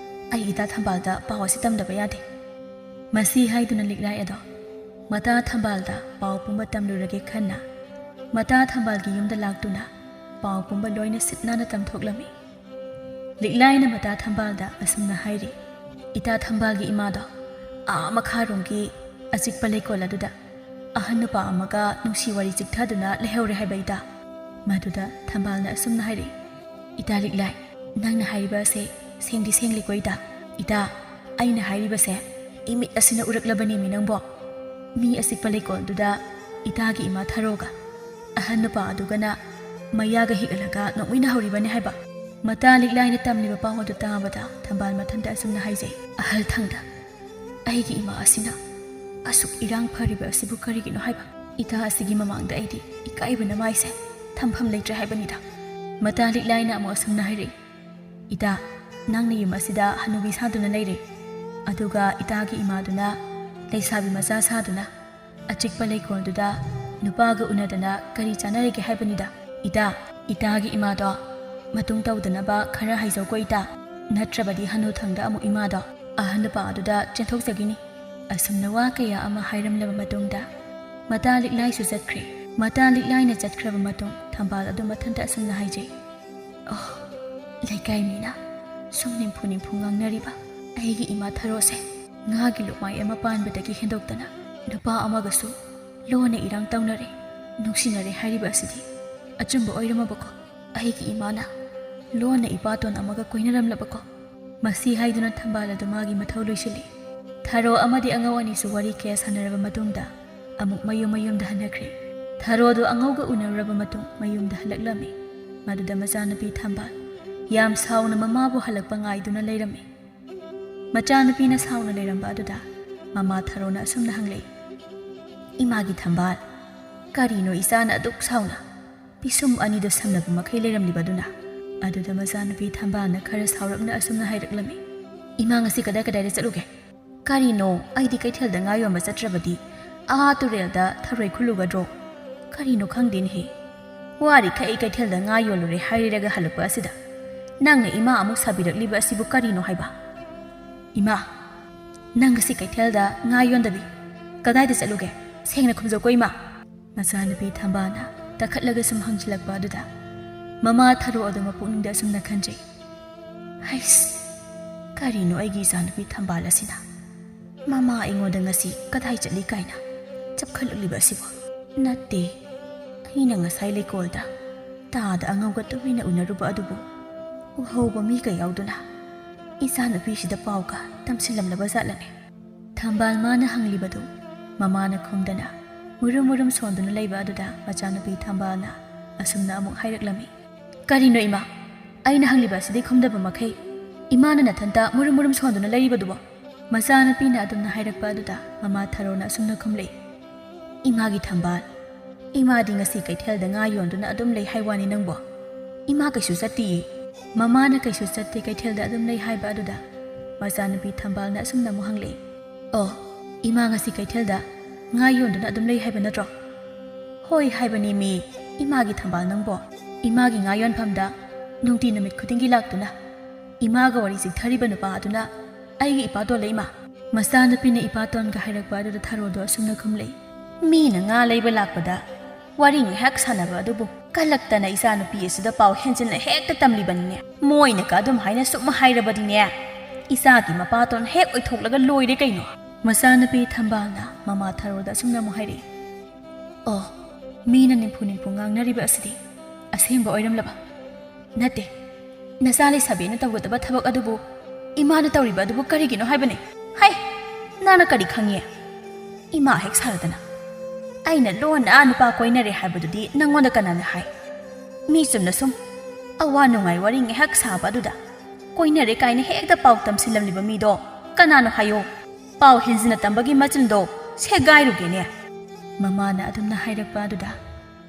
ꯑꯩ ꯏꯇꯥ ꯊꯝꯕꯥꯜꯗ ꯄꯥꯎ ꯑꯁꯤ ꯇꯝꯗꯕ ꯌꯥꯗꯦ꯫" ꯃꯁꯤ ꯍꯥꯏꯗꯨꯅ ꯂꯤꯛꯂꯥꯏ ꯑꯗꯣ ꯃꯇꯥ ꯊꯝꯕꯥꯜꯗ ꯄꯥꯎ ꯄꯨꯝꯕ ꯇꯝꯂꯨꯔꯒꯦ ꯈꯟꯅ ꯃꯇꯥ ꯊꯝꯕꯥꯜꯒꯤ ꯌꯨꯝꯗ ꯂꯥꯛꯇꯨꯅ ꯄꯥꯎ ꯄꯨꯝꯕ ꯂꯣꯏꯅ ꯁꯤꯠ ꯅꯥꯟꯅ ꯇꯝꯊꯣꯛꯂꯝꯃꯤ꯫ ꯂꯤꯛꯂꯥꯏꯅ ꯃꯇꯥ ꯊꯝꯕꯥꯜꯗ ꯑꯁꯨꯝꯅ ꯍꯥꯏꯔꯤ, "ꯏꯇꯥ ꯊꯝꯕꯥꯜꯒꯤ ꯏꯃꯥꯗꯣ ꯑꯥ ꯃꯈꯥꯔꯣꯝꯒꯤ ꯑꯆꯤꯛꯄ ꯂꯩꯀꯣꯜ ꯑꯗꯨꯗ ꯑꯍꯟ ꯅꯨꯄꯥ ꯑꯃꯒ ꯅꯨꯡꯁꯤ ꯋꯥꯔꯤ ꯆꯤꯛꯊꯗꯨꯅ ꯂꯩꯍꯧꯔꯦ ꯍꯥꯏꯕ ꯏꯇꯥ꯫" ꯃꯗꯨꯗ ꯊꯝꯕꯥꯜꯅ ꯑꯁꯨꯝꯅ ꯍꯥꯏꯔꯛꯏ, "ꯏꯇꯥ ꯂꯤꯛꯂꯥꯏ, ꯅꯪꯅ ꯍꯥꯏꯔꯤꯕ ꯑꯁꯦ ꯁꯦꯡꯗꯤ ꯁꯦꯡꯂꯤꯀꯣ ꯏꯇꯥ? ꯏꯇꯥ, ꯑꯩꯅ ꯍꯥꯏꯔꯤꯕꯁꯦ ꯏꯃꯤꯠ ꯑꯁꯤꯅ ꯎꯔꯛꯂꯕꯅꯦꯃꯤ ꯅꯪꯕꯣ꯫ ꯃꯤ ꯑꯆꯤꯛꯄ ꯂꯩꯀꯣꯜꯗꯨꯗ ꯏꯇꯥꯒꯤ ꯏꯃꯥ ꯊꯔꯣꯒ ꯑꯍꯜ ꯅꯨꯄꯥ ꯑꯗꯨꯒꯅ ꯃꯌꯥꯒ ꯍꯤꯒꯠꯂꯒ ꯅꯣꯛꯃꯤꯟꯅꯍꯧꯔꯤꯕꯅꯤ ꯍꯥꯏꯕ꯫ ꯃꯇꯥ ꯂꯤꯛꯂꯥꯏꯅ ꯇꯝꯂꯤꯕ ꯄꯥꯎ ꯑꯗꯨ ꯇꯥꯕꯗ ꯊꯝꯕꯥꯜ ꯃꯊꯟꯇ ꯑꯁꯨꯝꯅ ꯍꯥꯏꯖꯩ, "ꯑꯍꯜ ꯊꯪꯗ, ꯑꯩꯒꯤ ꯏꯃꯥ ꯑꯁꯤꯅ ꯑꯁꯨꯛ ꯏꯔꯥꯡ ꯐꯔꯤꯕ ꯑꯁꯤꯕꯨ ꯀꯔꯤꯒꯤꯅꯣ ꯍꯥꯏꯕ? ꯏꯇꯥ ꯑꯁꯤꯒꯤ ꯃꯃꯥꯡꯗ ꯑꯩꯗꯤ ꯏꯀꯥꯏꯕꯅ ꯃꯥꯏꯁꯦ ꯊꯝꯐꯝ ꯂꯩꯇ꯭ꯔꯦ ꯍꯥꯏꯕꯅꯤꯗ"꯫ ꯃꯇꯥ ꯂꯤꯛꯂꯥꯏꯅ ꯑꯃꯨꯛ ꯑꯁꯨꯝꯅ ꯍꯥꯏꯔꯛꯏ, "ꯏꯇꯥ, ꯅꯪꯅ ꯌꯨꯝ ꯑꯁꯤꯗ ꯍꯅꯨꯕꯤ ꯁꯥꯗꯨꯅ ꯂꯩꯔꯦ, ꯑꯗꯨꯒ ꯏꯇꯥꯒꯤ ꯏꯃꯥꯗꯨꯅ ꯂꯩꯁꯥꯕꯤ ꯃꯆꯥ ꯁꯥꯗꯨꯅ ꯑꯆꯤꯛꯄ ꯂꯩꯀꯣꯜꯗꯨꯗ ꯅꯨꯄꯥꯒ ꯎꯅꯗꯅ ꯀꯔꯤ ꯆꯥꯅꯔꯤꯒꯦ ꯍꯥꯏꯕꯅꯤꯗ꯫ ꯏꯇꯥ, ꯏꯇꯥꯒꯤ ꯏꯃꯥꯗꯣ ꯃꯇꯨꯡ ꯇꯧꯗꯅꯕ ꯈꯔ ꯍꯥꯏꯖꯧꯀꯣ ꯏꯇꯥ, ꯅꯠꯇ꯭ꯔꯕꯗꯤ ꯍꯅꯨꯊꯪꯗ ꯑꯃꯨꯛ ꯏꯃꯥꯗꯣ ꯑꯍꯜ ꯅꯨꯄꯥ ꯑꯗꯨꯗ ꯆꯦꯟꯊꯣꯛꯆꯈꯤꯅꯤ"꯫ ꯑꯁꯨꯝꯅ ꯋꯥ ꯀꯌꯥ ꯑꯃ ꯍꯥꯏꯔꯝꯂꯕ ꯃꯇꯨꯡꯗ ꯃꯇꯥ ꯂꯤꯛꯂꯥꯏꯁꯨ ꯆꯠꯈ꯭ꯔꯦ꯫ ꯃꯇꯥ ꯂꯤꯛꯂꯥꯏꯅ ꯆꯠꯈ꯭ꯔꯕ ꯃꯇꯨꯡ ꯊꯝꯕꯥꯜ ꯑꯗꯨ ꯃꯊꯟꯇ ꯑꯁꯨꯝꯅ ꯍꯥꯏꯖꯩ, "ꯑꯣ, ꯂꯩꯀꯥꯏ ꯃꯤꯅ ꯁꯨꯝ ꯅꯤꯝꯐꯨ ꯅꯤꯝꯐꯨ ꯉꯥꯡꯅꯔꯤꯕ ꯑꯩꯒꯤ ꯏꯃꯥ ꯊꯔꯣꯁꯦ ꯉꯥꯒꯤ ꯂꯨꯃꯥꯏ ꯑꯃ ꯄꯥꯟꯕꯗꯒꯤ ꯍꯦꯟꯗꯣꯛꯇꯅ ꯅꯨꯄꯥ ꯑꯃꯒꯁꯨ ꯂꯣꯟꯅ ꯏꯔꯥꯡ ꯇꯧꯅꯔꯦ, ꯅꯨꯡꯁꯤꯅꯔꯦ ꯍꯥꯏꯔꯤꯕ ꯑꯁꯤꯗꯤ ꯑꯆꯨꯝꯕ ꯑꯣꯏꯔꯝꯃꯕꯀꯣ? ꯑꯩꯒꯤ ꯏꯃꯥꯅ ꯂꯣꯟꯅ ꯏꯄꯥꯇꯣꯟ ꯑꯃꯒ ꯀꯣꯏꯅꯔꯝꯂꯕꯀꯣ?" ꯃꯁꯤ ꯍꯥꯏꯗꯨꯅ ꯊꯝꯕꯥꯜ ꯑꯗꯨ ꯃꯥꯒꯤ ꯃꯊꯧ ꯂꯣꯏꯁꯤꯜꯂꯤ꯫ ꯊꯔꯣ ꯑꯃꯗꯤ ꯑꯉꯧ ꯑꯅꯤꯁꯨ ꯋꯥꯔꯤ ꯀꯌꯥ ꯁꯥꯟꯅꯔꯕ ꯃꯇꯨꯡꯗ ꯑꯃꯨꯛ ꯃꯌꯨꯝ ꯃꯌꯨꯝꯗ ꯍꯟꯅꯈ꯭ꯔꯦ꯫ ꯊꯔꯣꯗꯨ ꯑꯉꯧꯒ ꯎꯅꯔꯨꯔꯕ ꯃꯇꯨꯡ ꯃꯌꯨꯝꯗ ꯍꯜꯂꯛꯂꯝꯃꯤ꯫ ꯃꯗꯨꯗ ꯃꯆꯥꯅꯨꯄꯤ ꯊꯝꯕꯥꯜ ꯌꯥꯝ ꯁꯥꯎꯅ ꯃꯃꯥꯕꯨ ꯍꯜꯂꯛꯄ ꯉꯥꯏꯗꯨꯅ ꯂꯩꯔꯝꯃꯤ꯫ ꯃꯆꯥꯅꯨꯄꯤꯅ ꯁꯥꯎꯅ ꯂꯩꯔꯝꯕ ꯑꯗꯨꯗ ꯃꯃꯥ ꯊꯔꯣꯅ ꯑꯁꯨꯝꯅ ꯍꯪꯂꯛꯏ, "ꯏꯃꯥꯒꯤ ꯊꯝꯕꯥꯜ, ꯀꯔꯤꯅꯣ ꯏꯆꯥꯅ ꯑꯗꯨꯛ ꯁꯥꯎꯅ ꯄꯤꯁꯨꯝ ꯑꯅꯤꯗꯣ ꯁꯝꯅꯕ ꯃꯈꯩ ꯂꯩꯔꯝꯂꯤꯕꯗꯨꯅ?" ꯑꯗꯨꯗ ꯃꯆꯥꯅꯨꯄꯤ ꯊꯝꯕꯥꯜꯅ ꯈꯔ ꯁꯥꯎꯔꯞꯅ ꯑꯁꯨꯝꯅ ꯍꯥꯏꯔꯛꯂꯝꯃꯤ, "ꯏꯃꯥ ꯉꯁꯤ ꯀꯗꯥꯏ ꯀꯗꯥꯏꯗ ꯆꯠꯂꯨꯒꯦ? ꯀꯔꯤꯅꯣ, ꯑꯩꯗꯤ ꯀꯩꯊꯦꯜꯗ ꯉꯥ ꯌꯣꯟꯕ ꯆꯠꯇ꯭ꯔꯕꯗꯤ ꯑꯥ ꯇꯨꯔꯦꯜꯗ ꯊꯔꯣꯏ ꯈꯨꯜꯂꯨꯒꯗ꯭ꯔꯣ? ꯀꯔꯤꯅꯣ ꯈꯪꯗꯦꯅꯦꯍꯦ꯫ ꯋꯥꯔꯤꯈꯩ ꯑꯩ ꯀꯩꯊꯦꯜꯗ ꯉꯥ ꯌꯣꯜꯂꯨꯔꯦ ꯍꯥꯏꯔꯒ ꯍꯜꯂꯛꯄ ꯑꯁꯤꯗ ꯅꯪꯅ ꯏꯃꯥ ꯑꯃꯨꯛ ꯁꯥꯕꯤꯔꯛꯂꯤꯕ ꯑꯁꯤꯕꯨ ꯀꯔꯤꯅꯣ ꯍꯥꯏꯕ? ꯏꯃꯥ, ꯅꯪ ꯉꯁꯤ ꯀꯩꯊꯦꯜꯗ ꯉꯥ ꯌꯣꯟꯗꯕꯤ ꯀꯗꯥꯏꯗ ꯆꯠꯂꯨꯒꯦ? ꯁꯦꯡꯅ ꯈꯨꯝꯖꯧꯀꯣ ꯏꯃꯥ"꯫ ꯃꯆꯥꯅꯨꯄꯤ ꯊꯝꯕꯥꯜꯅ ꯇꯛꯈꯠꯂꯒ ꯁꯨꯝ ꯍꯪꯖꯤꯜꯂꯛꯄ ꯑꯗꯨꯗ ꯃꯃꯥ ꯊꯔꯣ ꯑꯗꯨ ꯃꯄꯨꯛꯅꯤꯡꯗ ꯑꯁꯨꯝꯅ ꯈꯟꯖꯩ, "ꯍꯩꯁ, ꯀꯔꯤꯅꯣ ꯑꯩꯒꯤ ꯏꯆꯥꯅꯨꯄꯤ ꯊꯝꯕꯥꯜ ꯑꯁꯤꯅ ꯃꯃꯥ ꯑꯩꯉꯣꯟꯗ ꯉꯁꯤ ꯀꯗꯥꯏ ꯆꯠꯂꯤ ꯀꯥꯏꯅ ꯆꯞꯈꯠꯂꯛꯂꯤꯕ ꯑꯁꯤꯕꯨ? ꯅꯠꯇꯦ, ꯑꯩꯅ ꯉꯁꯥꯏ ꯂꯩꯀꯣꯜꯗ ꯇꯥꯗ ꯑꯉꯧꯒ ꯇꯨꯃꯤꯟꯅ ꯎꯅꯔꯨꯕ ꯑꯗꯨꯕꯨ ꯎꯍꯧꯕ ꯃꯤꯒ ꯌꯥꯎꯗꯨꯅ ꯏꯆꯥꯅꯨꯄꯤꯁꯤꯗ ꯄꯥꯎꯒ ꯇꯝꯁꯤꯜꯂꯝꯂꯕ ꯖꯥꯠꯂꯅꯦ?" ꯊꯝꯕꯥꯜ ꯃꯥꯅ ꯍꯪꯂꯤꯕꯗꯨ ꯃꯃꯥꯅ ꯈꯨꯝꯗꯅ ꯃꯨꯔꯨꯝ ꯃꯨꯔꯨꯝ ꯁꯣꯟꯗꯨꯅ ꯂꯩꯕ ꯑꯗꯨꯗ ꯃꯆꯥꯅꯨꯄꯤ ꯊꯝꯕꯥꯜꯅ ꯑꯁꯨꯝꯅ ꯑꯃꯨꯛ ꯍꯥꯏꯔꯛꯂꯝꯃꯤ꯫ "ꯀꯔꯤꯅꯣ ꯏꯃꯥ? ꯑꯩꯅ ꯍꯪꯂꯤꯕ ꯑꯁꯤꯗꯤ ꯈꯨꯝꯗꯕ ꯃꯈꯩ ꯏꯃꯥꯅ ꯅꯊꯟꯇ ꯃꯨꯔꯨꯝ ꯃꯨꯔꯨꯝ ꯁꯣꯟꯗꯨꯅ ꯂꯩꯔꯤꯕꯗꯨꯕꯣ?" ꯃꯆꯥꯅꯨꯄꯤꯅ ꯑꯗꯨꯝꯅ ꯍꯥꯏꯔꯛꯄ ꯑꯗꯨꯗ ꯃꯃꯥ ꯊꯔꯣꯅ ꯑꯁꯨꯝꯅ ꯈꯨꯝꯂꯛꯏ꯫ "ꯏꯃꯥꯒꯤ ꯊꯝꯕꯥꯜ, ꯏꯃꯥꯗꯤ ꯉꯁꯤ ꯀꯩꯊꯦꯜꯗ ꯉꯥ ꯌꯣꯟꯗꯨꯅ ꯑꯗꯨꯝ ꯂꯩ ꯍꯥꯏ ꯋꯥꯅꯤ ꯅꯪꯕꯣ꯫ ꯏꯃꯥ ꯀꯩꯁꯨ ꯆꯠꯇꯤꯌꯦ꯫" ꯃꯃꯥꯅ "ꯀꯩꯁꯨ ꯆꯠꯇꯦ, ꯀꯩꯊꯦꯜꯗ ꯑꯗꯨꯝ ꯂꯩ" ꯍꯥꯏꯕ ꯑꯗꯨꯗ ꯃꯆꯥꯅꯨꯄꯤ ꯊꯝꯕꯥꯜꯅ ꯑꯁꯨꯝꯅ ꯑꯃꯨꯛ ꯍꯪꯂꯛꯏ꯫ "ꯑꯣ, ꯏꯃꯥ ꯉꯁꯤ ꯀꯩꯊꯦꯜꯗ ꯉꯥ ꯌꯣꯟꯗꯨꯅ ꯑꯗꯨꯝ ꯂꯩ ꯍꯥꯏꯕ ꯅꯠꯇ꯭ꯔꯣ?" "ꯍꯣꯏ ꯍꯥꯏꯕꯅꯤ ꯃꯤ, ꯏꯃꯥꯒꯤ ꯊꯝꯕꯥꯜ ꯅꯪꯕꯣ꯫ ꯏꯃꯥꯒꯤ ꯉꯥ ꯌꯣꯟꯐꯝꯗ ꯅꯨꯡꯇꯤ ꯅꯨꯃꯤꯠ ꯈꯨꯗꯤꯡꯒꯤ ꯂꯥꯛꯇꯨꯅ ꯏꯃꯥꯒ ꯋꯥꯔꯤ ꯆꯤꯛꯊꯔꯤꯕ ꯅꯨꯄꯥ ꯑꯗꯨꯅ ꯑꯩꯒꯤ ꯏꯄꯥꯇꯣꯟ ꯂꯩ ꯏꯃꯥ꯫" ꯃꯆꯥꯅꯨꯄꯤꯅ ꯏꯄꯥꯇꯣꯟꯒ ꯍꯥꯏꯔꯛꯄ ꯑꯗꯨꯗ ꯊꯔꯣꯗꯣ ꯑꯁꯨꯝꯅ ꯈꯨꯝꯂꯛꯏ꯫ "ꯃꯤꯅ ꯉꯥ ꯂꯩꯕ ꯂꯥꯛꯄꯗ ꯋꯥꯔꯤ ꯉꯥꯏꯍꯥꯛ ꯁꯥꯟꯅꯕ ꯑꯗꯨꯕꯨ ꯀꯜꯂꯛꯇꯅ ꯏꯆꯥꯅꯨꯄꯤ ꯑꯁꯤꯗ ꯄꯥꯎ ꯍꯦꯟꯖꯤꯟꯅ ꯍꯦꯛꯇ ꯇꯝꯂꯤꯕꯅꯤꯅꯦ꯫ ꯃꯣꯏꯅ ꯀ ꯑꯗꯨꯝ ꯍꯥꯏꯅ ꯁꯨꯝ ꯍꯥꯏꯔꯕꯗꯤꯅꯦ, ꯏꯆꯥꯒꯤ ꯃꯄꯥꯇꯣꯟ ꯍꯦꯛ ꯑꯣꯏꯊꯣꯛꯂꯒ ꯂꯣꯏꯔꯦ ꯀꯩꯅꯣ꯫" ꯃꯆꯥꯅꯨꯄꯤ ꯊꯝꯕꯥꯜꯅ ꯃꯃꯥ ꯊꯔꯣꯗ ꯑꯁꯨꯝꯅ ꯑꯃꯨꯛ ꯍꯥꯏꯔꯛꯏ꯫ "ꯑꯣ, ꯃꯤꯅ ꯅꯤꯝꯐꯨ ꯅꯤꯝꯐꯨ ꯉꯥꯡꯅꯔꯤꯕ ꯑꯁꯤꯗꯤ ꯑꯁꯦꯡꯕ ꯑꯣꯏꯔꯝꯂꯕ? ꯅꯠꯇꯦ, ꯅꯆꯥ ꯂꯩꯁꯥꯕꯤꯅ ꯇꯧꯒꯗꯕ ꯊꯕꯛ ꯑꯗꯨꯕꯨ ꯏꯃꯥꯅ ꯇꯧꯔꯤꯕ ꯑꯗꯨꯕꯨ ꯀꯔꯤꯒꯤꯅꯣ ꯍꯥꯏꯕꯅꯤ? ꯍꯩ, ꯅꯪꯅ ꯀꯔꯤ ꯈꯪꯉꯤ? ꯏꯃꯥ ꯍꯦꯛ ꯁꯥꯔꯗꯅ꯫ ꯑꯩꯅ ꯂꯣꯟꯅ ꯅꯨꯄꯥ ꯀꯣꯏꯅꯔꯦ ꯍꯥꯏꯕꯗꯨꯗꯤ ꯅꯪꯉꯣꯟꯗ ꯀꯅꯥꯅ ꯍꯥꯏ? ꯃꯤ ꯆꯨꯝꯅ ꯁꯨꯝ ꯑꯋꯥ ꯅꯨꯡꯉꯥꯏ ꯋꯥꯔꯤ ꯉꯥꯏꯍꯥꯛ ꯁꯥꯕ ꯑꯗꯨꯗ ꯀꯣꯏꯅꯔꯦ ꯀꯥꯏꯅ ꯍꯦꯛꯇ ꯄꯥꯎ ꯇꯝꯁꯤꯜꯂꯝꯂꯤꯕ ꯃꯤꯗꯣ ꯀꯅꯥꯅꯣ ꯍꯥꯏꯌꯣ? ꯄꯥꯎ ꯍꯦꯟꯖꯤꯟꯅ ꯇꯝꯕꯒꯤ ꯃꯆꯤꯟꯗꯣ ꯁꯦꯒꯥꯏꯔꯨꯒꯦꯅꯦ꯫" ꯃꯃꯥꯅ ꯑꯗꯨꯝꯅ ꯍꯥꯏꯔꯛꯄ ꯑꯗꯨꯗ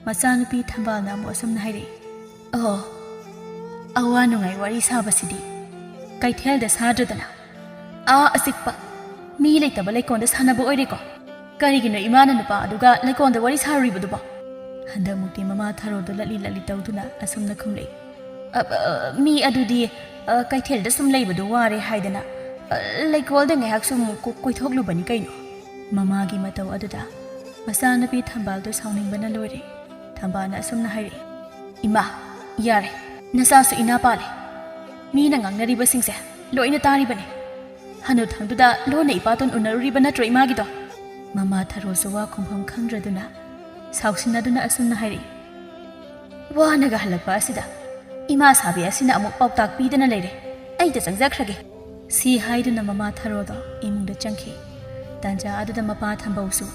ꯃꯆꯥꯅꯨꯄꯤ ꯊꯝꯕꯥꯜꯅ ꯑꯃꯨꯛ ꯑꯁꯨꯝꯅ ꯍꯥꯏꯔꯛꯏ꯫ "ꯑꯣ, ꯑꯋꯥ ꯅꯨꯡꯉꯥꯏ ꯋꯥꯔꯤ ꯁꯥꯕꯁꯤꯗꯤ ꯀꯩꯊꯦꯜꯗ ꯁꯥꯗ꯭ꯔꯗꯅ ꯑꯥ ꯑꯆꯤꯛꯄ ꯃꯤ ꯂꯩꯇꯕ ꯂꯩꯀꯣꯜꯗ ꯁꯥꯟꯅꯕ ꯑꯣꯏꯔꯦꯀꯣ꯫ ꯀꯔꯤꯒꯤꯅꯣ ꯏꯃꯥꯅ ꯅꯨꯄꯥ ꯑꯗꯨꯒ ꯂꯩꯀꯣꯜꯗ ꯋꯥꯔꯤ ꯁꯥꯔꯨꯔꯤꯕꯗꯨꯕꯣ?" ꯍꯟꯗꯛꯃꯨꯛꯇꯤ ꯃꯃꯥ ꯊꯔꯣꯗꯣ ꯂꯠꯂꯤ ꯂꯠꯂꯤ ꯇꯧꯗꯨꯅ ꯑꯁꯨꯝꯅ ꯈꯨꯝꯂꯛꯏ꯫ "ꯑ, ꯑ, ꯃꯤ ꯑꯗꯨꯗꯤ, ꯑ, ꯀꯩꯊꯦꯜꯗ ꯁꯨꯝ ꯂꯩꯕꯗꯣ ꯋꯥꯔꯦ ꯍꯥꯏꯗꯅ, ꯑ, ꯂꯩꯀꯣꯜꯗ ꯉꯥꯏꯍꯥꯛ ꯁꯨꯝ ꯀꯣ-, ꯀꯣꯏꯊꯣꯛꯂꯨꯕꯅꯤ ꯀꯩꯅꯣ꯫" ꯃꯃꯥꯒꯤ ꯃꯇꯧ ꯑꯗꯨꯗ ꯃꯆꯥꯅꯨꯄꯤ ꯊꯝꯕꯥꯜꯗꯣ ꯁꯥꯎꯅꯤꯡꯕꯅ ꯂꯣꯏꯔꯦ꯫ ꯊꯝꯕꯥꯜꯅ ꯑꯁꯨꯝꯅ ꯍꯥꯏꯔꯛꯏ꯫ "ꯏꯃꯥ, ꯌꯥꯔꯦ, ꯅꯆꯥꯁꯨ ꯏꯅꯥ ꯄꯥꯜꯂꯦ꯫ ꯃꯤꯅ ꯉꯥꯡꯅꯔꯤꯕꯁꯤꯡꯁꯦ ꯂꯣꯏꯅ ꯇꯥꯔꯤꯕꯅꯤ꯫ ꯍꯅꯨꯊꯪꯗꯨꯗ ꯂꯣꯟꯅ ꯏꯄꯥꯇꯣꯟ ꯎꯅꯔꯨꯔꯤꯕ ꯅꯠꯇ꯭ꯔꯣ ꯏꯃꯥꯒꯤꯗꯣ?" ꯃꯃꯥ ꯊꯔꯣꯁꯨ ꯋꯥ ꯈꯨꯝꯐꯝ ꯈꯪꯗ꯭ꯔꯗꯨꯅ ꯁꯥꯎꯁꯤꯟꯅꯗꯨꯅ ꯑꯁꯨꯝꯅ ꯍꯥꯏꯔꯛꯏ꯫ "ꯋꯥꯅꯒ ꯍꯜꯂꯛꯄ ꯑꯁꯤꯗ ꯏꯃꯥ ꯁꯥꯕꯤ ꯑꯁꯤꯅ ꯑꯃꯨꯛ ꯄꯥꯎꯇꯥꯛ ꯄꯤꯗꯅ ꯂꯩꯔꯦ꯫ ꯑꯩꯗ ꯆꯪꯖꯈ꯭ꯔꯒꯦ꯫" ꯁꯤ ꯍꯥꯏꯗꯨꯅ ꯃꯃꯥ ꯊꯔꯣꯗꯣ ꯏꯃꯨꯡꯗ ꯆꯪꯈꯤ꯫ ꯇꯥꯟꯖꯥ ꯑꯗꯨꯗ ꯃꯄꯥ ꯊꯝꯕꯧꯁꯨ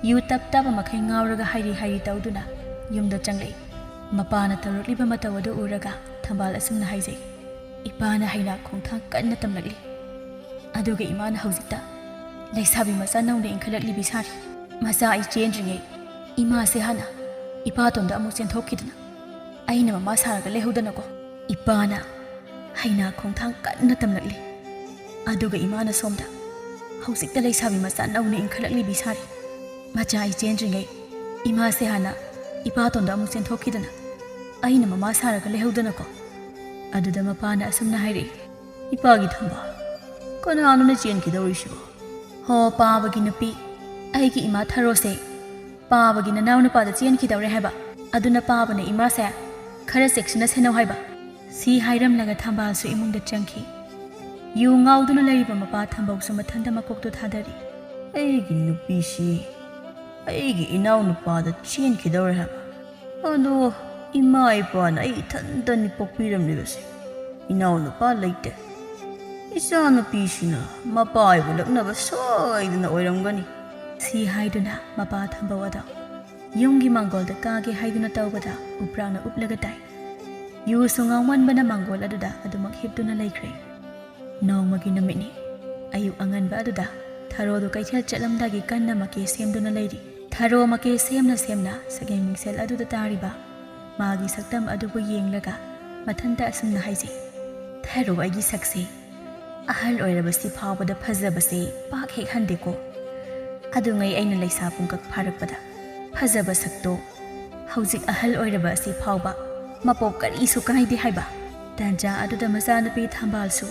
ꯌꯨ ꯇꯞ ꯇꯞꯄ ꯃꯈꯩ ꯉꯥꯎꯔꯒ ꯍꯥꯏꯔꯤ ꯍꯥꯏꯔꯤ ꯇꯧꯗꯨꯅ ꯌꯨꯝꯗ ꯆꯪꯂꯛꯏ꯫ ꯃꯄꯥꯅ ꯇꯧꯔꯛꯂꯤꯕ ꯃꯇꯧ ꯑꯗꯨ ꯎꯔꯒ ꯊꯝꯕꯥꯜ ꯑꯁꯨꯝꯅ ꯍꯥꯏꯖꯩ, "ꯏꯄꯥꯅ ꯍꯩꯅꯥ ꯈꯣꯡꯊꯥꯡ ꯀꯟꯅ ꯇꯝꯂꯛꯂꯤ꯫ ꯑꯗꯨꯒ ꯏꯃꯥꯅ ꯍꯧꯖꯤꯛꯇ ꯂꯩꯁꯥꯕꯤ ꯃꯆꯥ ꯅꯧꯅ ꯏꯟꯈꯠꯂꯛꯂꯤꯕꯤ ꯁꯥꯔꯤ꯫ ꯃꯆꯥ ꯑꯩ ꯆꯦꯟꯗ꯭ꯔꯤꯉꯩ ꯏꯃꯥꯁꯦ ꯍꯥꯟꯅ ꯏꯄꯥꯇꯣꯟꯗ ꯑꯃꯨꯛ ꯆꯦꯟꯊꯣꯛꯈꯤꯗꯅ ꯑꯩꯅ ꯃꯃꯥ ꯁꯥꯔꯒ ꯂꯩꯍꯧꯗꯅꯀꯣ꯫ ꯏꯄꯥꯅ ꯍꯩꯅꯥ ꯈꯣꯡꯊꯥꯡ ꯀꯟꯅ ꯇꯝꯂꯛꯂꯤ꯫ ꯑꯗꯨꯒ ꯏꯃꯥꯅ ꯁꯣꯝꯗ ꯍꯧꯖꯤꯛꯇ ꯂꯩꯁꯥꯕꯤ ꯃꯆꯥ ꯅꯧꯅ ꯏꯟꯈꯠꯂꯛꯂꯤꯕꯤ ꯁꯥꯔꯤ꯫ ꯃꯆꯥ ꯑꯩ ꯆꯦꯟꯗ꯭ꯔꯤꯉꯩ ꯏꯃꯥꯁꯦ ꯍꯥꯟꯅ ꯏꯄꯥꯇꯣꯟꯗ ꯑꯃꯨꯛ ꯆꯦꯟꯊꯣꯛꯈꯤꯗꯅ ꯑꯩꯅ ꯃꯃꯥ ꯁꯥꯔꯒ ꯂꯩꯍꯧꯗꯅꯀꯣ꯫" ꯑꯗꯨꯗ ꯃꯄꯥꯅ ꯑꯁꯨꯝꯅ ꯍꯥꯏꯔꯛꯏ, "ꯏꯄꯥꯒꯤ ꯊꯝꯕꯥꯜ, ꯀꯅꯥꯅꯣꯅꯦ ꯆꯦꯟꯈꯤꯗꯧꯔꯤꯁꯤꯕꯣ?" "ꯍꯣ, ꯄꯥꯕꯒꯤ ꯅꯨꯄꯤ, ꯑꯩꯒꯤ ꯏꯃꯥ ꯊꯔꯣꯁꯦ ꯄꯥꯕꯒꯤ ꯅꯅꯥꯎ ꯅꯨꯄꯥꯗ ꯆꯦꯟꯈꯤꯗꯧꯔꯦ ꯍꯥꯏꯕ꯫ ꯑꯗꯨꯅ ꯄꯥꯕꯅ ꯏꯃꯥꯁꯦ ꯈꯔ ꯆꯦꯛꯁꯤꯟꯅ ꯁꯦꯟꯅꯧ ꯍꯥꯏꯕ꯫" ꯁꯤ ꯍꯥꯏꯔꯝꯂꯒ ꯊꯝꯕꯥꯜꯁꯨ ꯏꯃꯨꯡꯗ ꯆꯪꯈꯤ꯫ ꯌꯨ ꯉꯥꯎꯗꯨꯅ ꯂꯩꯔꯤꯕ ꯃꯄꯥ ꯊꯝꯕꯧꯁꯨ ꯃꯊꯟꯇ ꯃꯀꯣꯛꯇꯨ ꯊꯥꯗꯔꯤ꯫ "ꯑꯩꯒꯤ ꯅꯨꯄꯤꯁꯤ, ꯑꯩꯒꯤ ꯏꯅꯥꯎ ꯅꯨꯄꯥꯗ ꯆꯦꯟꯈꯤꯗꯧꯔꯦ ꯍꯥꯏꯕ꯫ ꯑꯗꯣ ꯏꯃꯥ ꯏꯄꯥꯅ ꯑꯩ ꯏꯊꯟꯇꯅꯤ ꯄꯣꯛꯄꯤꯔꯝꯂꯤꯕꯁꯦ꯫ ꯏꯅꯥꯎ ꯅꯨꯄꯥ ꯂꯩꯇꯦ꯫ ꯏꯆꯥ ꯅꯨꯄꯤꯁꯤꯅ ꯃꯄꯥ ꯑꯣꯏꯕ ꯂꯛꯅꯕ ꯁꯣꯏꯗꯅ ꯑꯣꯏꯔꯝꯒꯅꯤ꯫" ꯁꯤ ꯍꯥꯏꯗꯨꯅ ꯃꯄꯥ ꯊꯝꯕꯧ ꯑꯗꯣ ꯌꯨꯝꯒꯤ ꯃꯥꯡꯒꯣꯜꯗ ꯀꯥꯒꯦ ꯍꯥꯏꯗꯨꯅ ꯇꯧꯕꯗ ꯎꯄ꯭ꯔꯥꯛꯅ ꯎꯞꯂꯒ ꯇꯥꯏ꯫ ꯌꯨꯁꯨ ꯉꯥꯎꯃꯟꯕꯅ ꯃꯥꯡꯒꯣꯜ ꯑꯗꯨꯗ ꯑꯗꯨꯃꯛ ꯍꯤꯞꯇꯨꯅ ꯂꯩꯈ꯭ꯔꯦ꯫ ꯅꯣꯡꯃꯒꯤ ꯅꯨꯃꯤꯠꯅꯤ꯫ ꯑꯌꯨꯛ ꯑꯉꯟꯕ ꯑꯗꯨꯗ ꯊꯔꯣꯗꯨ ꯀꯩꯊꯦꯜ ꯆꯠꯂꯝꯗꯥꯏꯒꯤ ꯀꯟꯅ ꯃꯀꯦ ꯁꯦꯝꯗꯨꯅ ꯂꯩꯔꯤ꯫ ꯊꯔꯣ ꯃꯀꯦ ꯁꯦꯝꯅ ꯁꯦꯝꯅ ꯁꯛꯌꯦꯡ ꯃꯤꯡꯁꯦꯜ ꯑꯗꯨꯗ ꯇꯥꯔꯤꯕ ꯃꯥꯒꯤ ꯁꯛꯇꯝ ꯑꯗꯨꯕꯨ ꯌꯦꯡꯂꯒ ꯃꯊꯟꯇ ꯑꯁꯨꯝꯅ ꯍꯥꯏꯖꯩ, "ꯊꯔꯣ, ꯑꯩꯒꯤ ꯁꯛꯁꯦ ꯑꯍꯜ ꯑꯣꯏꯔꯕꯁꯤ ꯐꯥꯎꯕꯗ ꯐꯖꯕꯁꯦ ꯄꯥꯛ ꯍꯦꯛ ꯍꯟꯗꯦꯀꯣ꯫ ꯑꯗꯨꯉꯩ ꯑꯩꯅ ꯂꯩꯁꯥ ꯄꯨꯡꯀꯛ ꯐꯥꯔꯛꯄꯗ ꯐꯖꯕ ꯁꯛꯇꯣ ꯍꯧꯖꯤꯛ ꯑꯍꯜ ꯑꯣꯏꯔꯕ ꯑꯁꯤ ꯐꯥꯎꯕ ꯃꯄꯣꯛ ꯀꯔꯤꯁꯨ ꯀꯥꯏꯗꯦ" ꯍꯥꯏꯕ꯫ ꯇꯥꯟꯖꯥ ꯑꯗꯨꯗ ꯃꯆꯥꯅꯨꯄꯤ ꯊꯝꯕꯥꯜꯁꯨ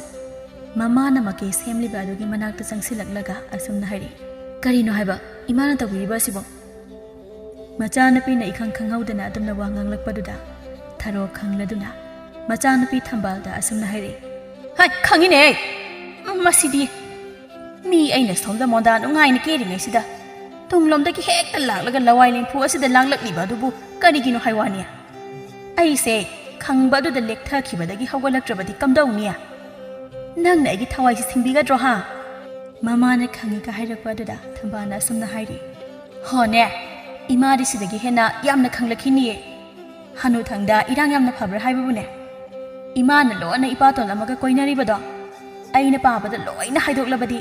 ꯃꯃꯥꯅ ꯃꯀꯦ ꯁꯦꯝꯂꯤꯕ ꯑꯗꯨꯒꯤ ꯃꯅꯥꯛꯇ ꯆꯪꯁꯤꯜꯂꯛꯂꯒ ꯑꯁꯨꯝꯅ ꯍꯥꯏꯔꯤ, "ꯀꯔꯤꯅꯣ ꯍꯥꯏꯕ ꯏꯃꯥꯅ ꯇꯧꯕꯤꯔꯤꯕ ꯑꯁꯤꯕꯣ?" ꯃꯆꯥꯅꯨꯄꯤꯅ ꯏꯈꯪ ꯈꯪꯍꯧꯗꯅ ꯑꯗꯨꯝꯅ ꯋꯥ ꯉꯥꯡꯂꯛꯄꯗꯨꯗ ꯊꯔꯣ ꯈꯪꯂꯗꯨꯅ ꯃꯆꯥꯅꯨꯄꯤ ꯊꯝꯕꯥꯜꯗ ꯑꯁꯨꯝꯅ ꯍꯥꯏꯔꯛꯏ, "ꯍꯩ, ꯈꯪꯉꯤꯅꯦ ꯑꯩ꯫ ꯎꯝ, ꯃꯁꯤꯗꯤ ꯃꯤ ꯑꯩꯅ ꯁꯣꯝꯗ ꯃꯣꯟꯗꯥ ꯅꯨꯡꯉꯥꯏꯅ ꯀꯦꯔꯤꯉꯩꯁꯤꯗ ꯇꯨꯡꯂꯣꯝꯗꯒꯤ ꯍꯦꯛꯇ ꯂꯥꯛꯂꯒ ꯂꯋꯥꯏ ꯂꯦꯝꯐꯨ ꯑꯁꯤꯗ ꯂꯥꯡꯂꯛꯂꯤꯕ ꯑꯗꯨꯕꯨ ꯀꯔꯤꯒꯤꯅꯣ ꯍꯥꯏ ꯋꯥꯅꯤ? ꯑꯩꯁꯦ ꯈꯪꯕ ꯑꯗꯨꯗ ꯂꯦꯛꯊꯈꯤꯕꯗꯒꯤ ꯍꯧꯒꯠꯂꯛꯇ꯭ꯔꯕꯗꯤ ꯀꯝꯗꯧꯅꯤ? ꯅꯪꯅ ꯑꯩꯒꯤ ꯊꯋꯥꯏꯁꯤ ꯁꯤꯡꯕꯤꯒꯗ꯭ꯔꯣ, ꯍꯥ?" ꯃꯃꯥꯅ ꯈꯪꯉꯤꯒ ꯍꯥꯏꯔꯛꯄ ꯑꯗꯨꯗ ꯊꯝꯕꯥꯜꯅ ꯑꯁꯨꯝꯅ ꯍꯥꯏꯔꯤ, ꯍꯣꯅꯦ, ꯏꯃꯥꯗꯤ ꯁꯤꯗꯒꯤ ꯍꯦꯟꯅ ꯌꯥꯝꯅ ꯈꯪꯂꯛꯈꯤꯅꯤꯌꯦ꯫ ꯍꯅꯨꯊꯪꯗ ꯏꯔꯥꯡ ꯌꯥꯝꯅ ꯐꯕ꯭ꯔꯥ ꯍꯥꯏꯕꯕꯨꯅꯦ? ꯏꯃꯥꯅ ꯂꯣꯟꯅ ꯏꯄꯥꯇꯣꯟ ꯑꯃꯒ ꯀꯣꯏꯅꯔꯤꯕꯗꯣ ꯑꯩꯅ ꯄꯥꯕꯗ ꯂꯣꯏꯅ ꯍꯥꯏꯗꯣꯛꯂꯕꯗꯤ,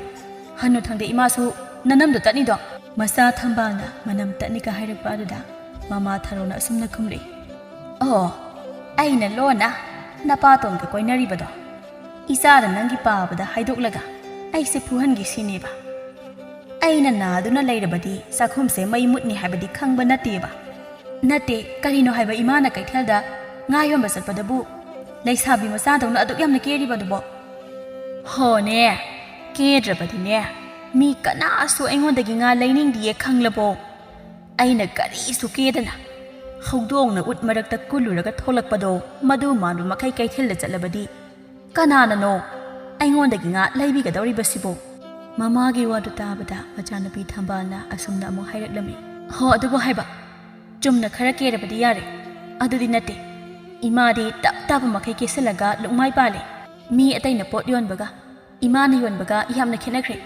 ꯍꯅꯨꯊꯪꯗ ꯏꯃꯥꯁꯨ ꯅꯅꯝꯗꯣ ꯇꯠꯅꯤꯗꯣ꯫ ꯃꯆꯥ ꯊꯝꯕꯥꯜꯅ ꯃꯅꯝ ꯇꯠꯅꯤꯒ ꯍꯥꯏꯔꯛꯄ ꯑꯗꯨꯗ ꯃꯃꯥ ꯊꯔꯣꯅ ꯑꯁꯨꯝꯅ ꯈꯨꯝꯂꯛꯏ, "ꯑꯣ, ꯑꯩꯅ ꯂꯣꯟꯅ ꯅꯄꯥꯇꯣꯟꯒ ꯀꯣꯏꯅꯔꯤꯕꯗꯣ ꯏꯆꯥꯗ ꯅꯪꯒꯤ ꯄꯥꯕꯗ ꯍꯥꯏꯗꯣꯛꯂꯒ ꯑꯩꯁꯦ ꯐꯨꯍꯟꯒꯦ ꯁꯤꯅꯦꯕ꯫ ꯑꯩꯅ ꯅꯥꯗꯨꯅ ꯂꯩꯔꯕꯗꯤ ꯆꯥꯛꯈꯨꯝꯁꯦ ꯃꯩ ꯃꯨꯠꯅꯤ ꯍꯥꯏꯕꯗꯤ ꯈꯪꯕ ꯅꯠꯇꯦꯕ꯫ ꯅꯠꯇꯦ, ꯀꯔꯤꯅꯣ ꯍꯥꯏꯕ ꯏꯃꯥꯅ ꯀꯩꯊꯦꯜꯗ ꯉꯥ ꯌꯣꯟꯕ ꯆꯠꯄꯗꯕꯨ ꯂꯩꯁꯥꯕꯤ ꯃꯆꯥꯗꯧꯅ ꯑꯗꯨꯛ ꯌꯥꯝꯅ ꯀꯦꯔꯤꯕꯗꯨꯕꯣ?" "ꯍꯣꯅꯦ, ꯀꯦꯗ꯭ꯔꯕꯗꯤꯅꯦ, ꯃꯤ ꯀꯅꯥꯁꯨ ꯑꯩꯉꯣꯟꯗꯒꯤ ꯉꯥ ꯂꯩꯅꯤꯡꯗꯤꯌꯦ ꯈꯪꯂꯕꯣ? ꯑꯩꯅ ꯀꯔꯤꯁꯨ ꯀꯦꯗꯅ ꯍꯧꯗꯣꯡꯅ ꯎꯠ ꯃꯔꯛꯇ ꯀꯨꯜꯂꯨꯔꯒ ꯊꯣꯛꯂꯛꯄꯗꯣ, ꯃꯗꯨ ꯃꯥꯟꯕ ꯃꯈꯩ ꯀꯩꯊꯦꯜꯗ ꯆꯠꯂꯕꯗꯤ ꯀꯅꯥꯅꯅꯣ ꯑꯩꯉꯣꯟꯗꯒꯤ ꯉꯥ ꯂꯩꯕꯤꯒꯗꯧꯔꯤꯕꯁꯤꯕꯨ?" ꯃꯃꯥꯒꯤ ꯋꯥꯗꯨ ꯇꯥꯕꯗ ꯃꯆꯥꯅꯨꯄꯤ ꯊꯝꯕꯥꯜꯅ ꯑꯁꯨꯝꯅ ꯑꯃꯨꯛ ꯍꯥꯏꯔꯛꯂꯝꯃꯤ, "ꯍꯣ, ꯑꯗꯨꯕꯨ ꯍꯥꯏꯕ, ꯆꯨꯝꯅ ꯈꯔ ꯀꯦꯔꯕꯗꯤ ꯌꯥꯔꯦ꯫ ꯑꯗꯨꯗꯤ ꯅꯠꯇꯦ, ꯏꯃꯥꯗꯤ ꯇꯞ ꯇꯥꯕ ꯃꯈꯩ ꯀꯦꯁꯤꯜꯂꯒ ꯂꯨꯛꯃꯥꯏ ꯄꯥꯜꯂꯦ꯫ ꯃꯤ ꯑꯇꯩꯅ ꯄꯣꯠ ꯌꯣꯟꯕꯒ ꯏꯃꯥꯅ ꯌꯣꯟꯕꯒ ꯌꯥꯝꯅ ꯈꯦꯠꯅꯈ꯭ꯔꯦ꯫"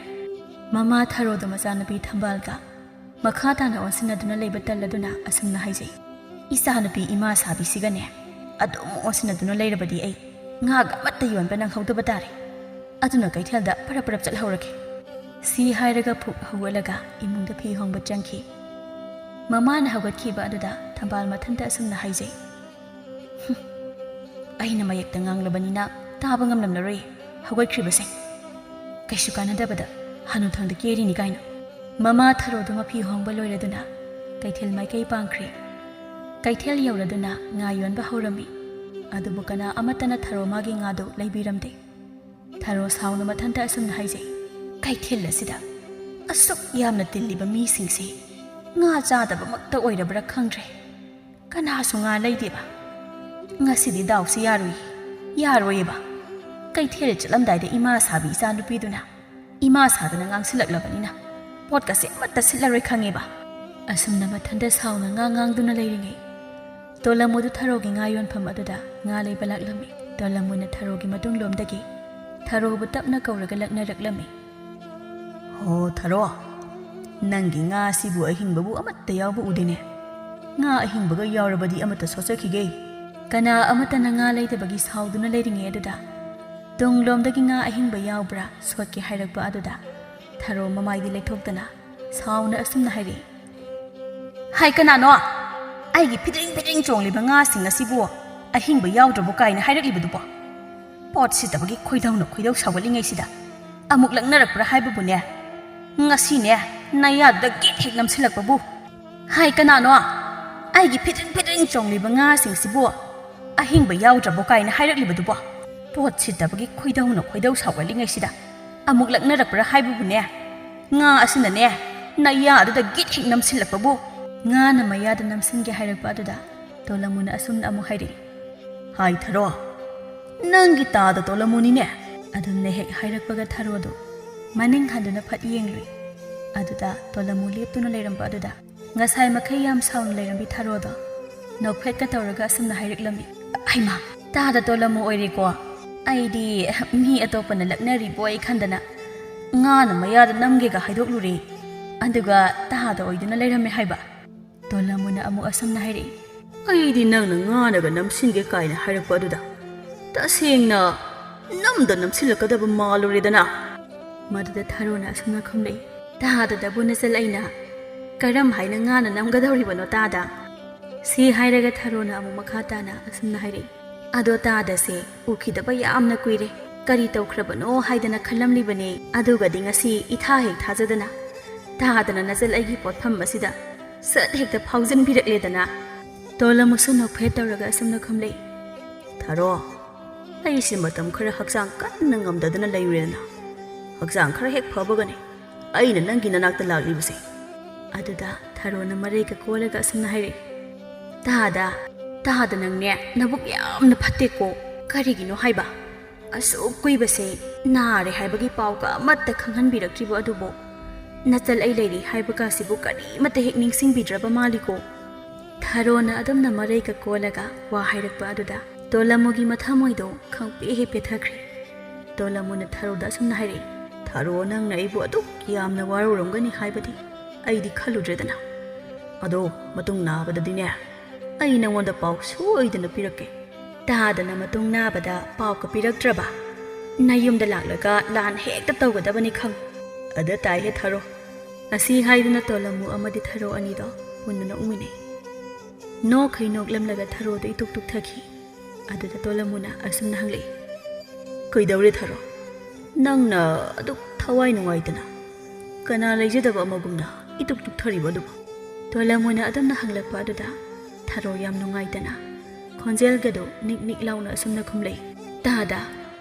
ꯃꯃꯥ ꯊꯔꯣꯗ ꯃꯆꯥꯅꯨꯄꯤ ꯊꯝꯕꯥꯜꯒ ꯃꯈꯥ ꯇꯥꯅ ꯑꯣꯟꯁꯤꯟꯅꯗꯨꯅ ꯂꯩꯕ ꯇꯜꯂꯗꯨꯅ ꯑꯁꯨꯝꯅ ꯍꯥꯏꯖꯩ, "ꯏꯆꯥꯅꯨꯄꯤ ꯏꯃꯥ ꯁꯥꯕꯤꯁꯤꯒꯅꯦ ꯑꯗꯨꯝ ꯑꯣꯟꯁꯤꯟꯅꯗꯨꯅ ꯂꯩꯔꯕꯗꯤ ꯑꯩ ꯉꯥꯒ ꯑꯃꯠꯇ ꯌꯣꯟꯕ ꯅꯪꯍꯧꯗꯕ ꯇꯥꯔꯦ꯫ ꯑꯗꯨꯅ ꯀꯩꯊꯦꯜꯗ ꯄꯔꯞ ꯄꯔꯞ ꯆꯠꯍꯧꯔꯒꯦ꯫" ꯁꯤ ꯍꯥꯏꯔꯒ ꯐꯨꯛ ꯍꯧꯒꯠꯂꯒ ꯏꯃꯨꯡꯗ ꯐꯤ ꯍꯣꯡꯕ ꯆꯪꯈꯤ꯫ ꯃꯃꯥꯅ ꯍꯧꯒꯠꯈꯤꯕ ꯑꯗꯨꯗ ꯊꯝꯕꯥꯜ ꯃꯊꯟꯇ ꯑꯁꯨꯝꯅ ꯍꯥꯏꯖꯩ, "ꯍꯨꯝ, ꯑꯩꯅ ꯃꯌꯦꯛꯇ ꯉꯥꯡꯂꯕꯅꯤꯅ ꯇꯥꯕ ꯉꯝꯂꯝꯂꯔꯣꯏ ꯍꯧꯒꯠꯈ꯭ꯔꯤꯕꯁꯦ꯫ ꯀꯩꯁꯨ ꯀꯥꯟꯅꯗꯕꯗ ꯍꯅꯨꯊꯪꯗ ꯀꯦꯔꯤꯅꯤ ꯀꯥꯏꯅ꯫" ꯃꯃꯥ ꯊꯔꯣꯗꯨ ꯃꯐꯤ ꯍꯣꯡꯕ ꯂꯣꯏꯔꯗꯨꯅ ꯀꯩꯊꯦꯜ ꯃꯥꯏꯀꯩ ꯄꯥꯡꯈ꯭ꯔꯦ꯫ ꯀꯩꯊꯦꯜ ꯌꯧꯔꯗꯨꯅ ꯉꯥ ꯌꯣꯟꯕ ꯍꯧꯔꯝꯃꯤ꯫ ꯑꯗꯨꯕꯨ ꯀꯅꯥ ꯑꯃꯠꯇꯅ ꯊꯔꯣ ꯃꯥꯒꯤ ꯉꯥꯗꯨ ꯂꯩꯕꯤꯔꯝꯗꯦ꯫ ꯊꯔꯣ ꯁꯥꯎꯅ ꯃꯊꯟꯇ ꯑꯁꯨꯝꯅ ꯍꯥꯏꯖꯩ, "ꯀꯩꯊꯦꯜ ꯑꯁꯤꯗ ꯑꯁꯨꯛ ꯌꯥꯝꯅ ꯇꯤꯜꯂꯤꯕ ꯃꯤꯁꯤꯡꯁꯤ ꯉꯥ ꯆꯥꯗꯕꯃꯛꯇ ꯑꯣꯏꯔꯕ꯭ꯔꯥ ꯈꯪꯗ꯭ꯔꯦ꯫ ꯀꯅꯥꯁꯨ ꯉꯥ ꯂꯩꯗꯦꯕ꯫ ꯉꯁꯤꯗꯤ ꯗꯥꯎꯁꯤ ꯌꯥꯔꯣꯏ, ꯌꯥꯔꯣꯏꯌꯦꯕ꯫ ꯀꯩꯊꯦꯜ ꯆꯠꯂꯝꯗꯥꯏꯗ ꯏꯃꯥ ꯁꯥꯕꯤ ꯏꯆꯥ ꯅꯨꯄꯤꯗꯨꯅ ꯏꯃꯥ ꯁꯥꯗꯅ ꯉꯥꯡꯁꯤꯜꯂꯛꯂꯕꯅꯤꯅ ꯄꯣꯠꯀꯁꯦ ꯑꯃꯠꯇ ꯁꯤꯠꯂꯔꯣꯏ ꯈꯪꯉꯦꯕ꯫" ꯑꯁꯨꯝꯅ ꯃꯊꯟꯇ ꯁꯥꯎꯅ ꯉꯥ ꯉꯥꯡꯗꯨꯅ ꯂꯩꯔꯤꯉꯩ, ꯇꯣꯂꯝꯃꯨꯗꯨ ꯊꯔꯣꯒꯤ ꯉꯥ ꯌꯣꯟꯐꯝ ꯑꯗꯨꯗ ꯉꯥ ꯂꯩꯕ ꯂꯥꯛꯂꯝꯃꯤ꯫ ꯇꯣꯂꯝꯃꯨꯅ ꯊꯔꯣꯒꯤ ꯃꯇꯨꯡꯂꯣꯝꯗꯒꯤ ꯊꯔꯣꯕꯨ ꯇꯞꯅ ꯀꯧꯔꯒ ꯂꯛꯅꯔꯛꯂꯝꯃꯤ꯫ "ꯍꯣ ꯊꯔꯣ, "ꯅꯪꯒꯤ ꯉꯥ ꯑꯁꯤꯕꯨ ꯑꯍꯤꯡꯕꯕꯨ ꯑꯃꯠꯇ ꯌꯥꯎꯕ ꯎꯗꯦꯅꯦ꯫ ꯉꯥ ꯑꯍꯤꯡꯕꯒ ꯌꯥꯎꯔꯕꯗꯤ ꯑꯃꯠꯇ ꯁꯣꯠꯆꯈꯤꯒꯦ꯫" ꯀꯅꯥ ꯑꯃꯠꯇꯅ ꯉꯥ ꯂꯩꯗꯕꯒꯤ ꯁꯥꯎꯗꯨꯅ ꯂꯩꯔꯤꯉꯩ ꯑꯗꯨꯗ, ꯇꯨꯡꯂꯣꯝꯗꯒꯤ ꯉꯥ ꯑꯍꯤꯡꯕ ꯌꯥꯎꯕ꯭ꯔꯥ ꯁꯣꯠꯀꯦ ꯍꯥꯏꯔꯛꯄ ꯑꯗꯨꯗ, ꯊꯔꯣ ꯃꯃꯥꯏꯗꯤ ꯂꯩꯊꯣꯛꯇꯅ ꯁꯥꯎꯅ ꯑꯁꯨꯝꯅ ꯍꯥꯏꯔꯛꯏ, "ꯍꯥꯏ ꯀꯅꯥꯅꯣ? ꯑꯩꯒꯤ ꯐꯤꯗ꯭ꯔꯤꯡ ꯐꯤꯗ꯭ꯔꯤꯡ ꯆꯣꯡꯂꯤꯕ ꯉꯥꯁꯤꯡ ꯑꯁꯤꯕꯨ ꯑꯍꯤꯡꯕ ꯌꯥꯎꯗ꯭ꯔꯕꯣ ꯀꯥꯏꯅ ꯍꯥꯏꯔꯛꯂꯤꯕꯗꯨꯕꯣ? ꯄꯣꯠ ꯁꯤꯠꯇꯕꯒꯤ ꯈꯣꯏꯗꯧꯅ ꯈꯣꯏꯗꯧ ꯁꯥꯎꯒꯠꯂꯤꯉꯩꯁꯤꯗ ꯑꯃꯨꯛ ꯂꯛꯅꯔꯛꯄ꯭ꯔꯥ ꯍꯥꯏꯕꯕꯨꯅꯦ? ꯉꯁꯤꯅꯦ ꯅꯌꯥꯗꯨꯗ ꯒꯤꯠ ꯍꯦꯛ ꯅꯝꯁꯤꯜꯂꯛꯄꯕꯨ꯫ ꯍꯥꯏ ꯀꯅꯥꯅꯣ? ꯑꯩꯒꯤ ꯐꯤꯗ꯭ꯔꯤꯡ ꯐꯤꯗ꯭ꯔꯤꯡ ꯆꯣꯡꯂꯤꯕ ꯉꯥꯁꯤꯡꯁꯤꯕꯨ ꯑꯍꯤꯡꯕ ꯌꯥꯎꯗ꯭ꯔꯕꯣ ꯀꯥꯏꯅ ꯍꯥꯏꯔꯛꯂꯤꯕꯗꯨꯕꯣ? ꯄꯣꯠ ꯁꯤꯠꯇꯕꯒꯤ ꯈꯣꯏꯗꯧꯅ ꯈꯣꯏꯗꯧ ꯁꯥꯎꯒꯠꯂꯤꯉꯩꯁꯤꯗ ꯑꯃꯨꯛ ꯂꯛꯅꯔꯛꯄ꯭ꯔꯥ ꯍꯥꯏꯕꯕꯨꯅꯦ? ꯉꯥ ꯑꯁꯤꯅꯅꯦ ꯅꯌꯥꯗꯨꯗ ꯒꯤꯠ ꯍꯦꯛ ꯅꯝꯁꯤꯜꯂꯛꯄꯕꯨ꯫" ꯉꯥꯅ ꯃꯌꯥꯗ ꯅꯝꯁꯤꯟꯒꯦ ꯍꯥꯏꯔꯛꯄ ꯑꯗꯨꯗ ꯇꯣꯂꯃꯨꯅ ꯑꯁꯨꯝꯅ ꯑꯃꯨꯛ ꯍꯥꯏꯔꯛꯏ, "ꯍꯥꯏ ꯊꯔꯣ, ꯅꯪꯒꯤ ꯇꯥꯗ ꯇꯣꯂꯃꯨꯅꯤꯅꯦ꯫" ꯑꯗꯨꯝꯅ ꯍꯦꯛ ꯍꯥꯏꯔꯛꯄꯒ ꯊꯔꯣꯗꯨ ꯃꯅꯤꯡ ꯍꯟꯗꯨꯅ ꯐꯠ ꯌꯦꯡꯂꯨꯏ꯫ ꯑꯗꯨꯗ ꯇꯣꯂꯃꯨ ꯂꯦꯞꯇꯨꯅ ꯂꯩꯔꯝꯕ ꯑꯗꯨꯗ ꯉꯁꯥꯏ ꯃꯈꯩ ꯌꯥꯝ ꯁꯥꯎꯅ ꯂꯩꯔꯝꯕꯤ ꯊꯔꯣꯗꯣ ꯅꯣꯛꯐꯦꯠꯀ ꯇꯧꯔꯒ ꯑꯁꯨꯝꯅ ꯍꯥꯏꯔꯛꯂꯝꯃꯤ, "ꯍꯩꯃꯥ, ꯇꯥꯗ ꯇꯣꯂꯃꯨ ꯑꯣꯏꯔꯦꯀꯣ꯫ ꯑꯩꯗꯤ ꯃꯤ ꯑꯇꯣꯞꯄꯅ ꯂꯛꯅꯔꯤꯕꯣꯏ ꯈꯟꯗꯅ ꯉꯥꯅ ꯃꯌꯥꯗ ꯅꯝꯒꯦꯒ ꯍꯥꯏꯗꯣꯛꯂꯨꯔꯦ, ꯑꯗꯨꯒ ꯇꯥꯗ ꯑꯣꯏꯗꯨꯅ ꯂꯩꯔꯝꯃꯦ ꯍꯥꯏꯕ꯫" ꯇꯣꯂꯃꯨꯅ ꯑꯃꯨꯛ ꯑꯁꯨꯝꯅ ꯍꯥꯏꯔꯛꯏ, "ꯑꯩꯗꯤ ꯅꯪꯅ ꯉꯥꯅꯒ ꯅꯝꯁꯤꯟꯒꯦ ꯀꯥꯏꯅ ꯍꯥꯏꯔꯛꯄ ꯑꯗꯨꯗ ꯇꯁꯦꯡꯅ ꯅꯝꯗ ꯅꯝꯁꯤꯜꯂꯛꯀꯗꯕ ꯃꯥꯜꯂꯨꯔꯦꯗꯅ꯫" ꯃꯗꯨꯗ ꯊꯔꯣꯅ ꯑꯁꯨꯝꯅ ꯈꯨꯝꯂꯛꯏ, "ꯇꯥꯗꯗꯕꯨ ꯅꯆꯜ ꯑꯩꯅ ꯀꯔꯝ ꯍꯥꯏꯅ ꯉꯥꯅ ꯅꯝꯒꯗꯧꯔꯤꯕꯅꯣ ꯇꯥꯗ?" ꯁꯤ ꯍꯥꯏꯔꯒ ꯊꯔꯣꯅ ꯑꯃꯨꯛ ꯃꯈꯥ ꯇꯥꯅ ꯑꯁꯨꯝꯅ ꯍꯥꯏꯔꯛꯏ, "ꯑꯗꯣ ꯇꯥꯗꯁꯦ ꯎꯈꯤꯗꯕ ꯌꯥꯝꯅ ꯀꯨꯏꯔꯦ꯫ ꯀꯔꯤ ꯇꯧꯈ꯭ꯔꯕꯅꯣ ꯍꯥꯏꯗꯅ ꯈꯜꯂꯝꯂꯤꯕꯅꯦ꯫ ꯑꯗꯨꯒꯗꯤ ꯉꯁꯤ ꯏꯊꯥ ꯍꯦꯛ ꯊꯥꯖꯗꯅ ꯇꯥꯗꯅ ꯅꯆꯜ ꯑꯩꯒꯤ ꯄꯣꯠꯐꯝ ꯑꯁꯤꯗ ꯁꯠ ꯍꯦꯛꯇ ꯐꯥꯎꯖꯤꯟꯕꯤꯔꯛꯂꯦꯗꯅ꯫" ꯇꯣꯂꯃꯨꯁꯨ ꯅꯣꯛꯐꯦꯠ ꯇꯧꯔꯒ ꯑꯁꯨꯝꯅ ꯈꯨꯝꯂꯛꯏ, "ꯊꯔꯣ, ꯑꯩꯁꯦ ꯃꯇꯝ ꯈꯔ ꯍꯛꯆꯥꯡ ꯀꯟꯅ ꯉꯝꯗꯗꯅ ꯂꯩꯔꯨꯔꯦꯗꯅ꯫ ꯍꯛꯆꯥꯡ ꯈꯔ ꯍꯦꯛ ꯐꯕꯒꯅꯦ ꯑꯩꯅ ꯅꯪꯒꯤ ꯅꯅꯥꯛꯇ ꯂꯥꯛꯂꯤꯕꯁꯦ꯫" ꯑꯗꯨꯗ ꯊꯔꯣꯅ ꯃꯔꯩꯒ ꯀꯣꯜꯂꯒ ꯑꯁꯨꯝꯅ ꯍꯥꯏꯔꯛꯏ, "ꯇꯥꯗ, ꯇꯥꯗ ꯅꯪꯅꯦ ꯅꯕꯨꯛ ꯌꯥꯝꯅ ꯐꯠꯇꯦꯀꯣ꯫ ꯀꯔꯤꯒꯤꯅꯣ ꯍꯥꯏꯕ? ꯑꯁꯨꯛ ꯀꯨꯏꯕꯁꯦ ꯅꯥꯔꯦ ꯍꯥꯏꯕꯒꯤ ꯄꯥꯎꯒ ꯑꯃꯠꯇ ꯈꯪꯍꯟꯕꯤꯔꯛꯇ꯭ꯔꯤꯕꯣ? ꯑꯗꯨꯕꯨ ꯅꯆꯜ ꯑꯩ ꯂꯩꯔꯤ ꯍꯥꯏꯕꯒꯁꯤꯕꯨ ꯀꯔꯤꯃꯠꯇ ꯍꯦꯛ ꯅꯤꯡꯁꯤꯡꯕꯤꯗ꯭ꯔꯕ ꯃꯥꯜꯂꯤꯀꯣ?" ꯊꯔꯣꯅ ꯑꯗꯨꯝꯅ ꯃꯔꯩꯒ ꯀꯣꯜꯂꯒ ꯋꯥ ꯍꯥꯏꯔꯛꯄ ꯑꯗꯨꯗ ꯇꯣꯂꯃꯨꯒꯤ ꯃꯊꯃꯣꯏꯗꯣ ꯈꯪꯄꯦ ꯍꯦꯛ ꯄꯦꯊꯈ꯭ꯔꯦ꯫ ꯇꯣꯂꯃꯨꯅ ꯊꯔꯣꯗ ꯑꯁꯨꯝꯅ ꯍꯥꯏꯔꯛꯏ, "ꯊꯥꯔꯣ, ꯅꯪꯅ ꯑꯩꯕꯨ ꯑꯗꯨꯛ ꯌꯥꯝꯅ ꯋꯥꯔꯧꯔꯝꯒꯅꯤ ꯍꯥꯏꯕꯗꯤ ꯑꯩꯗꯤ ꯈꯜꯂꯨꯗ꯭ꯔꯦꯗꯅ꯫ ꯑꯗꯣ ꯃꯇꯨꯡ ꯅꯥꯕꯗꯗꯤꯅꯦ, ꯑꯩ ꯅꯪꯉꯣꯟꯗ ꯄꯥꯎ ꯁꯣꯏꯗꯅ ꯄꯤꯔꯛꯀꯦ꯫" "ꯇꯥꯗꯅ ꯃꯇꯨꯡ ꯅꯥꯕꯗ ꯄꯥꯎꯒ ꯄꯤꯔꯛꯇ꯭ꯔꯕ? ꯅꯌꯨꯝꯗ ꯂꯥꯛꯂꯒ ꯂꯥꯟ ꯍꯦꯛꯇ ꯇꯧꯒꯗꯕꯅꯤ ꯈꯪ꯫" "ꯑꯗ ꯇꯥꯏꯍꯦ ꯊꯥꯔꯣ꯫" ꯑꯁꯤ ꯍꯥꯏꯗꯨꯅ ꯇꯣꯂꯝꯃꯨ ꯑꯃꯗꯤ ꯊꯥꯔꯣ ꯑꯅꯤꯗꯣ ꯄꯨꯟꯅ ꯅꯣꯛꯃꯤꯟꯅꯩ꯫ ꯅꯣꯛꯈꯩ ꯅꯣꯛꯂꯝꯂꯒ ꯊꯥꯔꯣꯗꯣ ꯏꯇꯨꯛ ꯇꯨꯛꯊꯈꯤ꯫ ꯑꯗꯨꯗ ꯇꯣꯂꯝꯃꯨꯅ ꯑꯁꯨꯝꯅ ꯍꯪꯂꯛꯏ, "ꯀꯩꯗꯧꯔꯦ ꯊꯥꯔꯣ? ꯅꯪꯅ ꯑꯗꯨꯛ ꯊꯋꯥꯏ ꯅꯨꯡꯉꯥꯏꯇꯅ, ꯀꯅꯥ ꯂꯩꯖꯗꯕ ꯑꯃꯒꯨꯝꯅ ꯏꯇꯨꯛ ꯇꯨꯛꯊꯔꯤꯕ ꯑꯗꯨꯕꯨ?" ꯇꯣꯂꯝꯃꯨꯅ ꯑꯗꯨꯝꯅ ꯍꯪꯂꯛꯄ ꯑꯗꯨꯗ ꯊꯥꯔꯣ ꯌꯥꯝ ꯅꯨꯡꯉꯥꯏꯇꯅ ꯈꯣꯟꯖꯦꯜꯒꯗꯣ ꯅꯤꯛ ꯅꯤꯛ ꯂꯥꯎꯅ ꯑꯁꯨꯝꯅ ꯈꯨꯝꯂꯛꯏ, "ꯇꯥꯗ,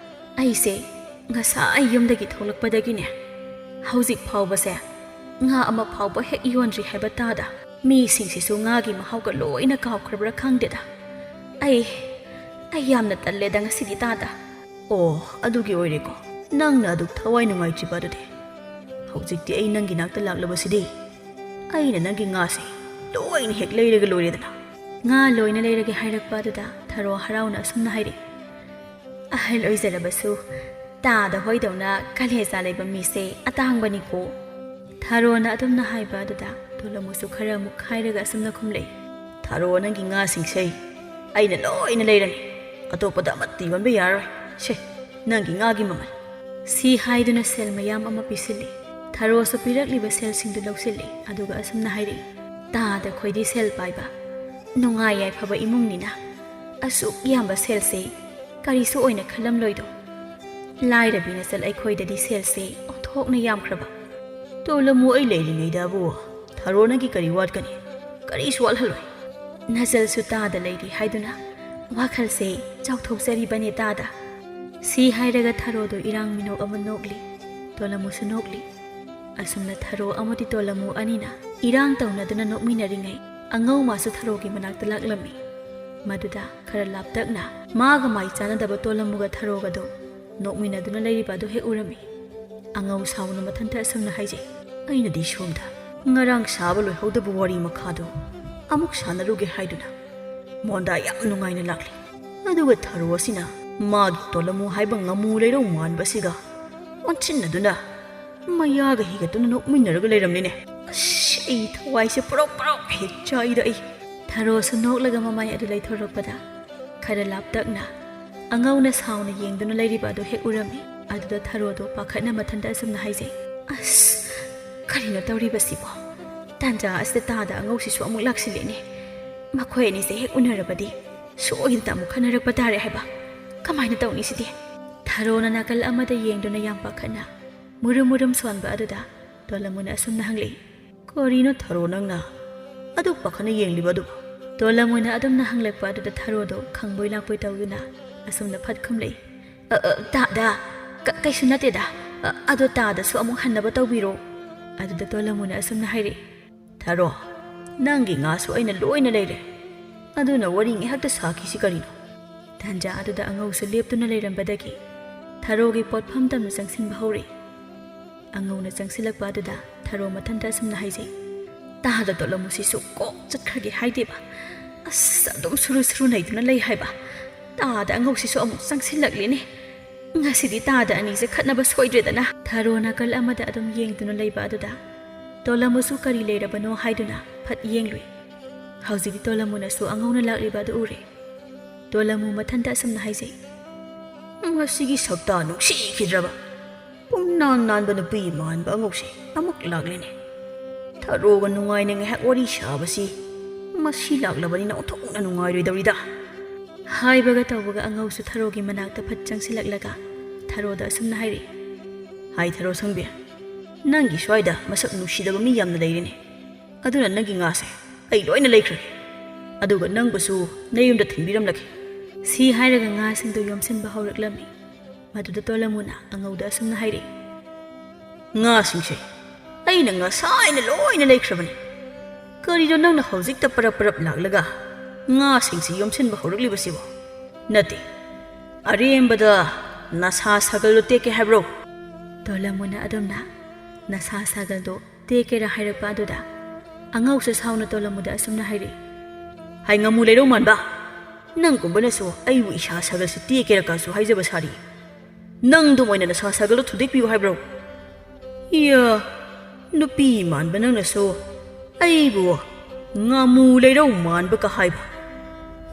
ꯑꯩꯁꯦ ꯉꯁꯥꯏ ꯌꯨꯝꯗꯒꯤ ꯊꯣꯛꯂꯛꯄꯗꯒꯤꯅꯦ, ꯍꯧꯖꯤꯛ ꯐꯥꯎꯕꯁꯦ ꯉꯥ ꯑꯃ ꯐꯥꯎꯕ ꯍꯦꯛ ꯌꯣꯟꯗ꯭ꯔꯤ ꯍꯥꯏꯕ ꯇꯥꯗ꯫ ꯃꯤꯁꯤꯡꯁꯤꯁꯨ ꯉꯥꯒꯤ ꯃꯍꯥꯎꯒ ꯂꯣꯏꯅ ꯀꯥꯎꯈ꯭ꯔꯕ꯭ꯔꯥ ꯈꯪꯗꯦꯗ꯫ ꯑꯩ, ꯑꯩ ꯌꯥꯝꯅ ꯇꯜꯂꯦꯗ ꯉꯁꯤꯗꯤ ꯇꯥꯗ꯫" "ꯑꯣ, ꯑꯗꯨꯒꯤ ꯑꯣꯏꯔꯦꯀꯣ ꯅꯪꯅ ꯑꯗꯨꯛ ꯊꯋꯥꯏ ꯅꯨꯡꯉꯥꯏꯇ꯭ꯔꯤꯕ ꯑꯗꯨꯗꯤ? ꯍꯧꯖꯤꯛꯇꯤ ꯑꯩ ꯅꯪꯒꯤ ꯅꯥꯛꯇ ꯂꯥꯛꯂꯕꯁꯤꯗꯤ ꯑꯩꯅ ꯅꯪꯒꯤ ꯉꯥꯁꯦ ꯂꯣꯏꯅ ꯍꯦꯛ ꯂꯩꯔꯒ ꯂꯣꯏꯔꯦꯗꯅ꯫" ꯉꯥ ꯂꯣꯏꯅ ꯂꯩꯔꯒꯦ ꯍꯥꯏꯔꯛꯄ ꯑꯗꯨꯗ ꯊꯔꯣ ꯍꯔꯥꯎꯅ ꯑꯁꯨꯝꯅ ꯍꯥꯏꯔꯛꯏ, "ꯑꯍꯜ ꯑꯣꯏꯖꯔꯕꯁꯨ ꯇꯥꯗ ꯍꯣꯏꯗꯧꯅ ꯀꯂꯦꯖꯥ ꯂꯩꯕ ꯃꯤꯁꯦ ꯑꯇꯥꯡꯕꯅꯤꯀꯣ꯫" ꯊꯔꯣꯅ ꯑꯗꯨꯝꯅ ꯍꯥꯏꯕ ꯑꯗꯨꯗ ꯇꯣꯂꯝꯃꯨꯁꯨ ꯈꯔ ꯑꯃꯨꯛ ꯈꯥꯏꯔꯒ ꯑꯁꯨꯝꯅ ꯈꯨꯝꯂꯛꯏ, "ꯊꯔꯣ, ꯅꯪꯒꯤ ꯉꯥꯁꯤꯡꯁꯦ ꯑꯩꯅ ꯂꯣꯏꯅ ꯂꯩꯔꯅꯤ꯫ ꯑꯇꯣꯞꯄꯗ ꯑꯃꯠꯇ ꯌꯣꯟꯕ ꯌꯥꯔꯔꯣꯏ꯫ ꯁꯦ, ꯅꯪꯒꯤ ꯉꯥꯒꯤ ꯃꯃꯜ꯫" ꯁꯤ ꯍꯥꯏꯗꯨꯅ ꯁꯦꯜ ꯃꯌꯥꯝ ꯑꯃ ꯄꯤꯁꯤꯜꯂꯤ꯫ ꯊꯔꯣꯁꯨ ꯄꯤꯔꯛꯂꯤꯕ ꯁꯦꯜꯁꯤꯡꯗꯨ ꯂꯧꯁꯤꯜꯂꯤ꯫ ꯑꯗꯨꯒ ꯑꯁꯨꯝꯅ ꯍꯥꯏꯔꯛꯏ, "ꯇꯥꯗ ꯈꯣꯏꯗꯤ ꯁꯦꯜ ꯄꯥꯏꯕ, ꯅꯨꯡꯉꯥꯏ ꯌꯥꯏꯐꯕ ꯏꯃꯨꯡꯅꯤꯅ ꯑꯁꯨꯛ ꯌꯥꯝꯕ ꯁꯦꯜꯁꯦ ꯀꯔꯤꯁꯨ ꯑꯣꯏꯅ ꯈꯜꯂꯝꯂꯣꯏꯗꯣ꯫ ꯂꯥꯏꯔꯕꯤ ꯅꯆꯜ ꯑꯩꯈꯣꯏꯗꯗꯤ ꯁꯦꯜꯁꯦ ꯑꯣꯟꯊꯣꯛꯅ ꯌꯥꯝꯈ꯭ꯔꯕ꯫" "ꯇꯣꯂꯝꯃꯨ, ꯑꯩ ꯂꯩꯔꯤꯉꯩꯗꯕꯨ ꯊꯔꯣꯅꯒꯤ ꯀꯔꯤ ꯋꯥꯠꯀꯅꯤ? ꯀꯔꯤꯁꯨ ꯋꯥꯠꯍꯜꯂꯣꯏ꯫" "ꯅꯆꯜꯁꯨ ꯇꯥꯗ ꯂꯩꯔꯤ ꯍꯥꯏꯗꯨꯅ ꯋꯥꯈꯜꯁꯦ ꯆꯥꯎꯊꯣꯛꯆꯔꯤꯕꯅꯦ ꯇꯥꯗ꯫" ꯁꯤ ꯍꯥꯏꯔꯒ ꯊꯔꯣꯗꯣ ꯏꯔꯥꯡ ꯃꯤꯅꯣꯛ ꯑꯃ ꯅꯣꯛꯂꯤ꯫ ꯇꯣꯂꯝꯃꯨꯁꯨ ꯅꯣꯛꯂꯤ꯫ ꯑꯁꯨꯝꯅ ꯊꯔꯣ ꯑꯃꯗꯤ ꯇꯣꯂꯝꯃꯨ ꯑꯅꯤꯅ ꯏꯔꯥꯡ ꯇꯧꯅꯗꯨꯅ ꯅꯣꯛꯃꯤꯟꯅꯔꯤꯉꯩ, ꯑꯉꯧ ꯃꯥꯁꯨ ꯊꯔꯣꯒꯤ ꯃꯅꯥꯛꯇ ꯂꯥꯛꯂꯝꯃꯤ꯫ ꯃꯗꯨꯗ ꯈꯔ ꯂꯥꯞꯇꯛꯅ ꯃꯥꯒ ꯃꯥꯏ ꯆꯥꯟꯅꯗꯕ ꯇꯣꯂꯝꯃꯨꯒ ꯊꯔꯣꯒꯗꯣ ꯅꯣꯛꯃꯤꯟꯅꯗꯨꯅ ꯂꯩꯔꯤꯕ ꯑꯗꯨ ꯍꯦꯛ ꯎꯔꯝꯃꯤ꯫ ꯑꯉꯧ ꯁꯥꯎꯅ ꯃꯊꯟꯇ ꯑꯁꯨꯝꯅ ꯍꯥꯏꯖꯩ, "ꯑꯩꯅꯗꯤ ꯁꯣꯝꯗ ꯉꯔꯥꯡ ꯁꯥꯕ ꯂꯣꯏꯍꯧꯗꯕ ꯋꯥꯔꯤ ꯃꯈꯥꯗꯣ ꯑꯃꯨꯛ ꯁꯥꯟꯅꯔꯨꯒꯦ ꯍꯥꯏꯗꯨꯅ ꯃꯣꯟꯗꯥ ꯌꯥꯝ ꯅꯨꯡꯉꯥꯏꯅ ꯂꯥꯛꯂꯤ꯫ ꯑꯗꯨꯒ ꯊꯔꯣ ꯑꯁꯤꯅ ꯃꯥꯒꯤ ꯇꯣꯂꯝꯃꯨ ꯍꯥꯏꯕ ꯉꯥꯃꯨ ꯂꯩꯔꯧ ꯃꯥꯟꯕꯁꯤꯒ ꯑꯣꯟꯁꯤꯟꯅꯗꯨꯅ ꯃꯌꯥꯒ ꯍꯤꯒꯠꯇꯨꯅ ꯅꯣꯛꯃꯤꯟꯅꯔꯒ ꯂꯩꯔꯝꯂꯤꯅꯦ꯫ ꯑꯁ, ꯑꯩ ꯊꯋꯥꯏꯁꯦ ꯄ꯭ꯔꯣꯛ ꯄ꯭ꯔꯣꯛ ꯍꯦꯛ ꯆꯥꯛꯏꯗ ꯑꯩ꯫ ꯊꯔꯣꯁꯨ ꯅꯣꯛꯂꯒ ꯃꯃꯥꯏ ꯑꯗꯨ ꯂꯩꯊꯣꯔꯛꯄꯗ ꯈꯔ ꯂꯥꯞꯇꯛꯅ ꯑꯉꯧꯅ ꯁꯥꯎꯅ ꯌꯦꯡꯗꯨꯅ ꯂꯩꯔꯤꯕ ꯑꯗꯨ ꯍꯦꯛ ꯎꯔꯝꯃꯤ꯫ ꯑꯗꯨꯗ ꯊꯔꯣꯗꯣ ꯄꯥꯈꯠꯅ ꯃꯊꯟꯇ ꯑꯁꯨꯝꯅ ꯍꯥꯏꯖꯩ, "ꯑꯁ, ꯀꯔꯤꯅꯣ ꯇꯧꯔꯤꯕꯁꯤꯕꯣ? ꯇꯥꯟꯖꯥ ꯑꯁꯤꯗ ꯇꯥꯗ ꯑꯉꯧꯁꯤꯁꯨ ꯑꯃꯨꯛ ꯂꯥꯛꯁꯤꯜꯂꯦꯅꯦ꯫ ꯃꯈꯣꯏ ꯑꯅꯤꯁꯦ ꯍꯦꯛ ꯎꯅꯔꯕꯗꯤ ꯁꯣꯏꯗꯅ ꯑꯃꯨꯛ ꯈꯠꯅꯔꯛꯄ ꯇꯥꯔꯦ ꯍꯥꯏꯕ꯫ ꯀꯃꯥꯏꯅ ꯇꯧꯅꯤ ꯁꯤꯗꯤ?" ꯊꯔꯣꯅ ꯅꯥꯀꯜ ꯑꯃꯗ ꯌꯦꯡꯗꯨꯅ ꯌꯥꯝ ꯄꯥꯈꯠꯅ ꯃꯨꯔꯨꯝ ꯃꯨꯔꯨꯝ ꯁꯣꯟꯕ ꯑꯗꯨꯗ ꯇꯣꯂꯝꯃꯨꯅ ꯑꯁꯨꯝꯅ ꯍꯪꯂꯛꯏ, "ꯀꯔꯤꯅꯣ ꯊꯔꯣ, ꯅꯪꯅ ꯑꯗꯨꯛ ꯄꯥꯈꯠꯅ ꯌꯦꯡꯂꯤꯕ ꯑꯗꯨꯕꯨ?" ꯇꯣꯂꯝꯃꯨꯅ ꯑꯗꯨꯝꯅ ꯍꯪꯂꯛꯄ ꯑꯗꯨꯗ ꯊꯔꯣꯗꯣ ꯈꯪꯕꯣꯏ ꯂꯥꯛꯄꯣꯏ ꯇꯧꯗꯨꯅ ꯑꯁꯨꯝꯅ ꯐꯠ ꯈꯨꯝꯂꯛꯏ, "ꯑ, ꯑ, ꯇꯥꯗ, ꯀ-, ꯀꯩꯁꯨ ꯅꯠꯇꯦꯗ꯫ ꯑ, ꯑꯗꯣ ꯇꯥꯗꯁꯨ ꯑꯃꯨꯛ ꯍꯟꯅꯕ ꯇꯧꯕꯤꯔꯣ?" ꯑꯗꯨꯗ ꯇꯣꯂꯝꯃꯨꯅ ꯑꯁꯨꯝꯅ ꯍꯥꯏꯔꯛꯏ, "ꯊꯔꯣ, ꯅꯪꯒꯤ ꯉꯥꯁꯨ ꯑꯩꯅ ꯂꯣꯏꯅ ꯂꯩꯔꯦ꯫ ꯑꯗꯨꯅ ꯋꯥꯔꯤ ꯉꯥꯏꯍꯥꯛꯇ ꯁꯥꯈꯤꯁꯤ ꯀꯔꯤꯅꯣ?" ꯇꯥꯟꯖꯥ ꯑꯗꯨꯗ ꯑꯉꯧꯁꯨ ꯂꯦꯞꯇꯨꯅ ꯂꯩꯔꯝꯕꯗꯒꯤ ꯊꯔꯣꯒꯤ ꯄꯣꯠꯐꯝ ꯇꯝꯅ ꯆꯪꯁꯤꯟꯕ ꯍꯧꯔꯛꯏ꯫ ꯑꯉꯧꯅ ꯆꯪꯁꯤꯜꯂꯛꯄ ꯑꯗꯨꯗ ꯊꯔꯣ ꯃꯊꯟꯇ ꯑꯁꯨꯝꯅ ꯍꯥꯏꯖꯩ, "ꯇꯥꯗ ꯇꯣꯂꯝꯃꯨꯁꯤꯁꯨ ꯀꯣꯛ ꯆꯠꯈ꯭ꯔꯒꯦ ꯍꯥꯏꯗꯦꯕ꯫ ꯑꯁ, ꯑꯗꯨꯝ ꯁꯨꯔꯨ ꯁꯨꯔꯨ ꯅꯩꯗꯨꯅ ꯂꯩ ꯍꯥꯏꯕ꯫ ꯇꯥꯗ ꯑꯉꯧꯁꯤꯁꯨ ꯑꯃꯨꯛ ꯆꯪꯁꯤꯜꯂꯛꯂꯦꯅꯦ꯫ ꯉꯁꯤꯗꯤ ꯇꯥꯗ ꯑꯅꯤꯁꯦ ꯈꯠꯅꯕ ꯁꯣꯏꯗ꯭ꯔꯦꯗꯅ?" ꯊꯔꯣ ꯅꯥꯀꯜ ꯑꯃꯗ ꯑꯗꯨꯝ ꯌꯦꯡꯗꯨꯅ ꯂꯩꯕ ꯑꯗꯨꯗ ꯇꯣꯂꯝꯃꯨꯁꯨ ꯀꯔꯤ ꯂꯩꯔꯕꯅꯣ ꯍꯥꯏꯗꯨꯅ ꯐꯠ ꯌꯦꯡꯂꯨꯏ꯫ ꯍꯧꯖꯤꯛꯇꯤ ꯇꯣꯂꯝꯃꯨꯅꯁꯨ ꯑꯉꯧꯅ ꯂꯥꯛꯂꯤꯕ ꯑꯗꯨ ꯎꯔꯦ꯫ ꯇꯣꯂꯝꯃꯨ ꯃꯊꯟꯇ ꯑꯁꯨꯝꯅ ꯍꯥꯏꯖꯩ, "ꯃꯁꯤꯒꯤ ꯁꯛꯇꯥ ꯅꯨꯡꯁꯤꯈꯤꯗ꯭ꯔꯕ ꯄꯨꯡꯅꯥꯟ ꯅꯥꯟꯕ ꯅꯨꯄꯤ ꯃꯥꯟꯕ ꯑꯉꯧꯁꯦ ꯑꯃꯨꯛ ꯂꯥꯛꯂꯦꯅꯦ꯫ ꯊꯔꯣꯒ ꯅꯨꯡꯉꯥꯏꯅ ꯉꯥꯏꯍꯥꯛ ꯋꯥꯔꯤ ꯁꯥꯕꯁꯤ ꯃꯁꯤ ꯂꯥꯛꯂꯕꯅꯤꯅ ꯑꯣꯟꯊꯣꯛꯅ ꯅꯨꯡꯉꯥꯏꯔꯣꯏꯗꯧꯔꯤꯗ꯫" ꯍꯥꯏꯕꯒ ꯇꯧꯕꯒ ꯑꯉꯧꯁꯨ ꯊꯔꯣꯒꯤ ꯃꯅꯥꯛꯇ ꯐꯠ ꯆꯪꯁꯤꯜꯂꯛꯂꯒ ꯊꯔꯣꯗ ꯑꯁꯨꯝꯅ ꯍꯥꯏꯔꯛꯏ, "ꯍꯥꯏ ꯊꯔꯣ ꯁꯪꯕꯤ, ꯅꯪꯒꯤ ꯁ꯭ꯋꯥꯏꯗ ꯃꯁꯛ ꯅꯨꯡꯁꯤꯗꯕ ꯃꯤ ꯌꯥꯝꯅ ꯂꯩꯔꯦꯅꯦ꯫ ꯑꯗꯨꯅ ꯅꯪꯒꯤ ꯉꯥꯁꯦ ꯑꯩ ꯂꯣꯏꯅ ꯂꯩꯈ꯭ꯔꯒꯦ꯫ ꯑꯗꯨꯒ ꯅꯪꯕꯨꯁꯨ ꯅꯌꯨꯝꯗ ꯊꯤꯟꯕꯤꯔꯝꯂꯒꯦ꯫" ꯁꯤ ꯍꯥꯏꯔꯒ ꯉꯥꯁꯤꯡꯗꯨ ꯌꯣꯝꯁꯤꯟꯕ ꯍꯧꯔꯛꯂꯝꯃꯤ꯫ ꯃꯗꯨꯗ ꯇꯣꯂꯃꯨꯅ ꯑꯉꯧꯗ ꯑꯁꯨꯝꯅ ꯍꯥꯏꯔꯛꯏ, "ꯉꯥꯁꯤꯡꯁꯦ ꯑꯩꯅ ꯉꯁꯥꯏꯅ ꯂꯣꯏꯅ ꯂꯩꯈ꯭ꯔꯕꯅꯤ꯫ ꯀꯔꯤꯅꯣ ꯅꯪꯅ ꯍꯧꯖꯤꯛꯇ ꯄꯔꯞ ꯄꯔꯞ ꯂꯥꯛꯂꯒ ꯉꯥꯁꯤꯡꯁꯤ ꯌꯣꯝꯁꯤꯟꯕ ꯍꯧꯔꯛꯂꯤꯕꯁꯤꯕꯣ? ꯅꯠꯇꯦ, ꯑꯔꯦꯝꯕꯗ ꯅꯁꯥ ꯁꯥꯒꯜꯗꯨ ꯇꯦꯛꯀꯦ ꯍꯥꯏꯕ꯭ꯔꯣ?" ꯇꯣꯂꯃꯨꯅ ꯑꯗꯨꯝꯅ ꯅꯁꯥ ꯁꯥꯒꯜꯗꯨ ꯇꯦꯛꯀꯦꯔꯥ ꯍꯥꯏꯔꯛꯄ ꯑꯗꯨꯗ ꯑꯉꯧꯁꯨ ꯁꯥꯎꯅ ꯇꯣꯂꯃꯨꯗ ꯑꯁꯨꯝꯅ ꯍꯥꯏꯔꯛꯏ, "ꯍꯥꯏ ꯉꯝꯃꯨ ꯂꯩꯔꯧ ꯃꯥꯟꯕ, ꯅꯪꯒꯨꯝꯕꯅꯁꯨ ꯑꯩꯕꯨ ꯏꯁꯥ ꯁꯥꯒꯜꯁꯤ ꯇꯦꯛꯀꯦꯔꯥ ꯀꯥꯁꯨ ꯍꯥꯏꯖꯕ ꯁꯥꯔꯤ꯫ ꯅꯪꯗꯨꯝ ꯑꯣꯏꯅ ꯅꯁꯥ ꯁꯥꯒꯜꯗꯣ ꯊꯨꯗꯦꯛꯄꯤꯌꯨ ꯍꯥꯏꯕ꯭ꯔꯣ? ꯏꯌꯥ, ꯅꯨꯄꯤ ꯃꯥꯟꯕ ꯅꯪꯅꯁꯨ ꯑꯩꯕꯨ ꯉꯥꯃꯨ ꯂꯩꯔꯧ ꯃꯥꯟꯕꯒ ꯍꯥꯏꯕ꯫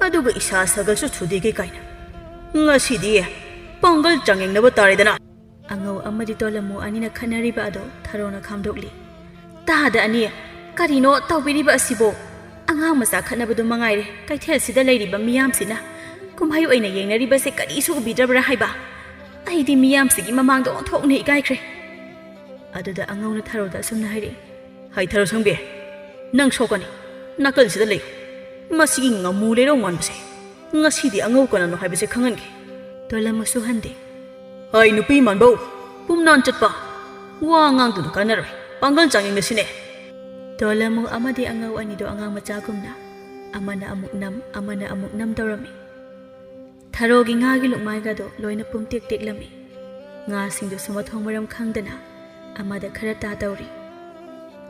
ꯑꯗꯨꯒ ꯏꯁꯥ ꯁꯥꯒꯜꯁꯨ ꯊꯨꯗꯦꯛꯀꯦ ꯀꯥꯏꯅ꯫ ꯉꯁꯤꯗꯤ ꯄꯥꯡꯒꯜ ꯆꯥꯡꯌꯦꯡꯅꯕ ꯇꯥꯔꯦꯗꯅ꯫ ꯑꯉꯧ ꯑꯃꯗꯤ ꯇꯣꯂꯝꯃꯨ ꯑꯅꯤꯅ ꯈꯠꯅꯔꯤꯕ ꯑꯗꯨ ꯊꯔꯣꯅ ꯈꯥꯝꯗꯣꯛꯂꯤ꯫ "ꯇꯥꯗ ꯑꯅꯤ, ꯀꯔꯤꯅꯣ ꯇꯧꯕꯤꯔꯤꯕ ꯑꯁꯤꯕꯣ? ꯑꯉꯥꯡ ꯃꯆꯥ ꯈꯠꯅꯕꯗꯨ ꯃꯉꯥꯏꯔꯦ ꯀꯩꯊꯦꯜꯁꯤꯗ ꯂꯩꯔꯤꯕ ꯃꯤꯌꯥꯝꯁꯤꯅ ꯀꯨꯝꯍꯩ ꯑꯣꯏꯅ ꯌꯦꯡꯅꯔꯤꯕꯁꯦ ꯀꯔꯤꯁꯨ ꯎꯕꯤꯗ꯭ꯔꯕ꯭ꯔꯥ ꯍꯥꯏꯕ? ꯑꯩꯗꯤ ꯃꯤꯌꯥꯝꯁꯤꯒꯤ ꯃꯃꯥꯡꯗ ꯑꯣꯟꯊꯣꯛꯅ ꯏꯀꯥꯏꯈ꯭ꯔꯦ꯫" ꯑꯗꯨꯗ ꯑꯉꯧꯅ ꯊꯔꯣꯗ ꯑꯁꯨꯝꯅ ꯍꯥꯏꯔꯛꯏ꯫ "ꯍꯩ ꯊꯔꯣ ꯁꯪꯕꯤ, ꯅꯪ ꯁꯣꯛꯀꯅꯤ꯫ ꯅꯥꯀꯜꯁꯤꯗ ꯂꯩꯌꯨ꯫ ꯃꯁꯤꯒꯤ ꯉꯥꯃꯨ ꯂꯩꯔꯧ ꯃꯥꯟꯕꯁꯦ ꯉꯁꯤꯗꯤ ꯑꯉꯧ ꯀꯅꯥꯅꯣ ꯍꯥꯏꯕꯁꯦ ꯈꯪꯍꯟꯒꯦ꯫" ꯇꯣꯂꯝꯃꯨꯁꯨ ꯍꯟꯗꯦ꯫ "ꯍꯩ ꯅꯨꯄꯤ ꯃꯥꯟꯕꯧ, ꯄꯨꯝꯅꯥꯟ ꯆꯠꯄ꯫ ꯋꯥ ꯉꯥꯡꯗꯨꯅ ꯀꯥꯟꯅꯔꯣꯏ꯫ ꯄꯥꯡꯒꯜ ꯆꯥꯡꯌꯦꯡꯅꯁꯤꯅꯦ꯫" ꯇꯣꯂꯝꯃꯨ ꯑꯃꯗꯤ ꯑꯉꯧ ꯑꯅꯤꯗꯣ ꯑꯉꯥꯡ ꯃꯆꯥꯒꯨꯝꯅ ꯑꯃꯅ ꯑꯃꯨꯛ ꯅꯝ, ꯑꯃꯅ ꯑꯃꯨꯛ ꯅꯝ ꯇꯧꯔꯝꯃꯤ꯫ ꯊꯔꯣꯒꯤ ꯉꯥꯒꯤ ꯂꯨꯛꯃꯥꯏꯒꯗꯣ ꯂꯣꯏꯅ ꯄꯨꯝꯇꯦꯛ ꯇꯦꯛꯂꯝꯃꯤ꯫ ꯉꯥꯁꯤꯡꯗꯨꯁꯨ ꯃꯊꯣꯡ ꯃꯔꯝ ꯈꯪꯗꯅ ꯑꯃꯗ ꯈꯔ ꯇꯥ ꯇꯧꯔꯤ꯫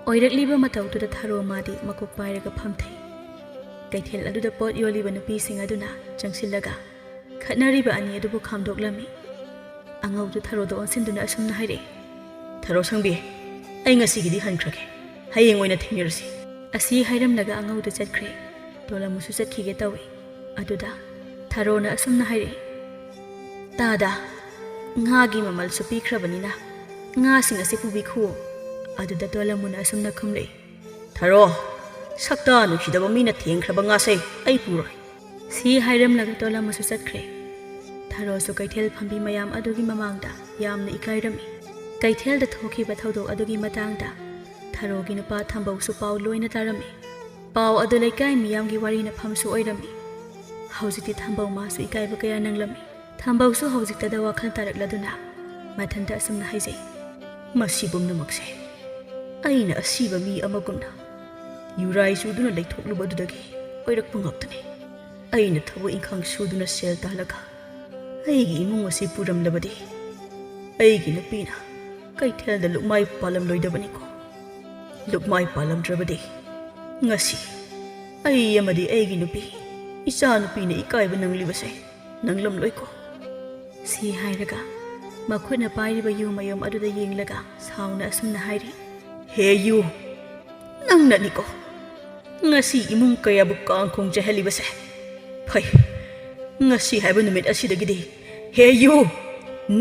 ꯑꯣꯏꯔꯛꯂꯤꯕ ꯃꯇꯧꯗꯨꯗ ꯊꯔꯣ ꯃꯥꯗꯤ ꯃꯀꯣꯛ ꯄꯥꯏꯔꯒ ꯐꯝꯊꯩ꯫ ꯀꯩꯊꯦꯜ ꯑꯗꯨꯗ ꯄꯣꯠ ꯌꯣꯜꯂꯤꯕ ꯅꯨꯄꯤꯁꯤꯡ ꯑꯗꯨꯅ ꯆꯪꯁꯤꯜꯂꯒ ꯈꯠꯅꯔꯤꯕ ꯑꯅꯤ ꯑꯗꯨꯕꯨ ꯈꯥꯝꯗꯣꯛꯂꯝꯃꯤ꯫ ꯑꯉꯧꯗꯨ ꯊꯔꯣꯗ ꯑꯣꯟꯁꯤꯟꯗꯨꯅ ꯑꯁꯨꯝꯅ ꯍꯥꯏꯔꯛꯏ, "ꯊꯔꯣ ꯁꯪꯕꯤ, ꯑꯩ ꯉꯁꯤꯒꯤꯗꯤ ꯍꯟꯈ꯭ꯔꯒꯦ꯫ ꯍꯌꯦꯡ ꯑꯣꯏꯅ ꯊꯦꯡꯅꯔꯁꯤ꯫" ꯑꯁꯤ ꯍꯥꯏꯔꯝꯂꯒ ꯑꯉꯧꯗꯨ ꯆꯠꯈ꯭ꯔꯦ꯫ ꯇꯣꯂꯝꯃꯨꯁꯨ ꯆꯠꯈꯤꯒꯦ ꯇꯧꯏ꯫ ꯑꯗꯨꯗ ꯊꯔꯣꯅ ꯑꯁꯨꯝꯅ ꯍꯥꯏꯔꯛꯏ, "ꯇꯥꯗ, ꯉꯥꯒꯤ ꯃꯃꯜꯁꯨ ꯄꯤꯈ꯭ꯔꯕꯅꯤꯅ ꯉꯥꯁꯤꯡ ꯑꯁꯤ ꯄꯨꯕꯤꯈꯨꯑꯣ꯫" ꯑꯗꯨꯗ ꯇꯣꯂꯝꯃꯨꯅ ꯑꯁꯨꯝꯅ ꯈꯨꯝꯂꯛꯏ, "ꯊꯔꯣ, ꯁꯛꯇ ꯅꯨꯡꯁꯤꯗꯕ ꯃꯤꯅ ꯊꯦꯡꯈ꯭ꯔꯕ ꯉꯥꯁꯦ ꯑꯩ ꯄꯨꯔꯣꯏ꯫" ꯁꯤ ꯍꯥꯏꯔꯝꯂꯒ ꯇꯣꯂꯝꯃꯨꯁꯨ ꯆꯠꯈ꯭ꯔꯦ꯫ ꯊꯔꯣꯁꯨ ꯀꯩꯊꯦꯜ ꯐꯝꯕꯤ ꯃꯌꯥꯝ ꯑꯗꯨꯒꯤ ꯃꯃꯥꯡꯗ ꯌꯥꯝꯅ ꯏꯀꯥꯏꯔꯝꯃꯤ꯫ ꯀꯩꯊꯦꯜꯗ ꯊꯣꯛꯈꯤꯕ ꯊꯧꯗꯣꯛ ꯑꯗꯨꯒꯤ ꯃꯇꯥꯡꯗ ꯊꯔꯣꯒꯤ ꯅꯨꯄꯥ ꯊꯝꯕꯧꯁꯨ ꯄꯥꯎ ꯂꯣꯏꯅ ꯇꯥꯔꯝꯃꯤ꯫ ꯄꯥꯎ ꯑꯗꯨ ꯂꯩꯀꯥꯏ ꯃꯤꯌꯥꯝꯒꯤ ꯋꯥꯔꯤ ꯅꯐꯝꯁꯨ ꯑꯣꯏꯔꯝꯃꯤ꯫ ꯍꯧꯖꯤꯛꯇꯤ ꯊꯝꯕꯧ ꯃꯥꯁꯨ ꯏꯀꯥꯏꯕ ꯀꯌꯥ ꯅꯪꯂꯝꯃꯤ꯫ ꯊꯝꯕꯧꯁꯨ ꯍꯧꯖꯤꯛꯇꯗ ꯋꯥꯈꯜ ꯇꯥꯔꯛꯂꯗꯨꯅ ꯃꯊꯟꯇ ꯑꯁꯨꯝꯅ ꯍꯥꯏꯖꯩ, "ꯃꯁꯤ ꯄꯨꯝꯅꯃꯛꯁꯦ ꯑꯩꯅ ꯑꯁꯤꯕ ꯃꯤ ꯑꯃꯒꯨꯝꯅ ꯌꯨꯔꯥꯏ ꯆꯨꯗꯨꯅ ꯂꯩꯊꯣꯛꯂꯨꯕꯗꯨꯗꯒꯤ ꯑꯣꯏꯔꯛꯄ ꯉꯥꯛꯇꯅꯤ꯫ ꯑꯩꯅ ꯊꯕꯛ ꯏꯪꯈꯥꯡ ꯁꯨꯗꯨꯅ ꯁꯦꯜ ꯇꯥꯜꯂꯒ ꯑꯩꯒꯤ ꯏꯃꯨꯡ ꯑꯁꯤ ꯄꯨꯔꯝꯂꯕꯗꯤ ꯑꯩꯒꯤ ꯅꯨꯄꯤꯅ ꯀꯩꯊꯦꯜꯗ ꯂꯨꯛꯃꯥꯏ ꯄꯥꯜꯂꯝꯂꯣꯏꯗꯕꯅꯤꯀꯣ꯫ ꯂꯨꯛꯃꯥꯏ ꯄꯥꯜꯂꯝꯗ꯭ꯔꯕꯗꯤ ꯉꯁꯤ ꯑꯩ ꯑꯃꯗꯤ ꯑꯩꯒꯤ ꯅꯨꯄꯤ, ꯏꯆꯥ ꯅꯨꯄꯤꯅ ꯏꯀꯥꯏꯕ ꯅꯪꯂꯤꯕꯁꯦ ꯅꯪꯂꯝꯂꯣꯏꯀꯣ꯫" ꯁꯤ ꯍꯥꯏꯔꯒ ꯃꯈꯨꯠꯅ ꯄꯥꯏꯔꯤꯕ ꯌꯨ ꯃꯌꯨꯝ ꯑꯗꯨꯗ ꯌꯦꯡꯂꯒ ꯁꯥꯎꯅ ꯑꯁꯨꯝꯅ ꯍꯥꯏꯔꯤ꯫ "ꯍꯦ ꯌꯨ, ꯅꯪꯅꯅꯤꯀꯣ ꯉꯁꯤ ꯏꯃꯨꯡ ꯀꯌꯥꯕꯨ ꯀꯥꯡ ꯈꯣꯡ ꯆꯥꯏꯍꯜꯂꯤꯕꯁꯦ? ꯐꯩ, ꯉꯁꯤ ꯍꯥꯏꯕ ꯅꯨꯃꯤꯠ ꯑꯁꯤꯗꯒꯤꯗꯤ, ꯍꯦ ꯌꯨ,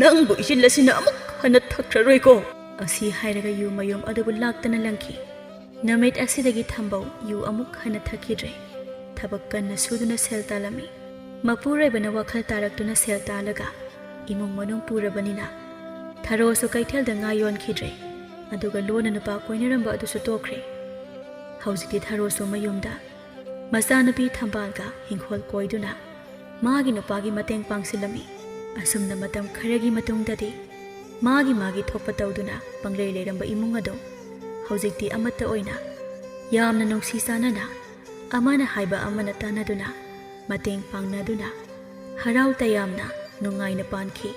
ꯅꯪꯕꯨ ꯏꯆꯤꯜ ꯑꯁꯤꯅ ꯑꯃꯨꯛ ꯍꯟꯅ ꯊꯛꯈ꯭ꯔꯔꯣꯏꯀꯣ"꯫ ꯑꯁꯤ ꯍꯥꯏꯔꯒ ꯌꯨ ꯃꯌꯨꯝ ꯑꯗꯨꯕꯨ ꯂꯥꯛꯇꯅ ꯂꯪꯈꯤ꯫ ꯅꯨꯃꯤꯠ ꯑꯁꯤꯗꯒꯤ ꯊꯝꯕꯧ ꯌꯨ ꯑꯃꯨꯛ ꯍꯟꯅ ꯊꯛꯈꯤꯗ꯭ꯔꯦ꯫ ꯊꯕꯛ ꯀꯟꯅ ꯁꯨꯗꯨꯅ ꯁꯦꯜ ꯇꯥꯜꯂꯝꯃꯤ꯫ ꯃꯄꯨꯔꯣꯏꯕꯅ ꯋꯥꯈꯜ ꯇꯥꯔꯛꯇꯨꯅ ꯁꯦꯜ ꯇꯥꯜꯂꯒ ꯏꯃꯨꯡ ꯃꯅꯨꯡ ꯄꯨꯔꯕꯅꯤꯅ ꯊꯔꯣꯁꯨ ꯀꯩꯊꯦꯜꯗ ꯉꯥ ꯌꯣꯟꯈꯤꯗ꯭ꯔꯦ꯫ ꯑꯗꯨꯒ ꯂꯣꯟꯅ ꯅꯨꯄꯥ ꯀꯣꯏꯅꯔꯝꯕ ꯑꯗꯨꯁꯨ ꯇꯣꯛꯈ꯭ꯔꯦ꯫ ꯍꯧꯖꯤꯛꯇꯤ ꯊꯔꯣꯁꯨ ꯃꯌꯨꯝꯗ ꯃꯆꯥꯅꯨꯄꯤ ꯊꯝꯕꯥꯜꯒ ꯏꯪꯈꯣꯜ ꯀꯣꯏꯗꯨꯅ ꯃꯥꯒꯤ ꯅꯨꯄꯥꯒꯤ ꯃꯇꯦꯡ ꯄꯥꯡꯁꯤꯜꯂꯝꯃꯤ꯫ ꯑꯁꯨꯝꯅ ꯃꯇꯝ ꯈꯔꯒꯤ ꯃꯇꯨꯡꯗꯗꯤ ꯃꯥꯒꯤ ꯃꯥꯒꯤ ꯊꯣꯛꯄ ꯇꯧꯗꯨꯅ ꯄꯪꯂꯩ ꯂꯩꯔꯝꯕ ꯏꯃꯨꯡ ꯑꯗꯨ ꯍꯧꯖꯤꯛꯇꯤ ꯑꯃꯠꯇ ꯑꯣꯏꯅ ꯌꯥꯝꯅ ꯅꯨꯡꯁꯤ ꯆꯥꯟꯅꯅ, ꯑꯃꯅ ꯍꯥꯏꯕ ꯑꯃꯅ ꯇꯥꯟꯅꯗꯨꯅ, ꯃꯇꯦꯡ ꯄꯥꯡꯅꯗꯨꯅ ꯍꯔꯥꯎ ꯇꯌꯥꯝꯅ ꯅꯨꯡꯉꯥꯏꯅ ꯄꯥꯟꯈꯤ꯫